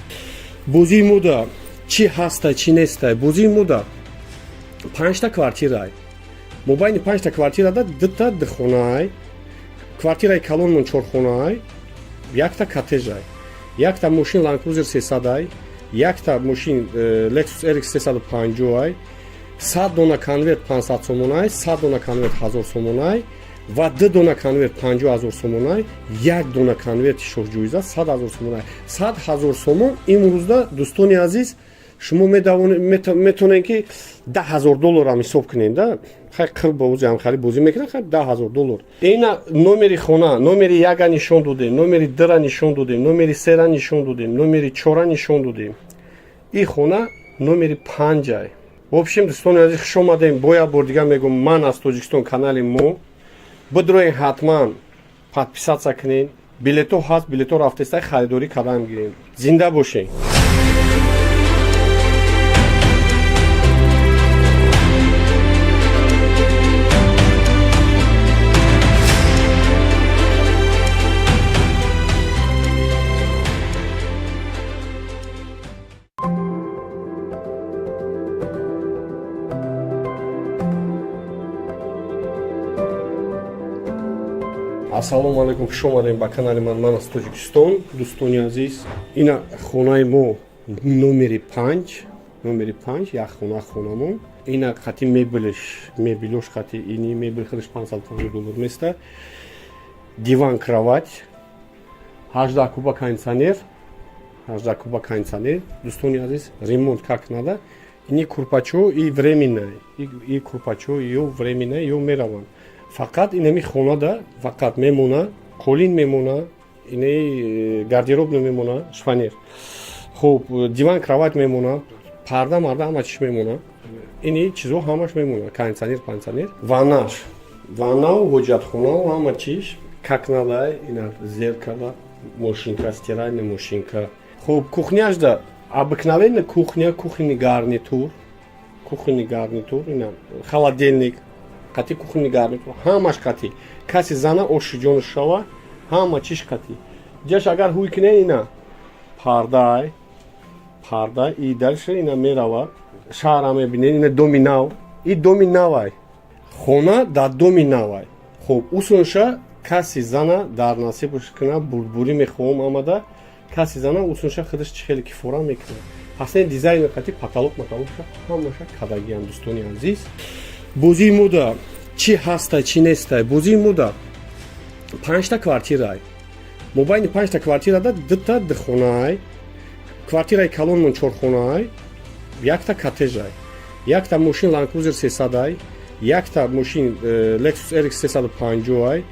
бозии мода чӣ ҳаста, чӣ нестай? Бозии мода панҷта квартирай. Мобайни панҷта квартирада дута духонаай. Квартираи калонмон чорхонаай, якта коттежай, якта мошин Land Cruiser 300-ай, якта мошин Lexus RX 350-ай, 100 дона конверт 500 сомонай, 100 дона конверт 1000 сомонай ва ду дона конверт 50 000 сомонай, як дона конверти шоҳҷоиза 100 000 сомонай. 100 000 сомон имрӯзда, дӯстони азиз, шумо метавонед ки 10 000 долларам ҳисоб кунед да. Хай, қир бозиам хали бозӣ мекунад, хай, 10 000 доллар. Ина номери хона, номери яка нишон додем, номери дра нишон додем, номери сера нишон додем, номери чора нишон додем. И хона номери панҷай. В общем, дӯстони азиз, хуш омадем. Бо як бор дигар мегӯм, ман аз Тоҷикистон, канали мо бидроен, ҳатман подписаться кунед. Билето ҳаст, билето рафтеста, харидорӣ кардан гирем. Зинда бошед. Ассалому алайкум, хуш омадем ба канали ман. Ман аз Тоҷикистон. Дӯстони азиз, ина хонаи мо номери 5, номери 5, як хона, хонамон. Ина қати мебелш, мебелош қати. Ини мебел худаш 550 доллар места. Диван, кровать, 18 куба кондиционер, 18 куба кондиционер. Дӯстони азиз, ремонт как надо. Ини курпачо и временное, и курпачо ё временное, ё мераванд. Фақат инами хонада фақат мемона қолин, мемона ини гардероб, мемона шифоньер. Хуб, диван, кровать мемона, парда марда ҳама чиш мемона, ини чизо ҳамаш мемона, кондиционер, пансионер, ваннаш, ваннау ҳоҷатхонау ҳама чиш как надо. Ина зеркало, машинка, стиральная машинка. Хуб, кухняшда обыкновенная кухня, кухонный гарнитур, кухонный гарнитур, ина холодильник қати, кухонный гарнитур ҳамаш қати. Каси зана оши ҷону шава, ҳама чиш қати. Ҷаш агар ҳуй кине, ина пардай, парда и дальше ина мерава, шаҳра мебинед. Ина доми нав, и доми навай, хона дар доми навай. Хуб, усунша каси зана дар насибаш кина, бурдбурӣ мехоҳам омада. Каси зана усунша худаш чӣ хеле кифора мекунад. Пас не, дизайн қати, потолок матолокша ҳамаша кадагиам. Дӯстони азиз, бозии мода чӣ ҳаста, чӣ нестай? Бозии мода панҷта квартирай. Мобайни панҷта квартирада дута духонаай. Квартираи калонмон чорхонаай, якта коттежай, якта мошин Land Cruiser 300-ай, якта мошин Lexus RX 350-ай,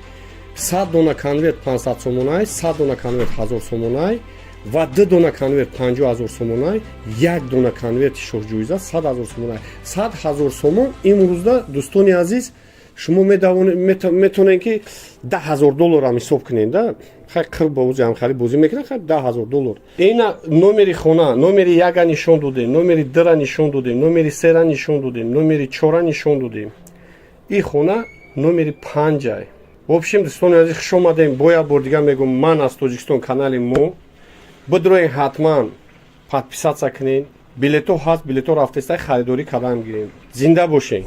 100 дона конверт 500 сомонай, 100 дона конверт 1000 сомонай ва ду дона конверт 50 000 сомонай, як дона конверти шоҳҷоиза 100 000 сомонай. 100 000 сомон имрӯзда, дӯстони азиз, Шумо метавонед, ки 10 000 долларам ҳисоб кунед, да. Хай, қир бозиам хали бозӣ мекунад. Хай, 10 000 доллар. Ина номери хона, номери яка нишон додем, номери дра нишон додем, номери сера нишон додем, номери чора нишон додем. И хона номери панҷай. В общем, дӯстони азиз, хуш омадем. Бо як бор дигар мегӯм, ман аз Тоҷикистон, канали мо бидроен, ҳатман подписаться кунед. Билето ҳаст, билето рафтеста, харидорӣ кардан гирем. Зинда бошед.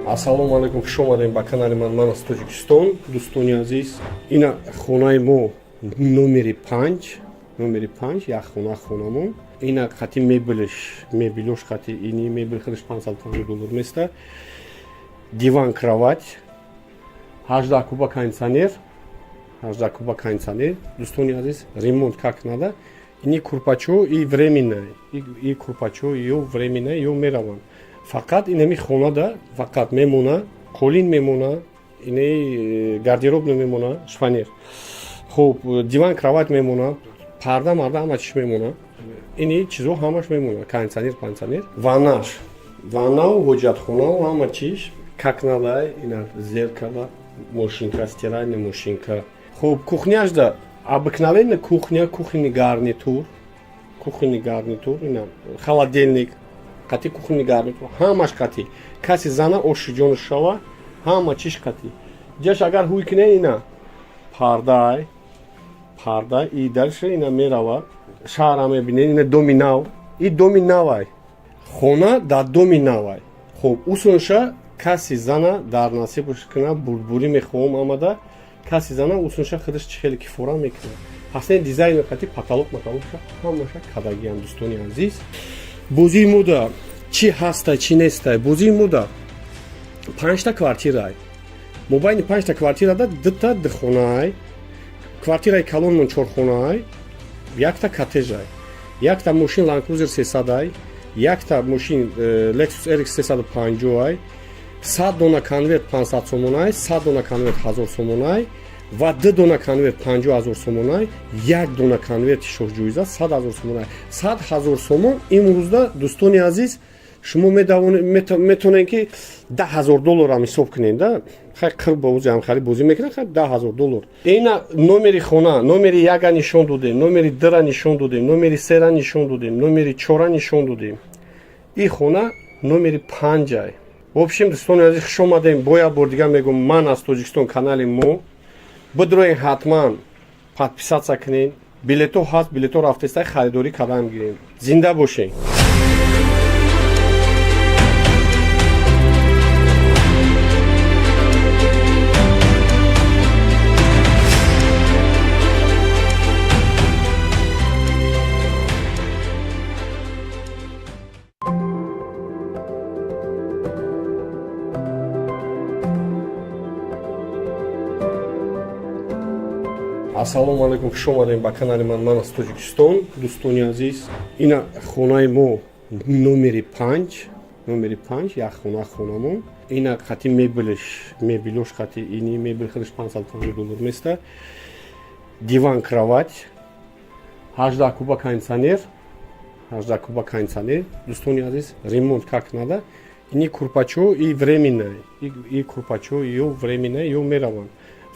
Ассалому алайкум, хуш омадем ба канали ман. Ман аз Тоҷикистон. Дӯстони азиз, ина хонаи мо номери 5, номери 5, як хона, хонамон. Ина қати мебелш, мебелош қати. Ини мебел худаш 550 доллар места. Диван, кровать, 18 куба кондиционер, 18 куба кондиционер. Дӯстони азиз, ремонт как надо. Ини курпачо и временная, и курпачо ё временная, ё мераванд. Фақат инами хонада фақат мемона қолин, мемона ини гардероб, намемона шифоньер. Хуб, диван, кровать мемона, парда марда ҳама чиш мемона. Ини чизо ҳамаш мемона: кондиционер, пансионер, ваннаш, ваннау, ҳоҷатхонау, ҳама чиш как надо. Ина зеркало, машинка, стиральная машинка. Хуб, кухняшда обыкновенная кухня, кухонный гарнитур, кухонный гарнитур, ина холодильник қати, кухонный гарнитур ҳамаш қати. Каси зана оши ҷону шава, ҳама чиш қати. Ҷаш агар ҳуй кине, ина пардай, парда и дальше ина мерава, шаҳра мебинед. Ина доми нав, и доми навай, хона дар доми навай. Хуб, усунша каси зана дар насибш кина, бурдбурӣ мехоҳам омада. Каси зана усунша худаш чӣ хеле кифора мекунад. Пасне дизайн қати, потолок матолокша ҳамаша кадагиам. Дӯстони азиз, бозии мода чӣ ҳастай, чӣ нестай? Бозии мода панҷта квартирай. Мобайни панҷта квартирада дута духонаай. Квартираи калонмон чорхонаай, якта коттежай, якта мошин Land Cruiser 300-ай, якта мошин Lexus RX 350-ай, 100 дона конверт 500 сомонай, 100 дона конверт 1000 сомонай ва ду дона конверт 50 000 сомонай, як дона конверти шоҳҷоиза 100 000 сомонай. 100 000 сомон имрӯзда, дӯстони азиз, шумо метавонед, ки 10 000 долларам ҳисоб кунед, да. Хай, қир бозиам хали бозӣ мекунад. Хай, 10 000 доллар. Ина номери хона, номери яка нишон додем, номери дра нишон додем, номери сера нишон додем, номери чора нишон додем. И хона номери панҷай. В общем, дӯстони азиз, хуш омадем. Бо як бор дигар мегӯм, ман аз Тоҷикистон, канали мо бидроен, ҳатман подписаться кунед. Билето ҳаст, билето рафтеста, харидорӣ кардан гирем. Зинда бошед. Ассалому алайкум, хуш омадем ба канали ман. Ман аз Тоҷикистон. Дӯстони азиз, ина хонаи мо номери 5, номери 5, як хона, хонамон. Ина қати мебелш, мебелош қати. Ини мебел худаш 550 доллар места. Диван, кровать, 18 куба кондиционер, 18 куба кондиционер. Дӯстони азиз, ремонт как надо. Ини курпачо и временная, и курпачо ё временная, ё мераванд.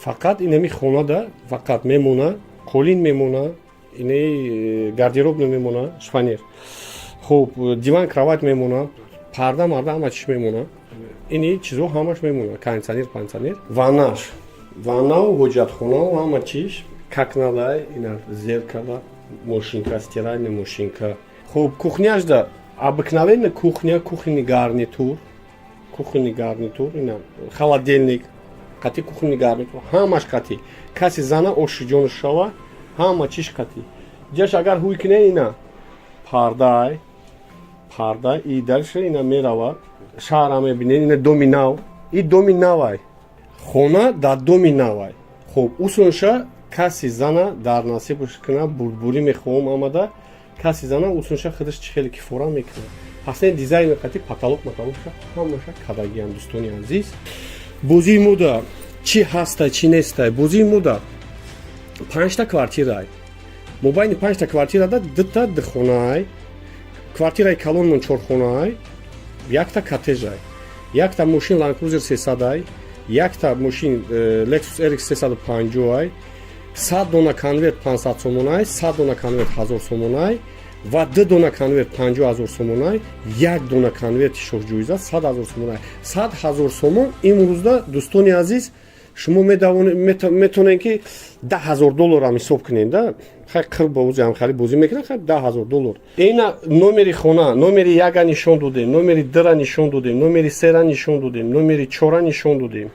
Фақат инами хонада фақат мемона қолин, мемона ини гардероб, намемона шифоньер. Хуб, диван, кровать мемона, парда марда ҳама чиш мемона. Ини чизо ҳамаш мемона: кондиционер, пансионер, ваннаш, ваннау, ҳоҷатхонау, ҳама чиш как надо. Ина зеркало, машинка, стиральная машинка. Хуб, кухняшда обыкновенная кухня, кухонный гарнитур, кухонный гарнитур, ина холодильник қати, кухонный гарнитур ҳамаш қати. Каси зана оши ҷону шава, ҳама чиш қати. Ҷаш агар ҳуй кине, ина пардай, парда и дальше ина мерава, шаҳра мебинед. Ина доми нав, и доми навай, хона дар доми навай. Хуб, усунша. Каси зана дар насибш куна, бурдбурӣ мехоҳам омада, каси зана усунша худаш чӣ хеле кифора мекунад. Пас ин дизайн қати потолок матолокша ҳамаша кадагиам. Дӯстони азиз, бозии мода чӣ ҳаста, чӣ нестай? Бозии мода панҷта квартирай. Мобайни панҷта квартирада дута духонаай. Квартираи калонмон чорхонаай, якта коттежай, якта мошин Land Cruiser 300-ай, якта мошин Lexus RX 350-ай, 100 дона конверт 500 сомонай, 100 дона конверт 1000 сомонай ва ду дона конверт 50 000 сомонай, як дона конверти шоҳҷоиза 100 000 сомонай. 100 000 сомон имрӯзда, дӯстони азиз, шумо метавонед ки 10 000 долларам ҳисоб кунед да. Хай, қир бози ҳамхари бозӣ мекунад. Хай, 10 000 доллар. Ина номери хона, номери яка нишон додем, номери дра нишон додем, номери сера нишон додем, номери чора нишон додем.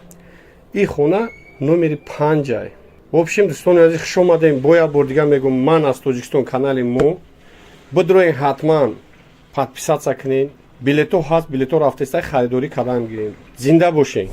И хона номери панҷай. В общем, дӯстони азиз, хуш омадем. Бо як бор дигар мегӯм, ман аз Тоҷикистон, канали мо бидроен, ҳатман подписаться кунед. Билето ҳаст, билето рафтеста, харидорӣ кардан гирем. Зинда бошед.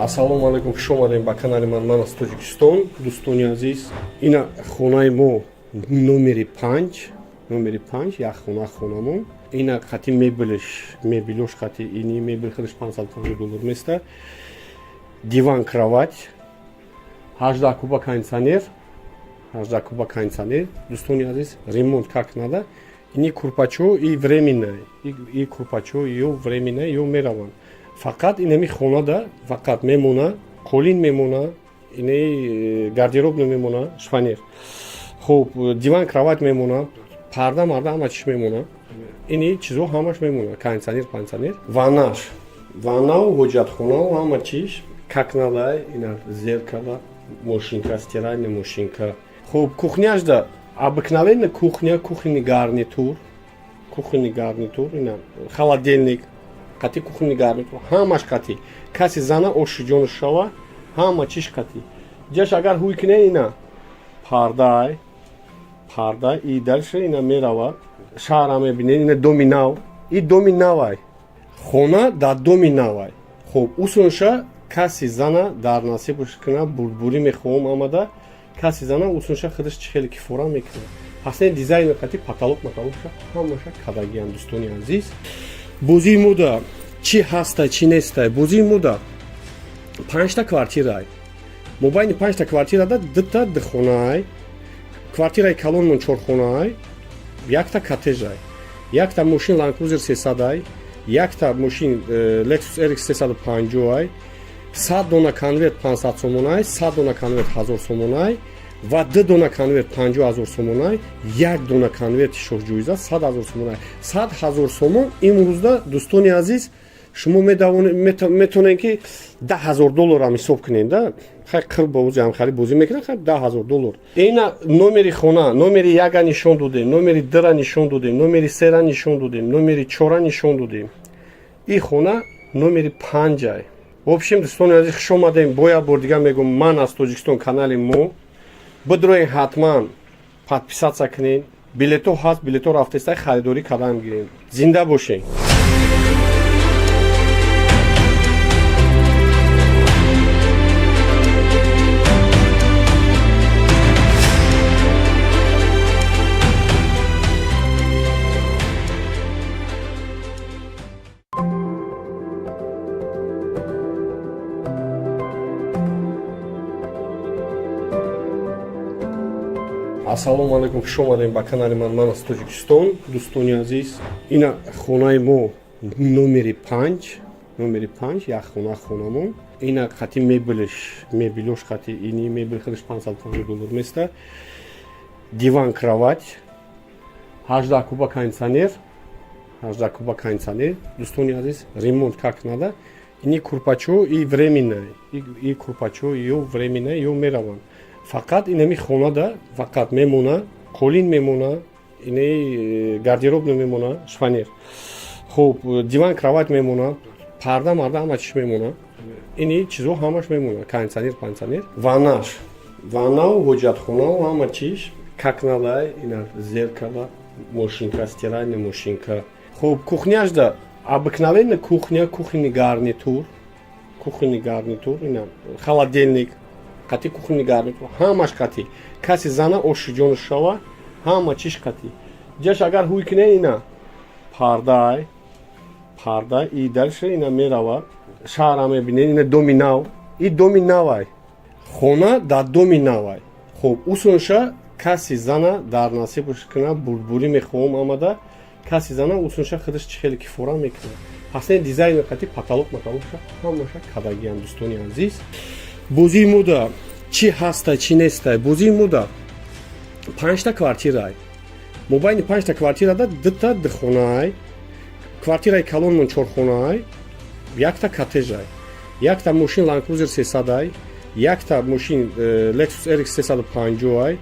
Ассалому алайкум, хуш омадем ба канали ман. Ман аз Тоҷикистон. Дӯстони азиз, ина хонаи мо номери панҷ, номери панҷ, як хона хонамон. Ина қати мебелш, мебелош қати. Ини мебел худаш 550 доллар места. Диван, кровать, 18 куба кондиционер, 18 куба кондиционер. Дӯстони азиз, ремонт как надо. Ини курпачо и временное, и курпачо ё временное, ё мераванд. Фақат инами хонада фақат мемона қолин мемона, ини гардероб намемона, шифоньер. Хуб, диван, кровать мемона, парда марда ҳама чиш мемона, ини чизо ҳамаш мемона, кондиционер, кондиционер, ваннаш, ваннау, ҳоҷатхонау, ҳама чиш как надо. Ина зеркала, машинка, стиральная машинка. Хуб, кухняшда обыкновенная кухня, кухонный гарнитур, кухонный гарнитур, ина холодильник қати, кухонный гарнитур ҳамаш қати. Каси зана оши ҷону шава, ҳама чиш қати. Ҷаш агар ҳуй кине, ина пардай, парда и дальше ина мерава, шаҳра мебинед. Ина доми нав, и доми навай, хона дар доми навай. Хуб, усунша каси зана дар насибш куна, бурдбурӣ мехоҳам омада, каси зана усунша худаш чӣ хеле кифора мекунад. Пас ин дизайн қати потолок матолокша ҳамаша кадагиам. Дӯстони азиз, бозии мода чӣ ҳаста, чӣ нестай? Бозии мода панҷта квартирай. Мобайни панҷта квартирада дута духонаай. Квартираи калонмон чорхонаай, якта коттежай, якта мошин Land Cruiser 300-ай, якта мошин Lexus RX 350-ай, 100 дона конверт 500 сомонай, 100 дона конверт 1000 сомонай ва ду дона конверт 50 000 сомонай, як дона конверти шоҳҷоиза 100 000 сомонай. 100 000 сомон имрӯзда, дӯстони азиз, шумо метавонед ки 10 000 долларам ҳисоб кунед да. Хай, қир бози ҳамхари бозӣ мекунад. Хай, 10 000 доллар. Ина номери хона, номери яка нишон додем, номери дра нишон додем, номери сера нишон додем, номери чора нишон додем. И хона номери панҷай. В общем, дӯстони азиз, хуш омадем. Бо як бор дигар мегӯм, ман аз Тоҷикистон, канали мо бидроен, ҳатман подписаться кунед. Билето ҳаст, билето рафтеста, харидорӣ кардан гирем. Зинда бошед. Ассалому алайкум, хуш омадем ба канали ман. Ман аз Тоҷикистон. Дӯстони азиз, ина хонаи мо номери панҷ, номери панҷ, як хона хонамон. Ина қати мебелш, мебелош қати. Ини мебел худаш 550 доллар места. Диван, кровать, 18 куба кондиционер, 18 куба кондиционер. Дӯстони азиз, ремонт как надо. Ини курпачо и временное, и курпачо ё временное, ё мераванд. Фақат инами хонада фақат мемона қолин мемона. Ини гардероб намемона, шифоньер. Хуб, диван, кровать мемона, парда марда ҳама чиш мемона. Ини чизо ҳамаш мемона, кондиционер, пансионер, ваннаш, ваннау, ҳоҷатхонау, ҳама чиш как надо. Ина зеркало, машинка, стиральная машинка. Хуб, кухняшда обыкновенная кухня, кухонный гарнитур, кухонный гарнитур, ина холодильник қати кухонный гарнитур, ҳамаш қати. Каси зана оши ҷону шава, ҳама чиш қати. Ҷаш агар ҳуй кине, ина пардай, парда и дальше ина мерава, шаҳра мебинед. Ина доми нав, и доми навай, хона дар доми навай. Хуб, усунша каси зана дар насибаш кина, бурдбурӣ мехоҳам омада, каси зана усунша худаш чӣ хеле кифора мекунад. Пас не, дизайн қати, потолок матолокша ҳамаша кадагиам. Дӯстони азиз, бозии мода чӣ ҳастай, чӣ нестай? Бозии мода панҷта квартирай. Мобайни панҷта квартирада дута духонаай. Квартираи калонмон чорхонаай, якта коттежай, якта мошин Land Cruiser 300-ай, якта мошин Lexus RX 350-ай,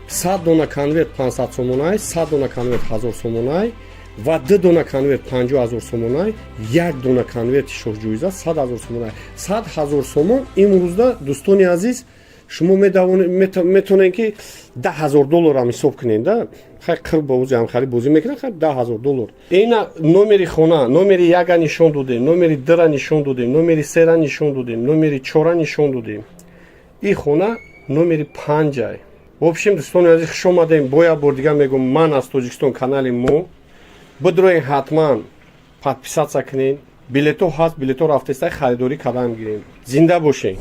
100 дона конверт 500 сомонай, 100 дона конверт 1000 сомонай ва ду дона конверт 50 000 сомонай, як дона конверти шоҳҷоиза 100 ҳазор сомонай. 100 ҳазор сомон имрӯзда, дӯстони азиз, шумо метавонед ки 10 000 долларам ҳисоб кунед да. Хай, қир ба узи ҳамхари бозӣ мекунад. Хай, 10 000 доллар. Ина номери хона, номери яка нишон додем, номери дра нишон додем, номери сера нишон додем, номери чора нишон додем. И хона номери панҷай. В общем, дӯстони азиз, хуш омадем. Бо як бор дигар мегӯм, ман аз Тоҷикистон, канали мо бидроен, ҳатман подписаться кунед. Билето ҳаст, билето рафтеста, харидорӣ кардан гирем. Зинда бошед.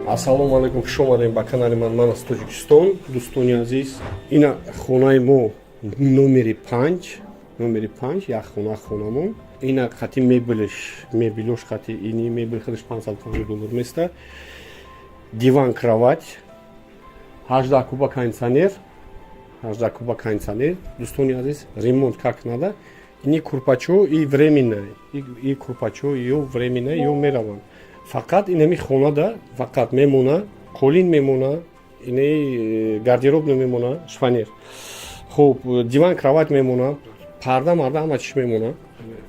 Ассалому алайкум, хуш омадем ба канали ман. Ман аз Тоҷикистон. Дӯстони азиз, ина хонаи мо номери панҷ, номери панҷ, як хона, хонамон. Ина қати мебелш, мебелош қати. Ини мебел худаш 550 доллар места, диван, кровать, 18 куба кондиционер, 18 куба кондиционер. Дӯстони азиз, ремонт как надо. Ини курпачо и временное, и курпачо ё временное, ё мераванд. Фақат инами хонада фақат мемона қолин мемона, ини гардероб намемона, шифоньер. Хуб, диван, кровать мемона, парда марда ҳама чиш мемона.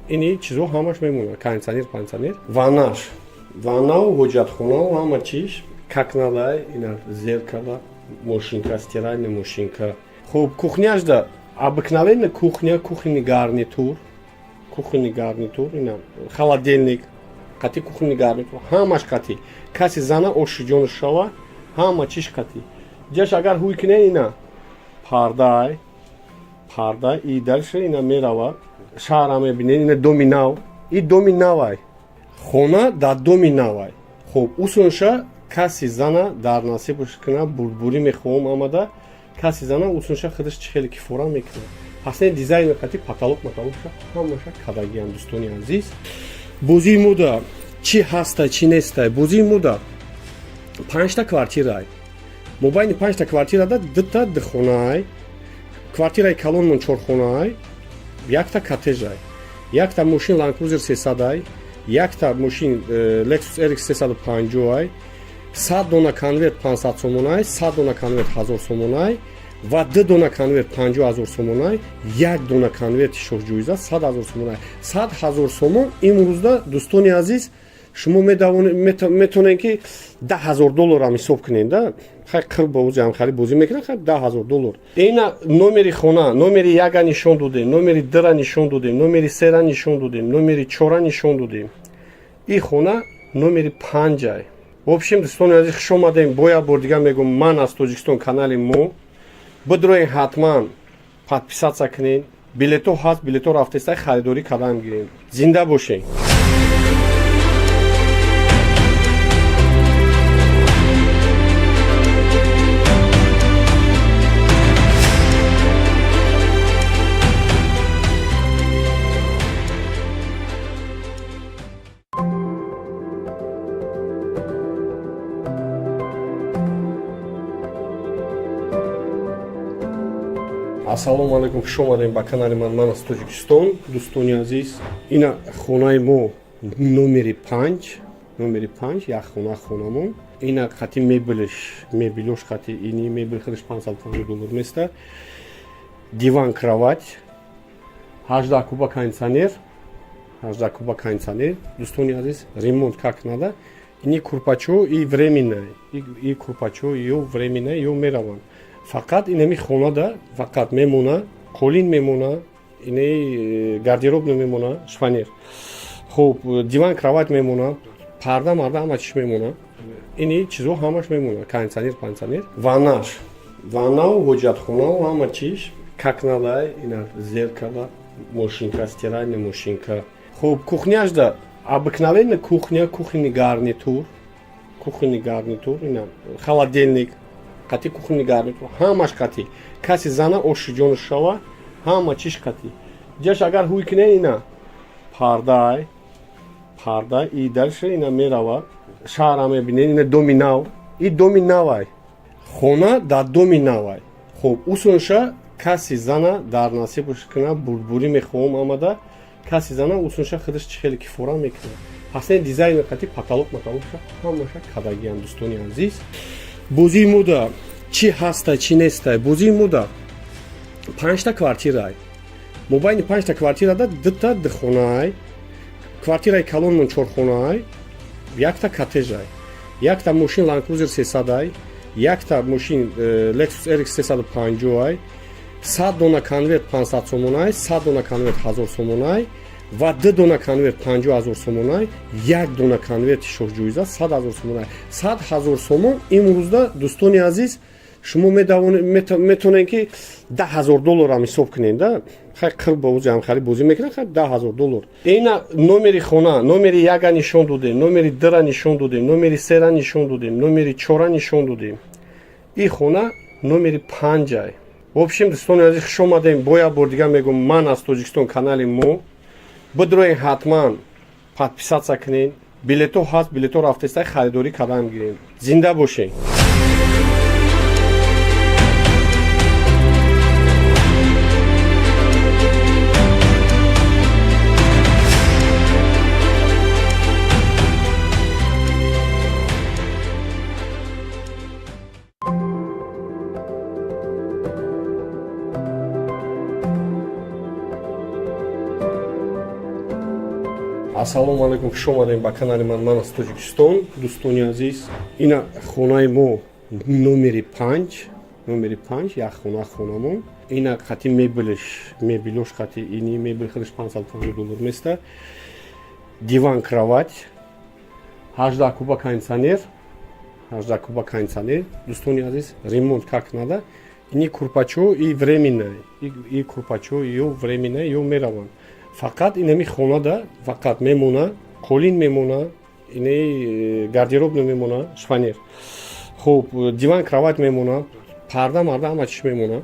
Ини чизо ҳамаш мемона, кондиционер, пансионер, ваннаш, ваннау, ҳоҷатхонау, ҳама чиш как надо. Ина зеркало, машинка, стиральная машинка. Хуб, кухняшда обыкновенная кухня, кухонный гарнитур, кухонный гарнитур, ина холодильник қати кухонный гарнитур, ҳамаш қати. Каси зана оши ҷону шава, ҳама чиш қати. Ҷаш агар ҳуй кине, ина пардай, парда и дальше ина мерава, шаҳра мебинед. Ина доми нав, и доми навай, хона дар доми навай. Хуб, усунша каси зана дар насибаш кина, бурдбурӣ мехоҳам омада, каси зана усунша худаш чӣ хеле кифора мекунад. Пас не, дизайн қати, потолок матолокша ҳамаша кадагиам. Дӯстони азиз, бозии мода чӣ ҳастай, чӣ нестай? Бозии мода панҷта квартирай. Мобайни панҷта квартирада дута духонаай. Квартираи калонмон чорхонаай, якта коттежай, якта мошин Land Cruiser 300-ай, якта мошин Lexus RX 350-ай, 100 дона конверт 500 сомонай, 100 дона конверт 1000 сомонай ва ду дона конверт 50 000 сомонай, як дона конверти шоҳҷоиза 100 ҳазор сомонай. 100 ҳазор сомон имрӯзда, дӯстони азиз, шумо метавонед ки 10 000 долларам ҳисоб кунед да. Хай, қир ба узи ҳамхари бозӣ мекунад. Хай, 10 000 доллар. Ина номери хона, номери яка нишон додем, номери дра нишон додем, номери сера нишон додем, номери чора нишон додем. И хона номери панҷай. В общем, дӯстони азиз, хуш омадем. Бо як бор дигар мегӯм, ман аз Тоҷикистон, канали мо бидроен, ҳатман подписаться кунед. Билето ҳаст, билето рафтеста, харидорӣ кардан гирем. Зинда бошед. Ассалому алайкум, хуш омадем ба канали ман. Ман аз Тоҷикистон. Дӯстони азиз, ина хонаи мо номери 5, номери 5, як хона, хонамон. Ина қати мебелш, мебелош қати, ини мебел худаш 550 доллар места. Диван, кровать, 18 куба кондиционер, 18 куба кондиционер. Дӯстони азиз, ремонт как надо. Ини курпачо и временное, и курпачо ё временное, ё мераванд. Фақат инами хонада фақат мемона қолин, мемона ини гардероб, мемона шифоньер. Хуб, диван, кровать мемона, парда марда ҳама чиш мемона, ини чизо ҳамаш мемона, кондиционер, пансионер, ваннаш, ваннау, ҳоҷатхонау, ҳама чиш как надо. Ина зеркало, машинка, стиральная машинка. Хуб, кухняшда обыкновенная кухня, кухонный гарнитур, кухонный гарнитур, ина холодильник қати, кухонный гарнитур ҳамаш қати. Каси зана оши ҷону шава, ҳама чиш қати. Ҷаш агар ҳуй кине, ина пардай, парда и дальше ина мерава, шаҳра мебинед. Ина доми нав, и доми навай, хона дар доми навай. Хуб, усунша каси зана дар насибаш кина, бурдбурӣ мехоҳам омада. Каси зана усунша худаш чӣ хеле кифора мекунад. Пасне дизайнер қати, потолок матолокша ҳамаша кадагиам. Дӯстони азиз, бозии мода чӣ ҳаста, чӣ нестай? Бозии мода панҷта квартирай. Мобайни панҷта квартирада дута духонаай, квартираи калонмон чорхонаай, якта коттежай, якта мошин Land Cruiser 300-ай, якта мошин Lexus RX 350-ай, 100 дона конверт 500 сомонай, 100 дона конверт 1000 сомонай ва ду дона конверт 50 000 сомонай, як дона конверти шоҳҷоиза 100 ҳазор сомонай. 100 ҳазор сомон имрӯзда, дӯстони азиз, шумо метавонед ки 10 000 долларам ҳисоб кунед да. Хай, қир бозӣ ҳамхари бозӣ мекунад, хай, 10 000 доллар. Ина номери хона, номери яка нишон додем, номери дра нишон додем, номери сера нишон додем, номери чора нишон додем. И хона номери панҷай. В общем, дӯстони азиз, хуш омадем. Бо як бор дигар мегӯм, ман аз Тоҷикистон, канали мо бидроен, ҳатман подписаться кунед. Билето ҳаст, билето рафтеста, харидорӣ кардан гирем. Зинда бошед. Ассалому алайкум, хуш омадем ба канали ман. Ман аз Тоҷикистон. Дӯстони азиз, ина хонаи мо номери 5, номери 5, як хона, хонамон. Ина қати мебелш, мебелош қати, ини мебел худаш 550 доллар места. Диван, кровать, 18 куба кондиционер, 18 куба кондиционер. Дӯстони азиз, ремонт как надо. Ини курпачо и временное, и курпачо ё временное, ё мераванд. Фақат инами хонада фақат мемона қолин, мемона ини гардероб, мемона шифоньер. Хуб, диван, кровать мемона, парда марда ҳама чиш мемона,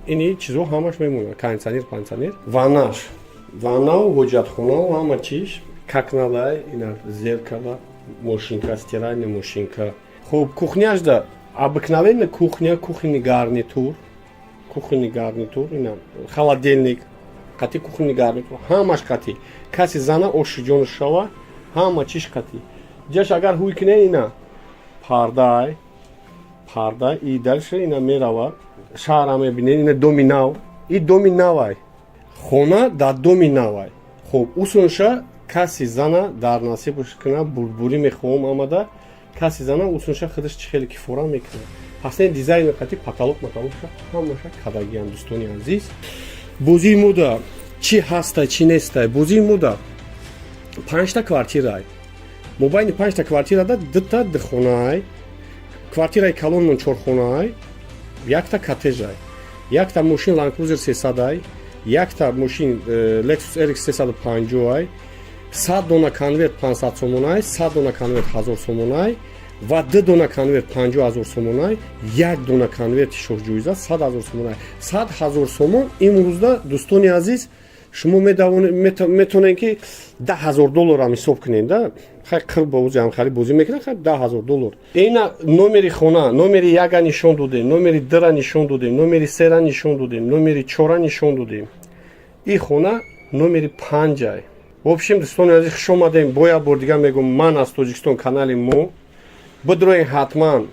ини чизо ҳамаш мемона, кондиционер, пансионер, ваннаш, ваннау, ҳоҷатхонау, ҳама чиш как надо. Ина зеркало, машинка, стиральная машинка. Хуб, кухняшда обыкновенная кухня, кухонный гарнитур, кухонный гарнитур, ина холодильник қати, кухонный гарнитур ҳамаш қати. Каси зана оши ҷону шава, ҳама чиш қати. Ҷаш агар ҳуй кине, ина пардай, парда и дальше ина мерава, шаҳра мебинед. Ина доми нав, и доми навай, хона дар доми навай. Хуб, усунша каси зана дар насибаш кина, бурдбурӣ мехоҳам омада. Каси зана усунша худаш чӣ хеле кифора мекунад. Пасне дизайнер қати, потолок матолокша ҳамаша кадагиам. Дӯстони азиз, бозии мода чӣ ҳаста, чӣ нестай? Бозии мода панҷта квартирай. Мобайни панҷта квартирада дута духонаай, квартираи калонмон чорхонаай, якта коттежай, якта мошин Land Cruiser 300-ай, якта мошин Lexus RX 350-ай, 100 дона конверт 500 сомонай, 100 дона конверт 1000 сомонай ва ду дона конверт 50 000 сомонай, як дона конверти шоҳҷоиза 100 ҳазор сомонай. 100 ҳазор сомон имрӯзда, дӯстони азиз. Шумо метавонед, ки 10 000 долларам ҳисоб кунед, да. Хай, қир бозиам хали бозӣ мекунад. Хай, 10 000 доллар. Ина номери хона, номери яка нишон додем, номери дра нишон додем, номери сера нишон додем, номери чора нишон додем. И хона номери панҷай. В общем, дӯстони азиз, хуш омадем. Бо як бор дигар мегӯм, ман аз Тоҷикистон, канали мо бидроен, ҳатман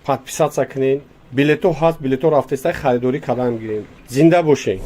подписаться кунед. Билето ҳаст, билето рафтеста, харидорӣ кардан гирем. Зинда бошед.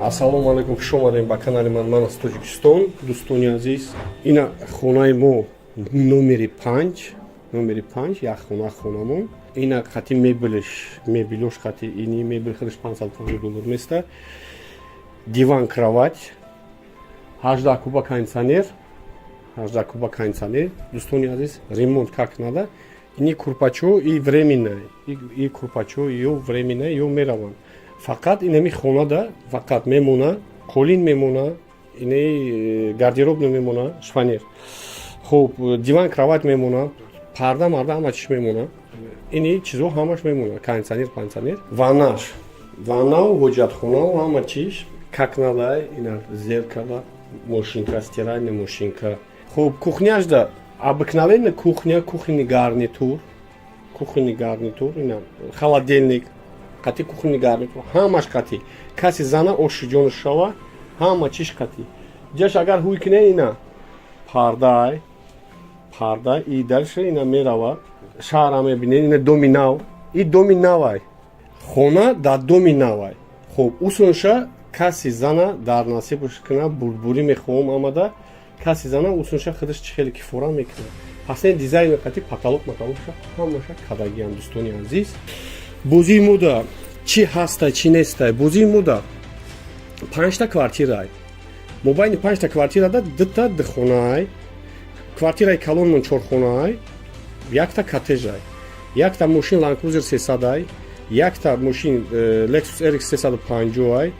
Ассалому алайкум, хуш омадем ба канали ман. Ман аз Тоҷикистон. Дӯстони азиз, ина хонаи мо номери 5, номери 5, як хона, хонамон. Ина қати мебелш, мебелош қати. Ини мебел худаш 550 доллар места. Диван, кровать, 18 куба кондиционер, 18 куба кондиционер. Дӯстони азиз, ремонт как надо. Ини курпачо и временная, и курпачо ё временная, ё мераванд. Фақат инами хонада фақат мемона қолин, мемона ини гардероб, намемона шифоньер. Хуб, диван, кровать мемона, парда марда ҳама чиш мемона. Ини чизо ҳамаш мемона: кондиционер, кондиционер, ваннаш, ваннау, ҳоҷатхонау, ҳама чиш как надо. Ина зеркало, машинка, стиральная машинка. Хуб, кухняшда обыкновенная кухня, кухонный гарнитур, кухонный гарнитур, ина холодильник қати, кухонный гарнитур ҳамаш қати. Каси зана оши ҷону шава, ҳама чиш қати. Ҷаш агар ҳуй кине, ина пардай, парда и дальше ина мерава, шаҳра мебинед. Ина доми нав, и доми навай, хона дар доми навай. Хуб, усунша каси зана дар насибш кина, бурдбурӣ мехоҳам омада. Каси зана усунша худаш чӣ хеле кифора мекунад. Пас ин дизайн қати, потолок матолокша ҳамаша кадагиам. Дӯстони азиз, бозии мода чӣ ҳастай, чӣ нестай? Бозии мода панҷта квартирай. Мобайни панҷта квартирада дута духонаай. Квартираи калонмон чорхонаай, якта коттежай, якта мошин Land Cruiser 300-ай, якта мошин Lexus RX 350-ай,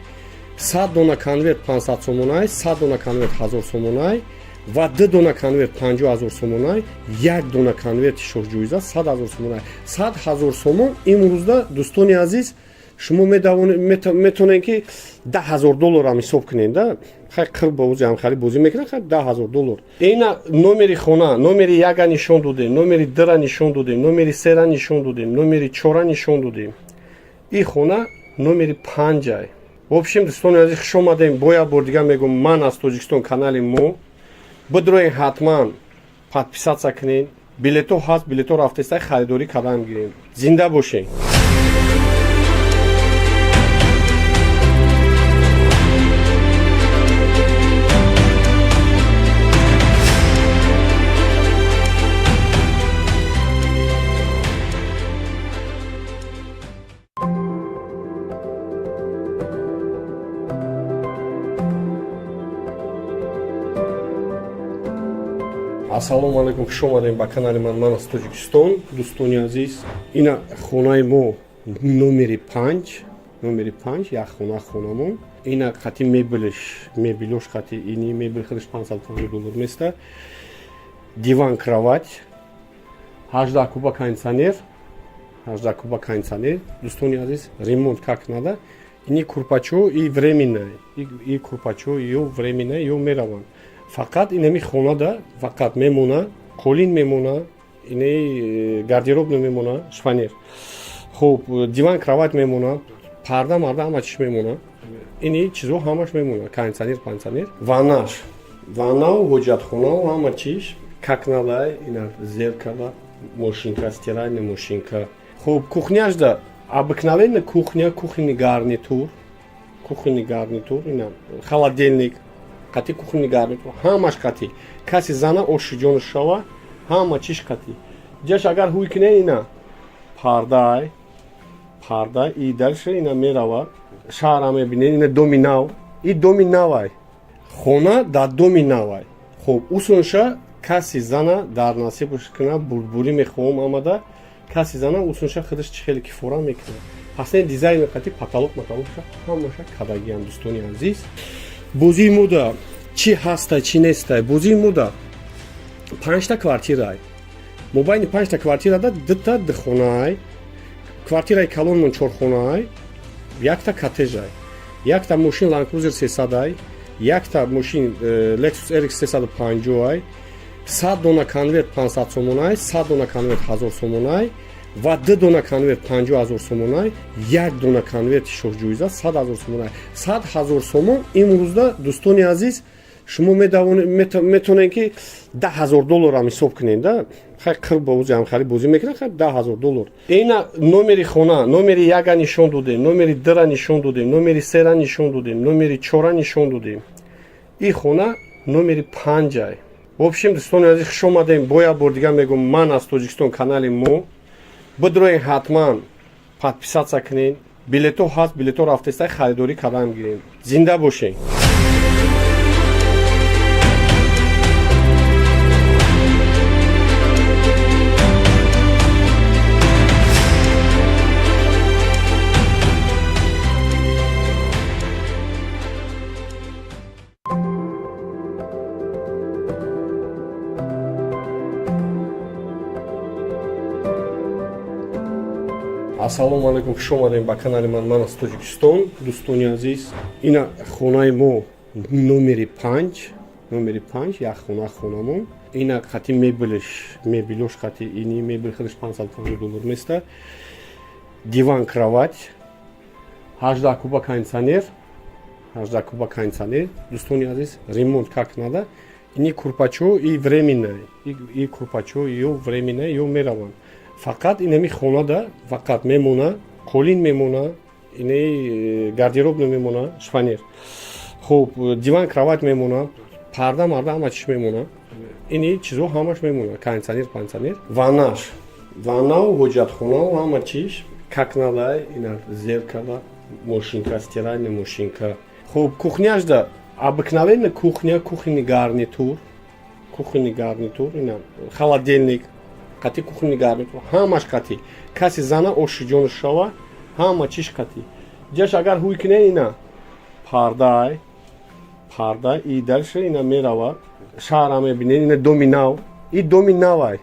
100 дона конверт 500 сомонай, 100 дона конверт 1000 сомонай ва ду дона конверт 50 000 сомонай, як дона конверти шоҳҷоиза 100 000 сомонай. 100 000 сомон имрӯзда, дӯстони азиз, шумо метавонед, ки 10 000 долларам ҳисоб кунед, да. Хай, қир бозиам хали бозӣ мекунад. Хай, 10 000 доллар. Ина номери хона, номери яка нишон додем, номери дра нишон додем, номери сера нишон додем, номери чора нишон додем. И хона номери панҷай. В общем, дӯстони азиз, хуш омадем. Бо як бор дигар мегӯм, ман аз Тоҷикистон, канали мо бидроен, ҳатман подписаться кунед. Билето ҳаст, билето рафтеста, харидорӣ кардан гирем. Зинда бошед. Ассалому алайкум, хуш омадем ба канали ман. Ман аз Тоҷикистон. Дӯстони азиз, ина хонаи мо номери 5, номери 5, як хона, хонамон. Ина қати мебелш, мебелош қати. Ини мебел худаш 550 доллар места. Диван, кровать, 18 куба кондиционер, 18 куба кондиционер. Дӯстони азиз, ремонт как надо. Ини курпачо и временная, и курпачо ё временная, ё мераванд. Фақат инами хонада фақат мемона қолин, мемона ини гардероб, намемона шифоньер. Хуб, диван, кровать мемона, парда марда ҳама чиш мемона. Ини чизо ҳамаш мемона: кондиционер, кондиционер, ваннаш, ваннау, ҳоҷатхонау, ҳама чиш как надо. Ина зеркало, машинка, стиральная машинка. Хуб, кухняшда обыкновенная кухня, кухонный гарнитур, кухонный гарнитур, ина холодильник қати, кухонный гарнитур ҳамаш қати. Каси зана оши ҷону шава, ҳама чиш қати. Ҷаш агар ҳуй кине, ина пардай, парда и дальше ина мерава, шаҳра мебинед. Ина доми нав, и доми навай, хона дар доми навай. Хуб, усунша. Каси зана дар насибаш куна, бурдбурӣ мехоҳам омада, каси зана усунша худаш чӣ хеле ки фора мекунад. Пас не, дизайн қати, потолок матолокша ҳамаша кадагиам. Дӯстони азиз, бозии мода чӣ ҳаста, чӣ нестай? Бозии мода панҷта квартирай. Мобайни панҷта квартирада дута духонаай. Квартираи калонмон чорхонаай, якта коттежай, якта мошин Land Cruiser 300-ай, якта мошин Lexus RX 350-ай, 100 дона конверт 500 сомонай, 100 дона конверт 1000 сомонай ва ду дона конверт 50 000 сомонай, як дона конверти шоҳҷоиза 100 000 сомонай. 100 000 сомон имрӯзда, дӯстони азиз, шумо метавонед ки 10 000 долларам ҳисоб кунед да. Хай, қир бози ҳамхари бозӣ мекунад, хай, 10 000 доллар. Ина номери хона, номери яка нишон додем, номери дра нишон додем, номери сера нишон додем, номери чора нишон додем. И хона номери панҷай. В общем, дӯстони азиз, хуш омадем. Бо як бор дигар мегӯм, ман аз Тоҷикистон, канали мо бидроен, ҳатман подписаться кунед. Билето ҳаст, билето рафтеста, харидорӣ кардан гирем. Зинда бошед. Ассалому алайкум, хуш омадем ба канали ман. Ман аз Тоҷикистон. Дӯстони азиз, ина хонаи мо номери панҷ, номери панҷ, як хона хонамон. Ина қати мебелш, мебелош қати. Ини мебел худаш 550 доллар места. Диван, кровать, 18 куба кондиционер, 18 куба кондиционер. Дӯстони азиз, ремонт как надо. Ини курпачо и временное, и курпачо ё временное, ё мераванд. Фақат инами хонада фақат мемона қолин мемона, ини гардероб намемона, шифоньер. Хуб, диван, кровать мемона, парда марда ҳама чиш мемона, ини чизо ҳамаш мемона, кондиционер, кондиционер, ваннаш, ваннау, ҳоҷатхонау, ҳама чиш как надо. Ина зеркало, машинка, стиральная машинка. Хуб, кухняшда обыкновенная кухня, кухонный гарнитур, кухонный гарнитур, ина холодильник қати, кухонный гарнитур ҳамаш қати. Каси зана оши ҷону шава, ҳама чиш қати. Ҷаш агар ҳуй кине, ина пардай, парда и дальше ина мерава, шаҳра мебинед. Ина доми нав, и доми навай,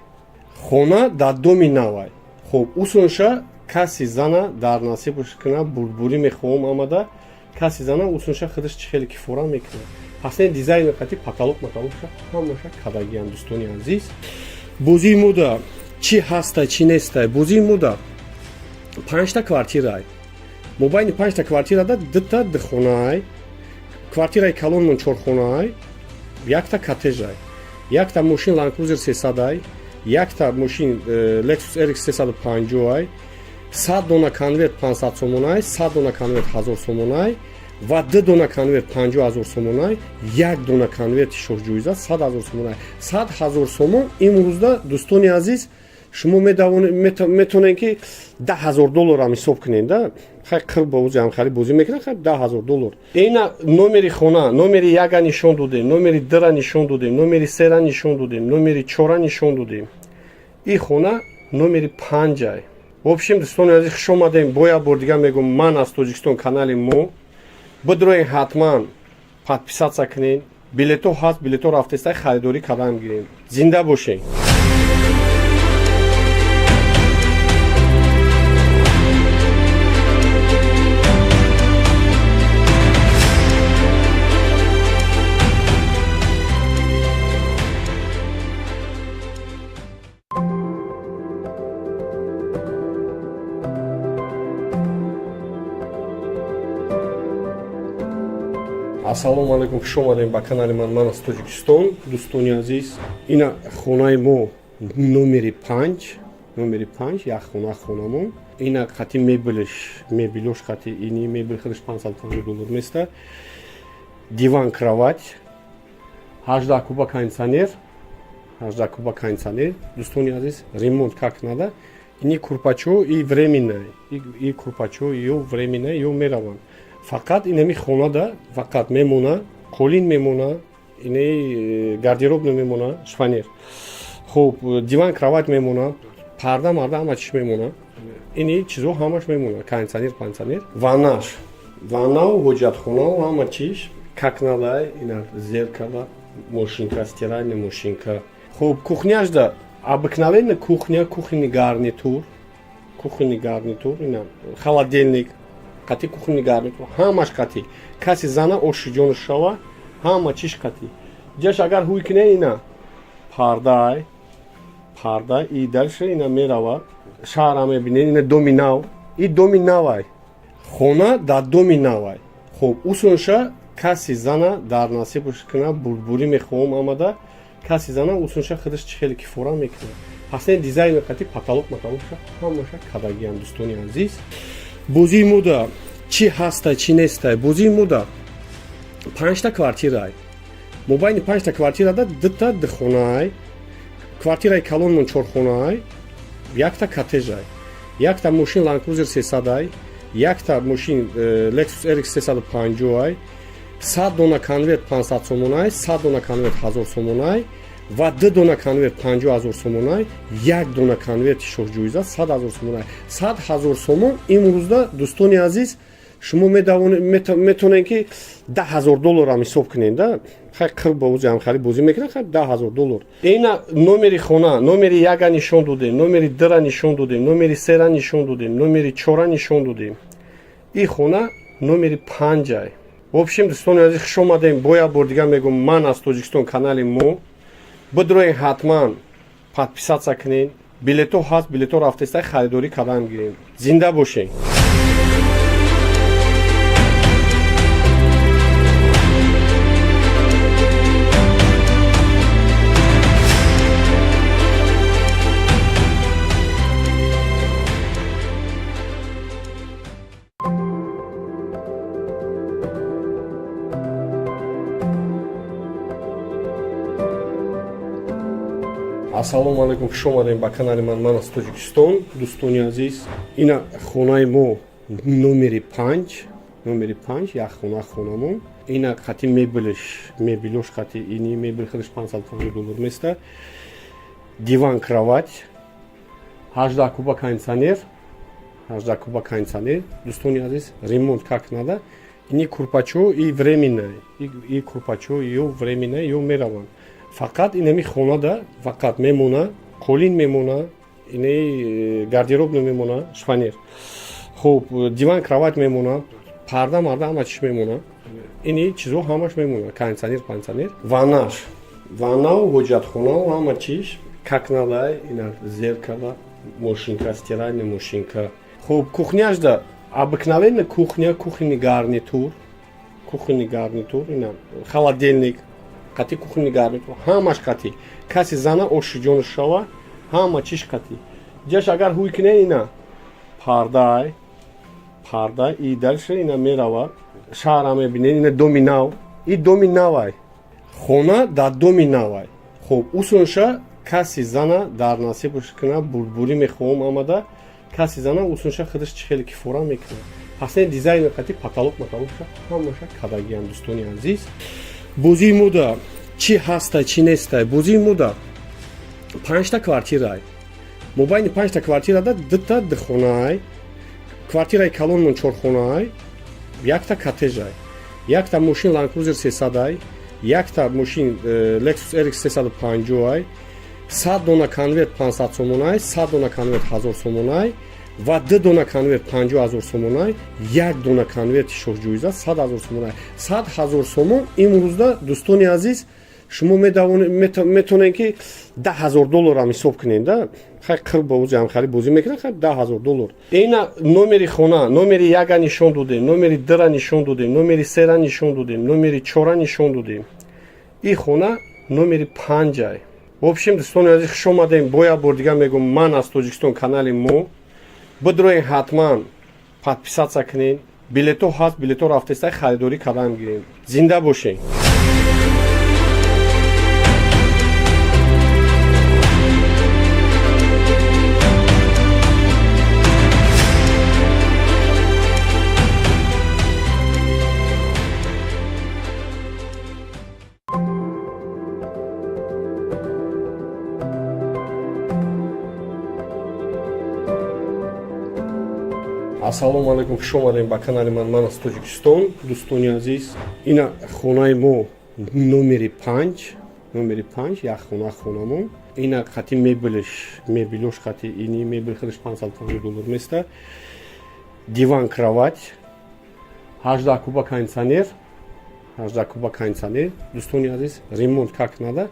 хона дар доми навай. Хуб, усунша каси зана дар насибаш куна, бурдбурӣ мехоҳам омада, каси зана усунша худаш чӣ хеле ки фора мекунад. Пас не, дизайн қати, потолок матолокша ҳамаша кадагиам. Дӯстони азиз, бозии мода чӣ ҳаста, чӣ нестай? Бозии мода панҷта квартирай. Мобайни панҷта квартирада дута духонаай. Квартираи калонмон чорхонаай, якта коттежай, якта мошин Land Cruiser 300-ай, якта мошин Lexus RX 350-ай, 100 дона конверт 500 сомонай, 100 дона конверт 1000 сомонай ва ду дона конверт 50 000 сомонай, як дона конверти шоҳҷоиза 100 000 сомонай. 100 000 сомон имрӯзда, дӯстони азиз, шумо метавонед ки 10 000 долларам ҳисоб кунед да. Хай, қир бози ҳамхари бозӣ мекунад, хай, 10 000 доллар. Ина номери хона, номери яка нишон додем, номери дра нишон додем, номери сера нишон додем, номери чора нишон додем. И хона номери панҷай. В общем, дӯстони азиз, хуш омадем. Бо як бор дигар мегӯм, ман аз Тоҷикистон, канали мо бидроен, ҳатман подписаться кунед. Билето ҳаст, билето рафтеста, харидорӣ кардан гирем. Зинда бошед. Ассалому алайкум, хуш омадем ба канали ман. Ман аз Тоҷикистон. Дӯстони азиз, ина хонаи мо номери панҷ, номери панҷ, як хона хонамон. Ина қати мебелш, мебелош қати. Ини мебел худаш 550 доллар места. Диван, кровать, 18 куба кондиционер, 18 куба кондиционер. Дӯстони азиз, ремонт как надо. Ини курпачо и временное, и курпачо ё временное, ё мераванд. Фақат инами хонада фақат мемона қолин мемона. Ини гардероб намемона, шифоньер. Хуб, диван, кровать мемона, парда марда ҳама чиш мемона. Ини чизо ҳамаш мемона, кондиционер, пансионер. Ваннаш, ваннау, ҳоҷатхонау, ҳама чиш как надо. Ина зеркало, машинка, стиральная машинка. Хуб, кухняшда обыкновенная кухня, кухонный гарнитур, кухонный гарнитур, ина холодильник қати кухонный гарнитур, ҳамаш қати. Каси зана оши ҷонаш шава, ҳама чиш қати. Ҷаш агар ҳуй кине, ина пардай, парда, и дальше ина мерава, шаҳра мебинед. Ина доми нав, и доми навай, хона дар доми навай. Хуб, усунша каси зана дар насибаш кина, бурдбурӣ мехоҳам омада, каси зана усунша худаш чӣ хеле кифора мекунад. Пас ин дизайни қати, потолок матолокша ҳамаша кадагиам. Дӯстони азиз, бозии мода чӣ ҳастай, чӣ нестай? Бозии мода панҷта квартирай. Мобайни панҷта квартирада дута духонаай. Квартираи калонмон чорхонаай, якта коттежай, якта мошин Land Cruiser 300-ай, якта мошин Lexus RX 350-ай, 100 дона конверт 500 сомонай, 100 дона конверт 1000 сомонай ва ду дона конверт 50 000 сомонай, як дона конверти шоҳҷоиза 100 000 сомонай. 100 000 сомон имрӯзда, дӯстони азиз, шумо метавонед ки 10 000 долларам ҳисоб кунед да. Хай, қир ба ози ҳамхари бозӣ мекунад. Хай, 10 000 доллар. Ина номери хона, номери яка нишон додем, номери дра нишон додем, номери сера нишон додем, номери чора нишон додем. И хона номери панҷай. В общем, дӯстони азиз, хуш омадем. Бо як бор дигар мегӯм, ман аз Тоҷикистон, канали мо бидроен, ҳатман подписаться кунед. Билето ҳаст, билето рафтеста, харидорӣ кардан гирем. Зинда бошед. Ассалому алайкум, хуш омадем ба канали ман, ман аз Тоҷикистон. Дӯстони азиз, ина хонаи мо номери панҷ, номери панҷ, як хона, хонамон. Ина қати мебелш, мебелош қати. Ини мебел худаш 550 доллар места. Диван, кровать, 18 куба кондиционер, 18 куба кондиционер. Дӯстони азиз, ремонт как надо. Ини курпачо и временное, и курпачо ё временное, ё мераванд. Фақат инами хонада фақат мемона қолин мемона, ини гардероб намемона, шифоньер. Хуб, диван, кровать мемона, парда марда ҳама чиш мемона. Ини чизо ҳамаш мемона, кондиционер, пансионер. Ваннаш, ваннау, ҳоҷатхонау, ҳама чиш как надо. Ина зеркало, машинка, стиральная машинка. Хуб, кухняшда обыкновенная кухня, кухонный гарнитур, кухонный гарнитур, ина холодильник қати кухонный гарнитур, ҳамаш қати. Каси зана оши ҷонаш шава, ҳама чиш қати. Ҷаш агар ҳуй кине, ина пардай, парда, и дальше ина мерава, шаҳра мебинед. Ина доми нав, и доми навай, хона дар доми навай. Хуб, усунша каси зана дар насибаш кина, бурдбурӣ мехоҳам омада, каси зана усунша худаш чӣ хеле кифора мекунад. Пас ин дизайни қати, потолок матолокша ҳамаша кадагиам. Дӯстони азиз, бозии мода чӣ ҳастай, чӣ нестай? Бозии мода панҷта квартирай. Мобайни панҷта квартирада дута духонаай. Квартираи калонмон чорхонаай, якта коттежай, якта мошин Land Cruiser 300-ай, якта мошин Lexus RX 350-ай, 100 дона конверт 500 сомонай, 100 дона конверт 1000 сомонай ва ду дона конверт 50 000 сомонай, як дона конверти шоҳҷоиза 100 000 сомонай. 100 000 сомон имрӯзда, дӯстони азиз, шумо метавонед ки 10 000 долларам ҳисоб кунед да. Хай, қир ба ози ҳамхари бозӣ мекунад. Хай, 10 000 доллар. Ина номери хона, номери яка нишон додем, номери дра нишон додем, номери сера нишон додем, номери чора нишон додем. И хона номери панҷай. В общем, дӯстони азиз, хуш омадем. Бо як бор дигар мегӯм, ман аз Тоҷикистон, канали мо бидроен, ҳатман подписаться кунед. Билето ҳаст, билето рафтеста, харидорӣ кардан гирем. Зинда бошед. Ассалому алайкум, хуш омадем ба канали ман. Ман аз Тоҷикистон. Дӯстони азиз, ина хонаи мо номери 5, номери 5, як хона, хонамон. Ина қати мебелш, мебелош қати. Ини мебел худаш 550 доллар места. Диван, кровать, 18 куба кондиционер, 18 куба кондиционер. Дӯстони азиз, ремонт как надо.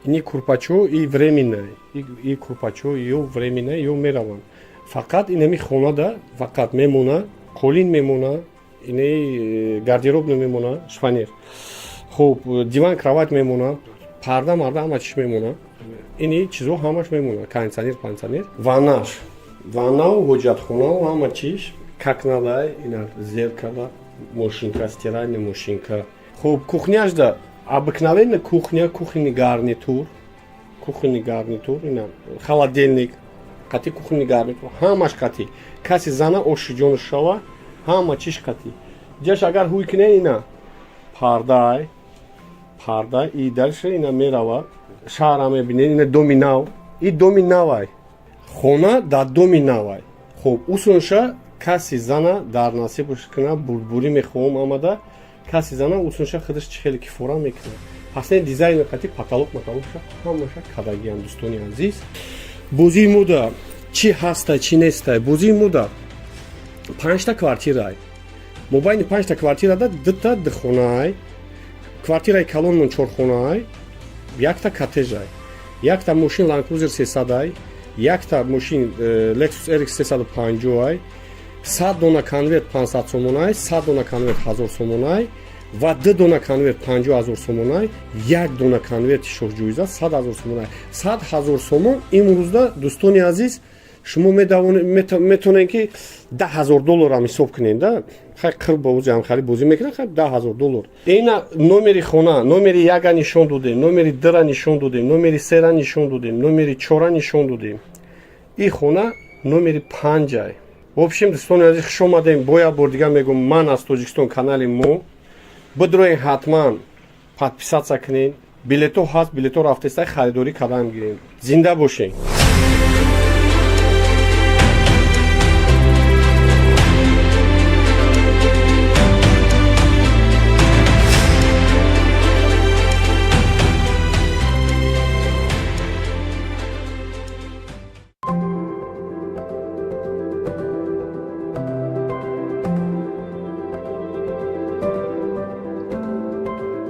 Ини курпачо и временное, и курпачо ё временное, ё мераванд. Фақат инами хонада фақат мемона қолин, мемона ини гардероб, намемона шифоньер. Хуб, диван, кровать мемона, парда марда ҳама чиш мемона, ини чизо ҳамаш мемона, кондиционер, пансионер, ваннаш, ваннау ҳоҷатхонау ҳама чиш как надо. Ина зеркало, машинка, стиральная машинка. Хуб, кухняшда обыкновенная кухня, кухонный гарнитур, кухонный гарнитур, ина холодильник қати, кухонный гарнитур ҳамаш қати. Каси зана оши ҷону шава, ҳама чиш қати. Ҷаш агар ҳуй кине, ина пардай, парда и дальше ина мерава, шаҳра мебинед. Ина доми нав, и доми навай, хона дар доми навай. Хуб, усунша каси зана дар насибш кина, бурдбурӣ мехоҳам омада. Каси зана усунша худаш чӣ хеле кифора мекунад. Пас не дизайн қати, потолок матолокша ҳамаша кадагиам. Дӯстони азиз, бозии мода чӣ ҳаста, чӣ нестай? Бозии мода панҷта квартирай. Мобайни панҷта квартирада дута духонаай. Квартираи калонмон чорхонаай, якта коттежай, якта мошин Land Cruiser 300-ай, якта мошин Lexus RX 350-ай, 100 дона конверт 500 сомонай, 100 дона конверт 1000 сомонай ва ду дона конверт 50 000 сомонай, як дона конверти шоҳҷоиза 100 ҳазор сомонай. 100 ҳазор сомон имрӯзда, дӯстони азиз, шумо метавонед ки 10 000 долларам ҳисоб кунед да. Хай, қир бозӣ ҳам бозӣ мекунад, хай, 10 000 доллар. Ина номери хона, номери яка нишон додем, номери дра нишон додем, номери сера нишон додем, номери чора нишон додем. И хона номери панҷай. В общем, дӯстони азиз, хуш омадем. Бо як бор дигар мегӯм, ман аз Тоҷикистон, канали мо бидроен, ҳатман подписаться кунед. Билето ҳаст, билето рафтеста, харидорӣ кардан гирем. Зинда бошед.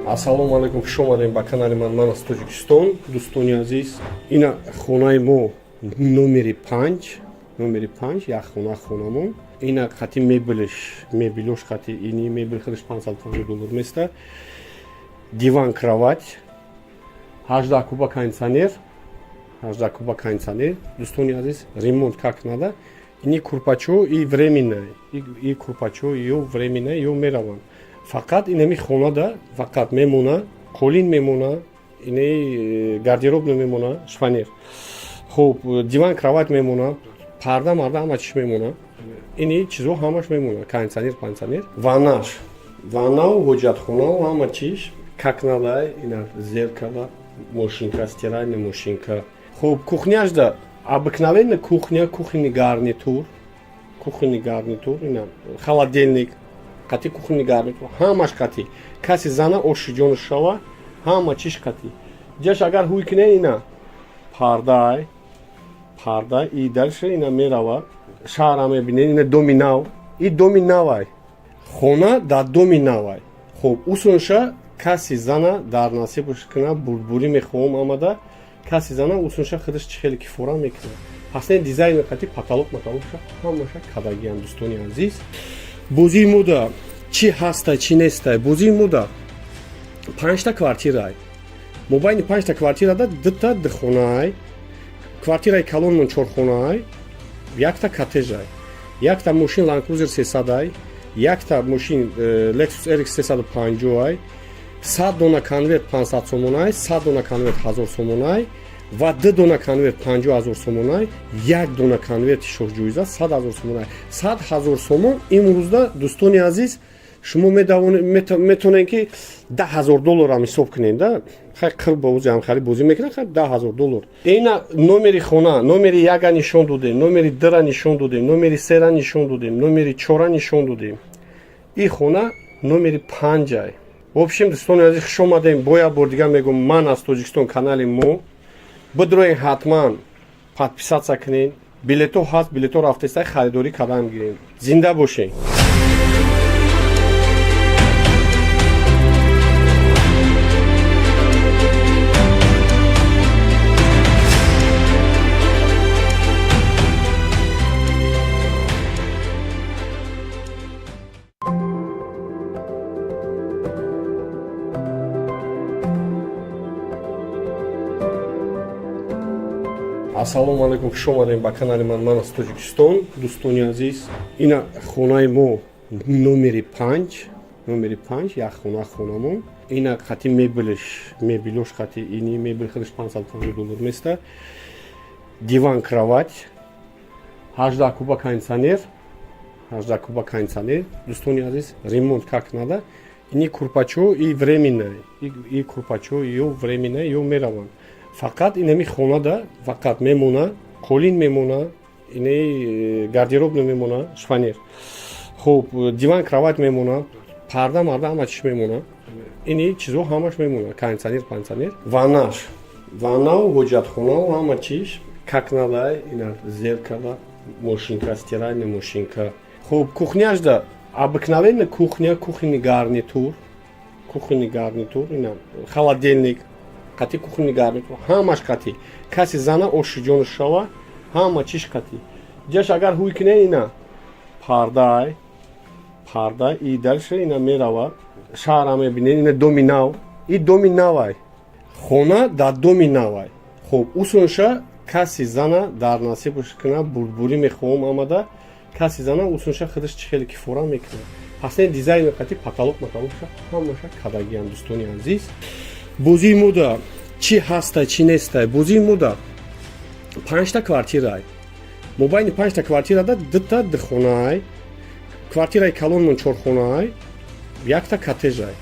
Ассалому алайкум, хуш омадем ба канали ман. Ман аз Тоҷикистон. Дӯстони азиз, ина хонаи мо номери 5, номери 5, як хона, хонамон. Ина қати мебелш, мебелош қати. Ини мебел худаш 550 доллар места. Диван, кровать, 18 куба кондиционер, 18 куба кондиционер. Дӯстони азиз, ремонт как надо. Ини курпачо и временное, и курпачо ё временное, ё мераванд. Фақат инами хонада фақат мемона қолин, мемона ини гардероб, намемона шифоньер. Хуб, диван, кровать мемона, парда марда ҳама чиш мемона, ини чизо ҳамаш мемона, кондиционер, пансионер, ваннаш, ваннау ҳоҷатхонау ҳама чиш как надо. Ина зеркало, машинка, стиральная машинка. Хуб, кухняшда обыкновенная кухня, кухонный гарнитур, кухонный гарнитур, ина холодильник қати, кухонный гарнитур ҳамаш қати. Каси зана оши ҷону шава, ҳама чиш қати. Ҷаш агар ҳуй кине, ина пардай, парда и дальше ина мерава, шаҳра мебинед. Ина доми нав, и доми навай, хона дар доми навай. Хуб, усунша каси зана дар насибш кина, бурдбурӣ мехоҳам омада. Каси зана усунша худаш чӣ хеле кифора мекунад. Пас не дизайн қати, потолок матолокша ҳамаша кадагиам. Дӯстони азиз, бозии мода чӣ ҳаста, чӣ нестай? Бозии мода панҷта квартирай. Мобайни панҷта квартирада дута духонаай. Квартираи калонмон чорхонаай, якта коттежай, якта мошин Land Cruiser 300-ай, якта мошин Lexus RX 350-ай, 100 дона конверт 500 сомонай, 100 дона конверт 1000 сомонай ва ду дона конверт 50 000 сомонай, як дона конверти шоҳҷоиза 100 ҳазор сомонай. 100 ҳазор сомон имрӯзда, дӯстони азиз. Шумо метавонед, ки 10 000 долларам ҳисоб кунед, да. Хай, қир бозиам хали бозӣ мекунад. Хай, 10 000 доллар. Ина номери хона, номери яка нишон додем, номери дра нишон додем, номери сера нишон додем, номери чора нишон додем. И хона номери панҷай. В общем, дӯстони азиз, хуш омадем. Бо як бор дигар мегӯм, ман аз Тоҷикистон, канали мо бидроен, ҳатман подписаться кунед. Билето ҳаст, билето рафтеста, харидорӣ кардан гирем. Зинда бошед. Ассалому алайкум, хуш омадем ба канали ман. Ман аз Тоҷикистон. Дӯстони азиз, ина хонаи мо номери 5, номери 5, як хона, хонамон. Ина қати мебелш, мебелош қати. Ини мебел худаш 550 доллар места. Диван, кровать, 18 куба кондиционер, 18 куба кондиционер. Дӯстони азиз, ремонт как надо. Ини курпачо и временное, и курпачо ё временное, ё мераванд. Фақат инами хонада фақат мемона қолин мемона, ини гардероб намемона, шифоньер. Хуб, диван, кровать мемона, парда марда ҳама чиш мемона, ини чизо ҳамаш мемона, кондиционер, пансионер, ваннаш, ваннау, ҳоҷатхонау, ҳама чиш как надо. Ина зеркало, машинка, стиральная машинка. Хуб, кухняшда обыкновенная кухня, кухонный гарнитур, кухонный гарнитур, ина холодильник қати, кухонный гарнитур ҳамаш қати. Каси зана оши ҷону шава, ҳама чиш қати. Ҷаш агар ҳуй кине, ина пардай, парда и дальше ина мерава, шаҳра мебинед. Ина доми нав, и доми навай, хона дар доми навай. Хуб, усунша каси зана дар насибаш кина, бурдбурӣ мехоҳам омада, каси зана усунша худаш чӣ хеле кифора мекунад. Пас не, дизайн қати, потолок матолокша ҳамаша кадагиам. Дӯстони азиз, бозии мода чӣ ҳастай, чӣ нестай? Бозии мода панҷта квартирай. Мобайни панҷта квартирада дута духонаай. Квартираи калонмон чорхонаай, якта коттежай,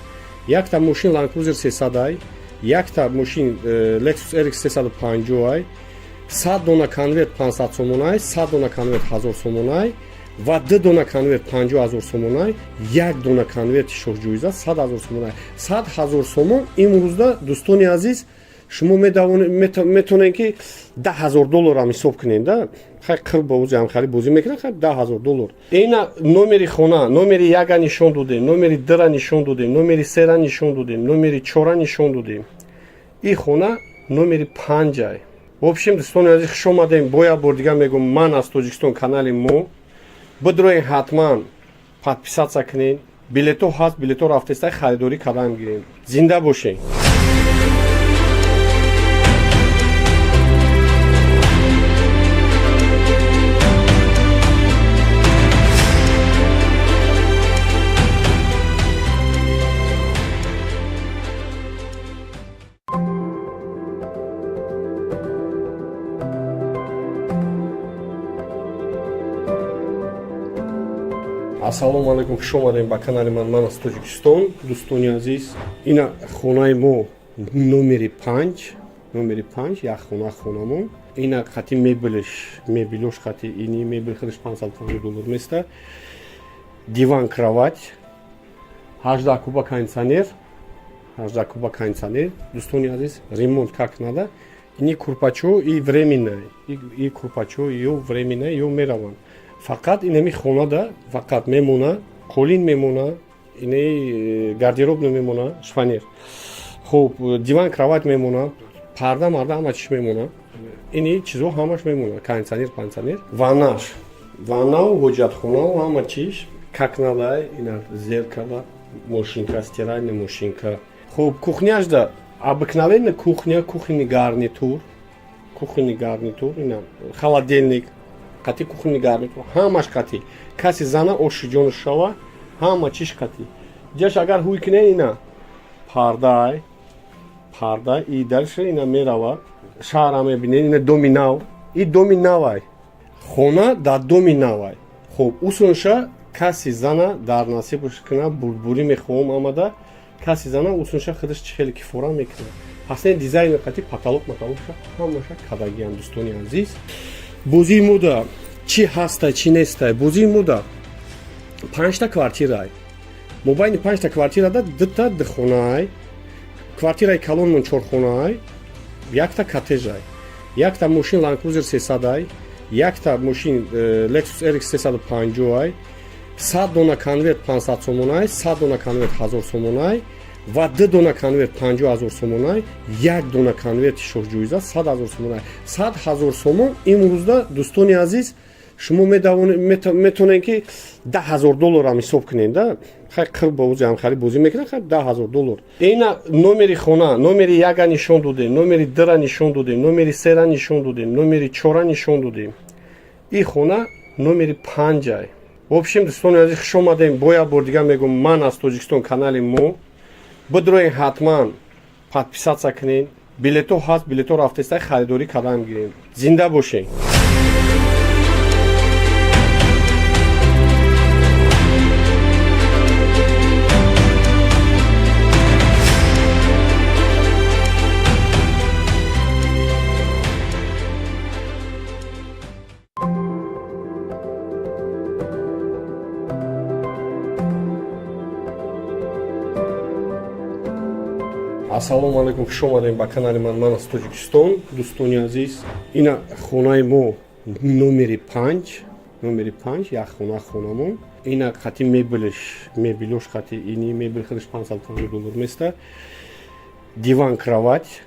якта мошин Land Cruiser 300-ай, якта мошин Lexus RX 350-ай, 100 дона конверт 500 сомонай, 100 дона конверт 1000 сомонай ва ду дона конверт 50 000 сомонай, як дона конверти шоҳҷоиза 100 000 сомонай. 100 000 сомон имрӯзда, дӯстони азиз, шумо метавонед, ки 10 000 долларам ҳисоб кунед, да. Хай, қир бозиам хали бозӣ мекунад. Хай, 10 000 доллар. Ина номери хона, номери яка нишон додем, номери дра нишон додем, номери сера нишон додем, номери чора нишон додем. И хона номери панҷай. В общем, дӯстони азиз, хуш омадем. Бо як бор дигар мегӯм, ман аз Тоҷикистон, канали мо бидроен, ҳатман подписаться кунед. Билето ҳаст, билето рафтеста, харидорӣ кардан гирем. Зинда бошед. Ассалому алайкум, хуш омадем ба канали ман. Ман аз Тоҷикистон. Дӯстони азиз, ина хонаи мо номери 5, номери 5, як хона, хонамон. Ина қати мебелш, мебелош қати. Ини мебел худаш 550 доллар места. Диван, кровать, 18 куба кондиционер, 18 куба кондиционер. Дӯстони азиз, ремонт как надо. Ини курпачо и временное, и курпачо ё временное, ё мераванд. Фақат инами хонада фақат мемона қолин мемона, ини гардероб намемона, шифоньер. Хуб, диван, кровать мемона, парда марда ҳама чиш мемона, ини чизо ҳамаш мемона, кондиционер, пансионер, ваннаш, ваннау, ҳоҷатхонау, ҳама чиш как надо. Ина зеркало, машинка, стиральная машинка. Хуб, кухняшда обыкновенная кухня, кухонный гарнитур, кухонный гарнитур, ина холодильник қати, кухонный гарнитур ҳамаш қати. Каси зана оши ҷону шава, ҳама чиш қати. Ҷаш агар ҳуй кине, ина пардай, парда и дальше ина мерава, шаҳра мебинед. Ина доми нав, и доми навай, хона дар доми навай. Хуб, усунша. Каси зана дар насибаш кунад, бурдбурӣ мехоҳам омада, каси зана усунша худаш чӣ хеле кифора мекунад. Пас не, дизайн қати потолок матолокша ҳамаша кадагиам. Дӯстони азиз, бозии мода чӣ ҳастай, чӣ нестай? Бозии мода панҷта квартирай. Мобайни панҷта квартирада дута духонаай. Квартираи калонмон чорхонаай, якта коттежай, якта мошин Land Cruiser 300-ай, якта мошин Lexus RX 350-ай, 100 дона конверт 500 сомонай, 100 дона конверт 1000 сомонай ва ду дона конверт 50 000 сомонай, як дона конверти шоҳҷоиза 100 000 сомонай. 100 000 сомон имрӯзда, дӯстони азиз, шумо метавонед ки 10 000 долларам ҳисоб кунед да. Хай, қир бозӣ ҳамхари бозӣ мекунад. Хай, 10 000 доллар. Ина номери хона, номери яка нишон додем, номери дра нишон додем, номери сера нишон додем, номери чора нишон додем. И хона номери панҷай. В общем, дӯстони азиз, хуш омадем. Бо як бор дигар мегӯм, ман аз Тоҷикистон, канали мо бидроен, ҳатман подписаться кунед. Билето ҳаст, билето рафтеста, харидорӣ кардан гирем. Зинда бошед. Ассалому алайкум, хуш омадем ба канали ман. Ман аз Тоҷикистон. Дӯстони азиз, ина хонаи мо номери панҷ, номери панҷ, як хона хонамон. Ина қати мебелш, мебелош қати. Ини мебел худаш 550 доллар места. Диван, кровать,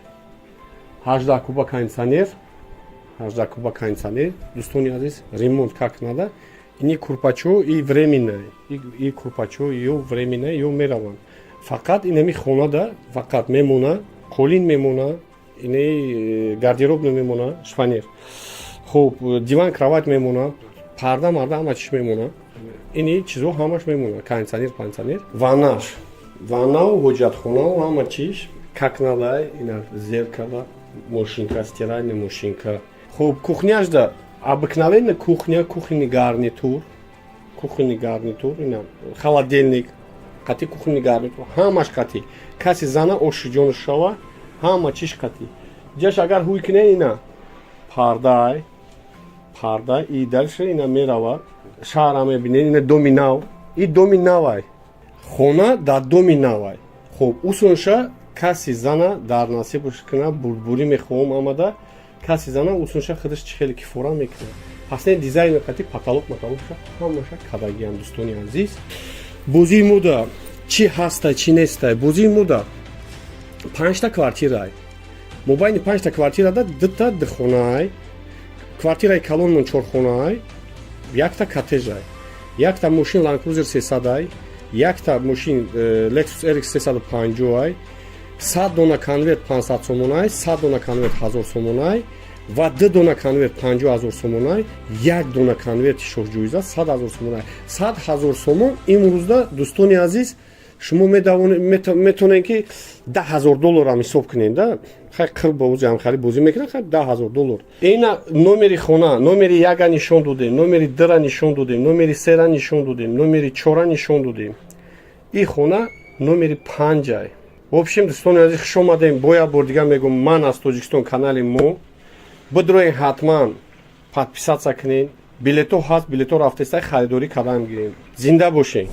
18 куба кондиционер, 18 куба кондиционер. Дӯстони азиз, ремонт как надо. Ини курпачо и временное, и курпачо ё временное, ё мераванд. Фақат инами хонада фақат мемона қолин мемона, ини гардероб намемона, шифоньер. Хуб, диван, кровать мемона, парда марда ҳама чиш мемона, ини чизо ҳамаш мемона, кондиционер, кондиционер, ваннаш, ваннау, ҳоҷатхонау, ҳама чиш как надо. Ина зеркало, машинка, стиральная машинка. Хуб, кухняшда обыкновенная кухня, кухонный гарнитур, кухонный гарнитур, ина холодильник қати, кухонный гарнитур ҳамаш қати. Каси зана оши ҷону шава, ҳама чиш қати. Ҷаш агар ҳуй кине, ина пардай, парда и дальше ина мерава, шаҳра мебинед. Ина доми нав, и доми навай, хона дар доми навай. Хуб, усунша каси зана дар насибаш кунад, бурдбурӣ мехоҳам омада, каси зана усунша худаш чӣ хеле кифора мекунад. Пас не, дизайн қати потолок матолокша ҳамаша кадагиам. Дӯстони азиз, бозии мода чӣ ҳастай, чӣ нестай? Бозии мода панҷта квартирай. Мобайни панҷта квартирада дута духонаай. Квартираи калонмон чорхонаай, якта коттежай, якта мошин Land Cruiser 300-ай, якта мошин Lexus RX 350-ай, 100 дона конверт 500 сомонай, 100 дона конверт 1000 сомонай ва ду дона конверт 50 000 сомонай, як дона конверти шоҳҷоиза 100 000 сомонай. 100 000 сомон имрӯзда, дӯстони азиз, шумо метавонед ки 10 000 долларам ҳисоб кунед да. Хай, қир бозӣ ҳамхари бозӣ мекунад. Хай, 10 000 доллар. Ина номери хона, номери яка нишон додем, номери дра нишон додем, номери сера нишон додем, номери чора нишон додем. И хона номери панҷай. В общем, дӯстони азиз, хуш омадем. Бо як бор дигар мегӯм, ман аз Тоҷикистон, канали мо бидроен, ҳатман подписаться кунед. Билето ҳаст, билето рафтеста, харидорӣ кардан гирем. Зинда бошед.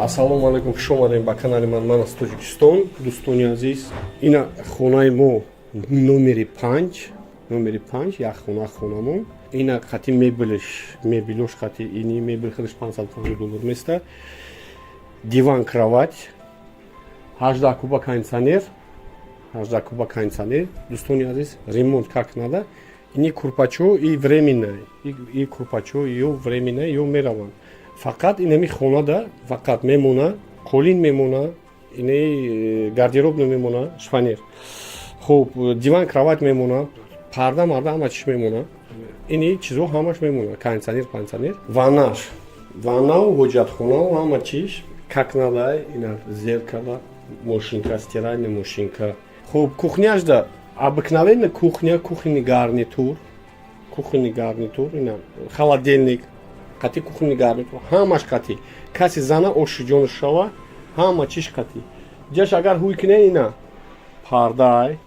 Ассалому алайкум, хуш омадем ба канали ман. Ман аз Тоҷикистон. Дӯстони азиз, ина хонаи мо номери панҷ, номери панҷ, як хона хонамон. Ина қати мебелш, мебелош қати. Ини мебел худаш 550 доллар места. Диван, кровать, 18 куба кондиционер, 18 куба кондиционер. Дӯстони азиз, ремонт как надо. Ини курпачо и временное, и курпачо ё временное, ё мераванд. Фақат инами хонада фақат мемона қолин мемона. Ини гардероб намемона, шифоньер. Хуб, диван, кровать мемона, парда марда ҳама чиш мемона. Ини чизо ҳамаш мемона, кондиционер, пансионер. Ваннаш, ваннау, ҳоҷатхонау, ҳама чиш как надо. Ина зеркало, машинка, стиральная машинка. Хуб, кухняшда обыкновенная кухня, кухонный гарнитур, кухонный гарнитур, ина холодильник қати кухонный гарнитур, ҳамаш қати. Каси зана оши ҷону шава, ҳама чиш қати. Ҷаш агар ҳуй кине, ина пардай,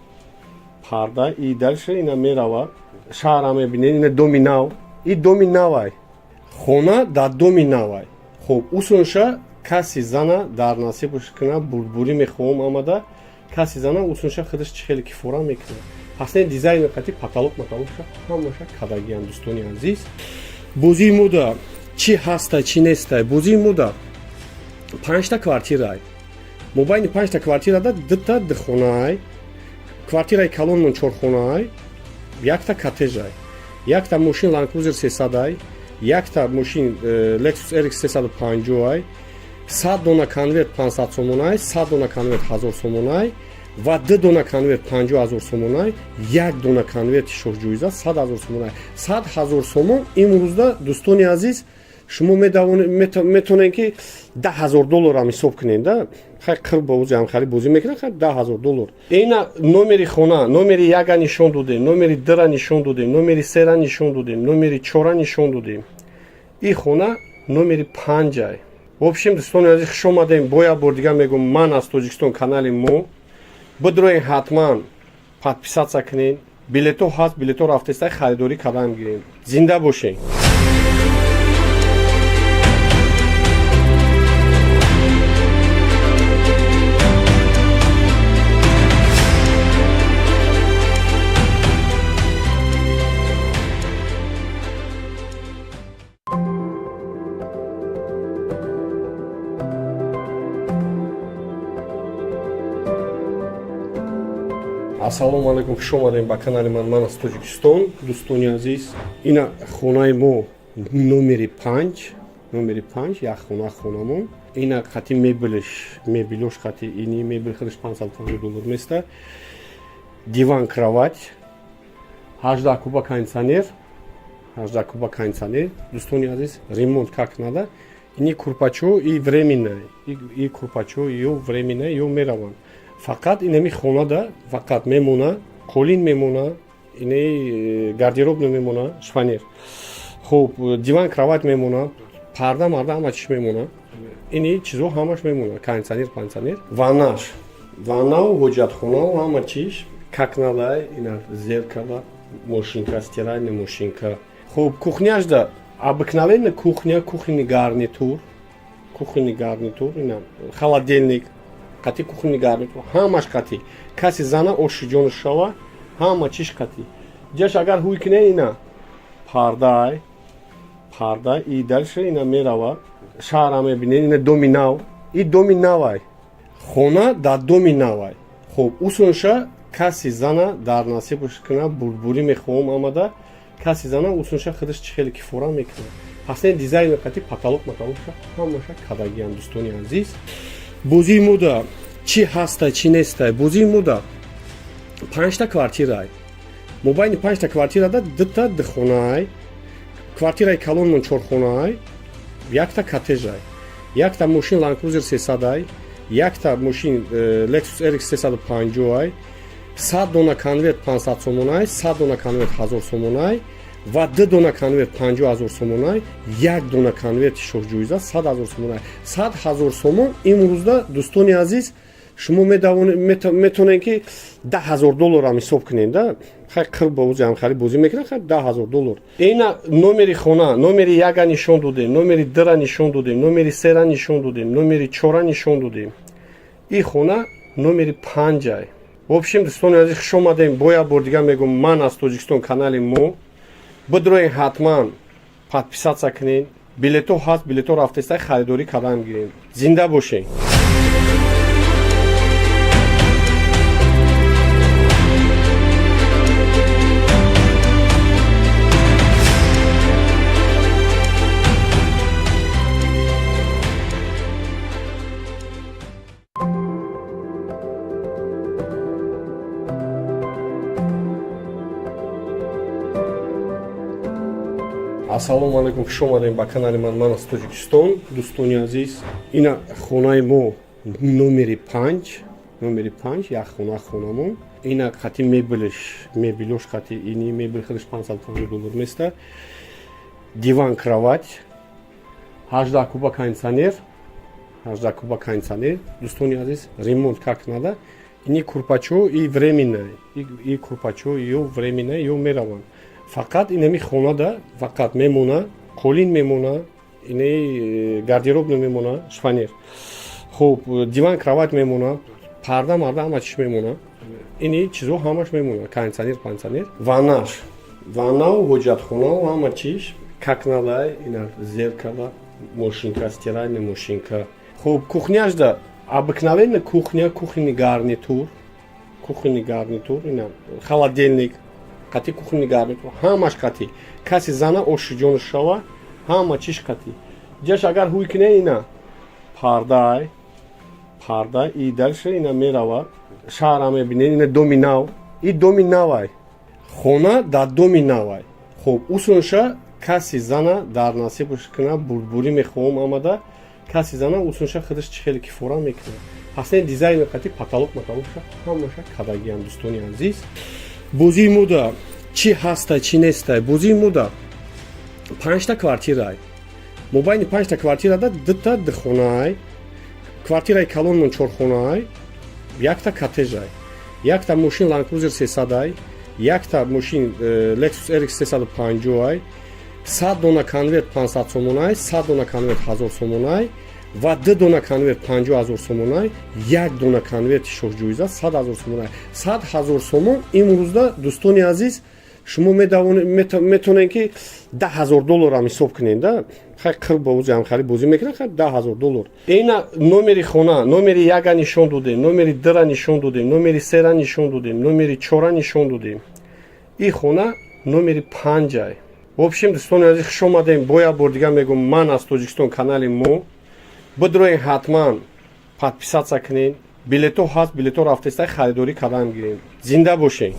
парда. И дальше ина мерава, шаҳра мебинед. Ина доми нав, и доми навай, хона дар доми навай. Хуб, усунша каси зана дар насибаш кина, бурдбурӣ мехоҳам омада. Каси зана усунша худаш чӣ хеле кифора мекунад. Пасне дизайн қати, потолок матолокша ҳамаша кадагиам. Дӯстони азиз, бозии мода чӣ ҳаста, чӣ нестай? Бозии мода панҷта квартирай. Мобайни панҷта квартирада дута духонаай. Квартираи калонмон чорхонаай, якта коттежай, якта мошин Land Cruiser 300-ай, якта мошин Lexus RX 350-ай, 100 дона конверт 500 сомонай, 100 дона конверт 1000 сомонай ва ду дона конверт 50 000 сомонай, як дона конверти шоҳҷоиза 100 000 сомонай. 100 000 сомон имрӯзда, дӯстони азиз, шумо метавонед ки 10 000 долларам ҳисоб кунед да. Хай, қир ба ози ҳамхари бозӣ мекунад. Хай, 10 000 доллар. Ина номери хона, номери яка нишон додем, номери дра нишон додем, номери сера нишон додем, номери чора нишон додем. И хона номери панҷай. В общем, дӯстони азиз, хуш омадем. Бо як бор дигар мегӯм, ман аз Тоҷикистон, канали мо бидроен, ҳатман подписаться кунед. Билето ҳаст, билето рафтеста, харидорӣ кардан гирем. Зинда бошед. Ассалому алайкум, хуш омадем ба канали ман. Ман аз Тоҷикистон. Дӯстони азиз, ина хонаи мо номери панҷ, номери панҷ, як хона, хонамон. Ина қати мебелш, мебелош қати. Ини мебел худаш 550 доллар места. Диван, кровать, 18 куба кондиционер, 18 куба кондиционер. Дӯстони азиз, ремонт как надо. Ини курпачо и временное, и курпачо ё временное, ё мераванд. Фақат инами хонада фақат мемона қолин мемона, ини гардероб намемона, шифоньер. Хуб, диван, кровать мемона, парда марда ҳама чиш мемона. Ини чизо ҳамаш мемона, кондиционер, пансионер. Ваннаш, ваннау, ҳоҷатхонау, ҳама чиш как надо. Ина зеркало, машинка, стиральная машинка. Хуб, кухняшда обыкновенная кухня, кухонный гарнитур, кухонный гарнитур, ина холодильник қати кухонный гарнитур, ҳамаш қати. Каси зана оши ҷону шава, ҳама чиш қати. Ҷаш агар ҳуй кине, ина пардай, парда. И дальше ина мерава, шаҳра мебинед. Ина доми нав, и доми навай, хона дар доми навай. Хуб, усунша каси зана дар насибаш кина, бурдбурӣ мехоҳам омада. Каси зана усунша худаш чӣ хеле кифора мекунад. Пасне дизайн қати, потолок матолокша ҳамаша кадагиам. Дӯстони азиз, бозии мода чӣ ҳаста, чӣ нестай? Бозии мода панҷта квартирай. Мобайни панҷта квартирада дута духонаай. Квартираи калонмон чорхонаай, якта коттежай, якта мошин Land Cruiser 300-ай, якта мошин Lexus RX 350-ай, 100 дона конверт 500 сомонай, 100 дона конверт 1000 сомонай ва ду дона конверт 50 000 сомонай, як дона конверти шоҳҷоиза 100 000 сомонай. 100 000 сомон имрӯзда, дӯстони азиз, шумо метавонед ки 10 000 долларам ҳисоб кунед да. Хай, қир ба ози ҳамхари бозӣ мекунад. Хай, 10 000 доллар. Ина номери хона, номери яка нишон додем, номери дра нишон додем, номери сера нишон додем, номери чора нишон додем. И хона номери панҷай. В общем, дӯстони азиз, хуш омадем. Бо як бор дигар мегӯм, ман аз Тоҷикистон, канали мо бидроен, ҳатман подписаться кунед. Билето ҳаст, билето рафтеста, харидорӣ кардан гирем. Зинда бошед. Ассалому алайкум, хуш омадем ба канали ман. Ман аз Тоҷикистон. Дӯстони азиз, ина хонаи мо номери 5, номери 5, як хона, хонамон. Ина қати мебелш, мебелош қати, ини мебел худаш 550 доллар места. Диван, кровать, 18 куба кондиционер, 18 куба кондиционер. Дӯстони азиз, ремонт как надо. Ини курпачо и временное, и курпачо ё временное, ё мераванд. Фақат инами хонада фақат мемона қолин, мемона ини гардероб, мемона шифоньер. Хуб, диван, кровать мемона, парда марда ҳама чиш мемона, ини чизо ҳамаш мемона, кондиционер, кондиционер, ваннаш, ваннау, ҳоҷатхонау, ҳама чиш как надо. Ина зеркало, машинка, стиральная машинка. Хуб, кухняшда обыкновенная кухня, кухонный гарнитур, кухонный гарнитур, ина холодильник қати, кухонный гарнитур ҳамаш қати. Каси зана оши ҷон шава, ҳама чиш қати. Ҷаш агар ҳуй кине, ина пардай, парда и дальше ина мерава, шаҳра мебинед. Ина доми нав, и доми навай, хона дар доми навай. Хуб, усунша каси зана дар насибш кина, бурдбурӣ мехоҳам омада. Каси зана усунша худаш чӣ хеле кифора мекунад. Ҳастани дизайнер қати, потолок матолокша ҳамаша кадагиам. Дӯстони азиз, бозии мода чӣ ҳаста, чӣ нестай? Бозии мода панҷта квартирай. Мобайни панҷта квартирада дута духонаай. Квартираи калонмон чорхонаай, якта коттежай, якта мошин Land Cruiser 300-ай, якта мошин Lexus RX 350-ай, 100 дона конверт 500 сомонай, 100 дона конверт 1000 сомонай ва ду дона конверт 50 000 сомонай, як дона конверти шоҳҷоиза 100 ҳазор сомонай. 100 ҳазор сомон имрӯзда, дӯстони азиз, шумо метавонед ки 10 000 долларам ҳисоб кунед да. Хай, қир бозӣ ҳамхари бозӣ мекунад, хай, 10 000 доллар. Ина номери хона, номери яка нишон додем, номери дра нишон додем, номери сера нишон додем, номери чора нишон додем. И хона номери панҷай. В общем, дӯстони азиз, хуш омадем. Бо як бор дигар мегӯм, ман аз Тоҷикистон, канали мо бидроен, ҳатман подписаться кунед. Билето ҳаст, билето рафтеста, харидорӣ кардан гирем. Зинда бошед.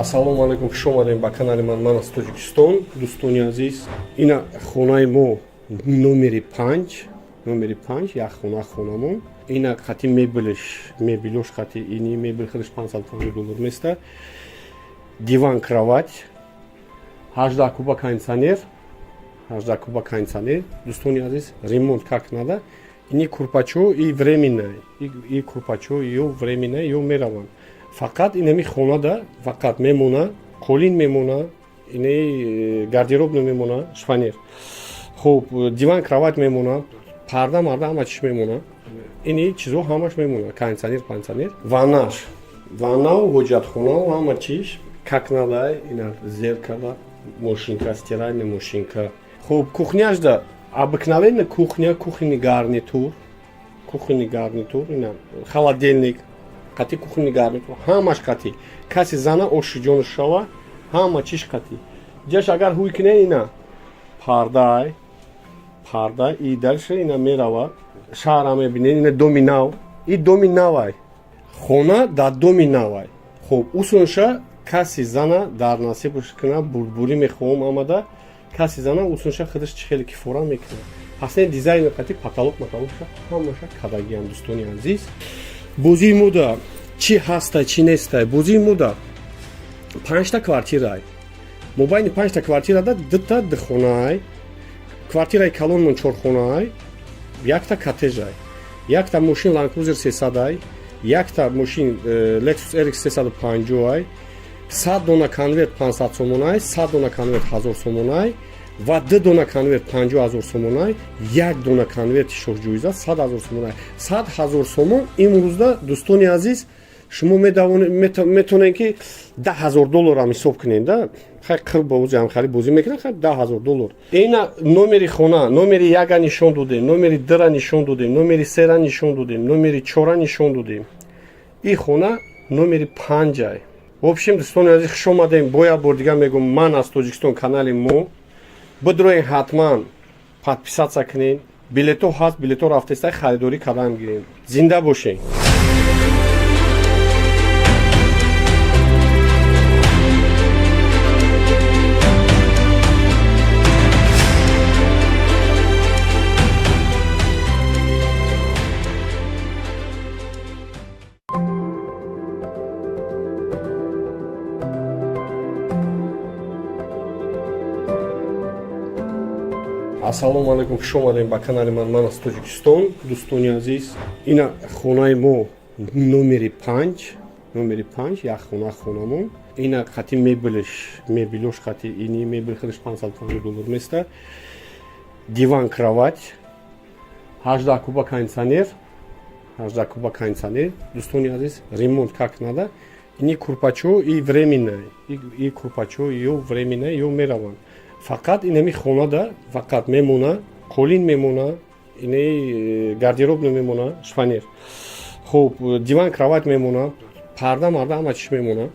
Ассалому алайкум, хуш омадем ба канали ман. Ман аз Тоҷикистон. Дӯстони азиз, ина хонаи мо номери 5, номери 5, як хона, хонамон. Ина қати мебелш, мебелош қати, ини мебел худаш 550 доллар места. Диван, кровать, 18 куба кондиционер, 18 куба кондиционер. Дӯстони азиз, ремонт как надо. Ини курпачо и временное, и курпачо ё временное, ё мераванд. Фақат инами хонада фақат мемона қолин, мемона ини гардероб, мемона шифоньер. Хуб, диван, кровать мемона, парда марда ҳама чиш мемона, ини чизо ҳамаш мемона, кондиционер, кондиционер, ваннаш, ваннау, ҳоҷатхонау, ҳама чиш как надо. Ина зеркало, машинка, стиральная машинка. Хуб, кухняшда обыкновенная кухня, кухонный гарнитур, кухонный гарнитур, ина холодильник қати, кухонный гарнитур ҳамаш қати. Каси зана оши ҷон шава, ҳама чиш қати. Ҷаш агар ҳуй кине, ина пардай, парда и дальше ина мерава, шаҳра мебинед. Ина доми нав, и доми навай, хона дар доми навай. Хуб, усунша каси зана дар насибш кина, бурдбурӣ мехоҳам омада. Каси зана усунша худаш чӣ хеле кифора мекунад. Ҳастани дизайнер қати, потолок матолокша ҳамаша кадагиам. Дӯстони азиз, бозии мода чӣ ҳаста, чӣ нестай? Бозии мода панҷта квартирай. Мобайни панҷта квартирада дута духонаай. Квартираи калонмон чорхонаай, якта коттежай, якта мошин Land Cruiser 300-ай, якта мошин Lexus RX 350-ай, 100 дона конверт 500 сомонай, 100 дона конверт 1000 сомонай ва ду дона конверт 50 000 сомонай, як дона конверти шоҳҷоиза 100 ҳазор сомонай. 100 ҳазор сомон имрӯзда, дӯстони азиз, шумо метавонед ки 10 000 долларам ҳисоб кунед да. Хай, қир бозиам хари бозӣ мекунад, хай, 10 000 доллар. Ина номери хона, номери яка нишон додем, номери дра нишон додем, номери сера нишон додем, номери чора нишон додем. И хона номери панҷай. В общем, дӯстони азиз, хуш омадем. Бо як бор дигар мегӯм, ман аз Тоҷикистон, канали мо бидроен, ҳатман подписаться кунед. Билето ҳаст, билето рафтеста, харидорӣ кардан гирем. Зинда бошед. Ассалому алайкум, хуш омадем ба канали ман. Ман аз Тоҷикистон. Дӯстони азиз, ина хонаи мо номери 5, номери 5, як хона, хонамон. Ина қати мебелш, мебелош қати. Ини мебел худаш 550 доллар места. Диван, кровать, 18 куба кондиционер, 18 куба кондиционер. Дӯстони азиз, ремонт как надо. Ини курпачо и временная, и курпачо ё временная, ё мераванд. Фақат инами хонада фақат мемона қолин, мемона ини гардероб намемона, шифоньер. Хуб, диван, кровать мемона, парда марда ҳама чиш мемона,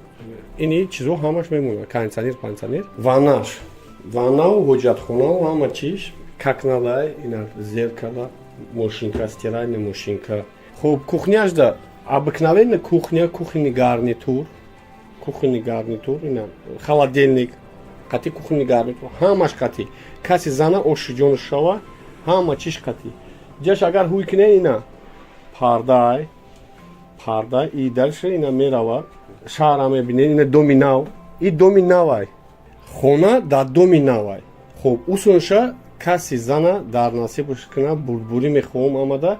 ини чизо ҳамаш мемона, кондиционер, кондиционер, ваннаш, ваннау, ҳоҷатхонау, ҳама чиш как надо. Ина зеркала, машинка, стиральная машинка. Хуб, кухняшда обыкновенная кухня, кухонный гарнитур, кухонный гарнитур, ина холодильник қати, кухонный гарнитур ҳамаш қати. Каси зана оши ҷону шава, ҳама чиш қати. Ҷаш агар ҳуй кине, ина пардай, парда и дальше ина мерава, шаҳра мебинед. Ина доми нав, и доми навай, хона дар доми навай. Хуб, усунша каси зана дар насибаш кина, бурдбурӣ мехоҳам омада.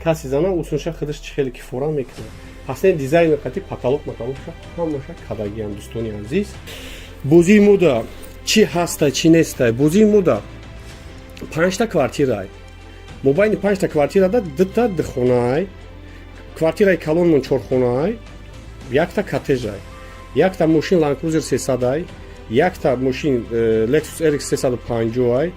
Каси зана усунша худаш чӣ хеле кифора мекунад. Пас не, дизайн қати, потолок матолокша ҳамаша кадагиам. Дӯстони азиз, бозии мода чӣ ҳаста, чӣ неста? Бозии мода панҷта квартирай. Мобайни панҷта квартирада дута духонаай, квартираи калонмон чорхонаай, якта коттежай, якта мошин Land Cruiser 300-ай, якта мошин Lexus RX 350-ай,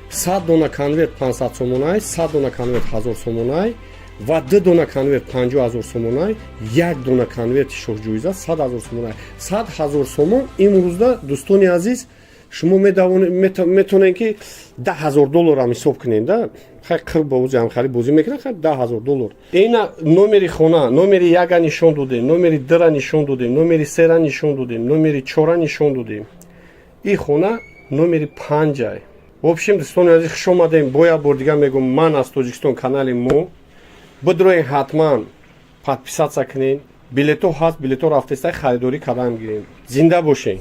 100 дона конверт 500 сомонай, 100 дона конверт 1000 сомонай ва ду дона конверт 50 000 сомонай, як дона конверти шоҳҷоиза 100 000 сомонай. 100 000 сомон имрӯзда, дӯстони азиз, шумо метавонед ки 10 000 долларам ҳисоб кунед да. Хай, қир бозиам хари бозӣ мекунад, хай, 10 000 доллар. Ина номери хона, номери яка нишон додем, номери дра нишон додем, номери сера нишон додем, номери чора нишон додем. И хона номери панҷай. В общем, дӯстони азиз, хуш омадем. Бо як бор дигар мегӯм, ман аз Тоҷикистон, канали мо бидроен, ҳатман подписаться кунед. Билето ҳаст, билето рафтеста, харидорӣ кардан гирем. Зинда бошед.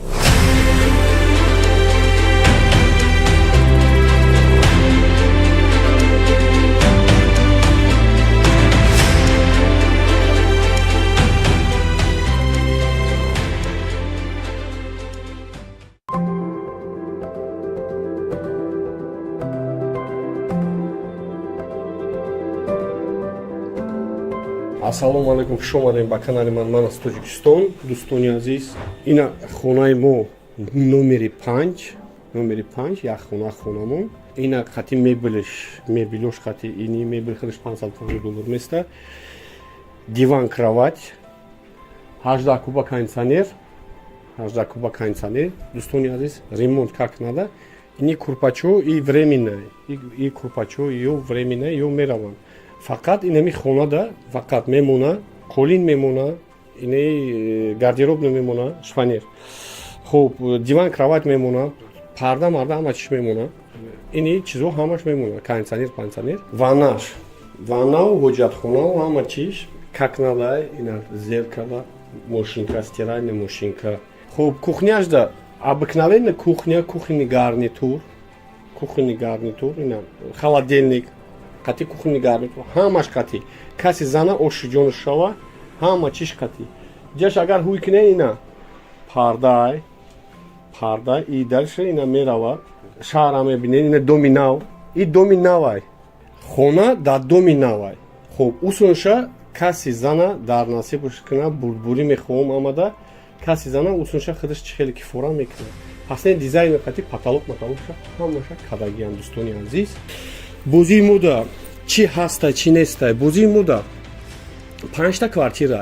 Ассалому алайкум, хуш омадем ба канали ман. Ман аз Тоҷикистон. Дӯстони азиз, ина хонаи мо номери 5, номери 5, як хона, хонамон. Ина қати мебелш, мебелош қати. Ини мебел худаш 550 доллар места. Диван, кровать, 18 куба кондиционер, 18 куба кондиционер. Дӯстони азиз, ремонт как надо. Ини курпачо и временная, и курпачо ё временная, ё мераванд. Фақат инами хонада фақат мемона қолин, мемона ини гардероб намемона, шифоньер. Хуб, диван, кровать мемона, парда марда ҳама чиш мемона, ини чизо ҳамаш мемона, кондиционер, кондиционер, ваннаш, ваннау, ҳоҷатхонау, ҳама чиш как надо. Ина зеркала, машинка, стиральная машинка. Хуб, кухняшда обыкновенная кухня, кухонный гарнитур, кухонный гарнитур, ина холодильник қати, кухонный гарнитур ҳамаш қати. Каси зана оши ҷону шава, ҳама чиш қати. Ҷаш агар ҳуй кине, ина пардай, парда и дальше ина мерава, шаҳра мебинед. Ина доми нав, и доми навай, хона дар доми навай. Хуб, усунша каси зана дар насибаш кина, бурдбурӣ мехоҳам омада. Каси зана усунша худаш чӣ хеле кифора мекунад. Последний дизайн қати потолок матолокша ҳамаша кадагиам. Дӯстони азиз, бозии мода чӣ ҳаста, чӣ неста? Бозии мода панҷта квартира.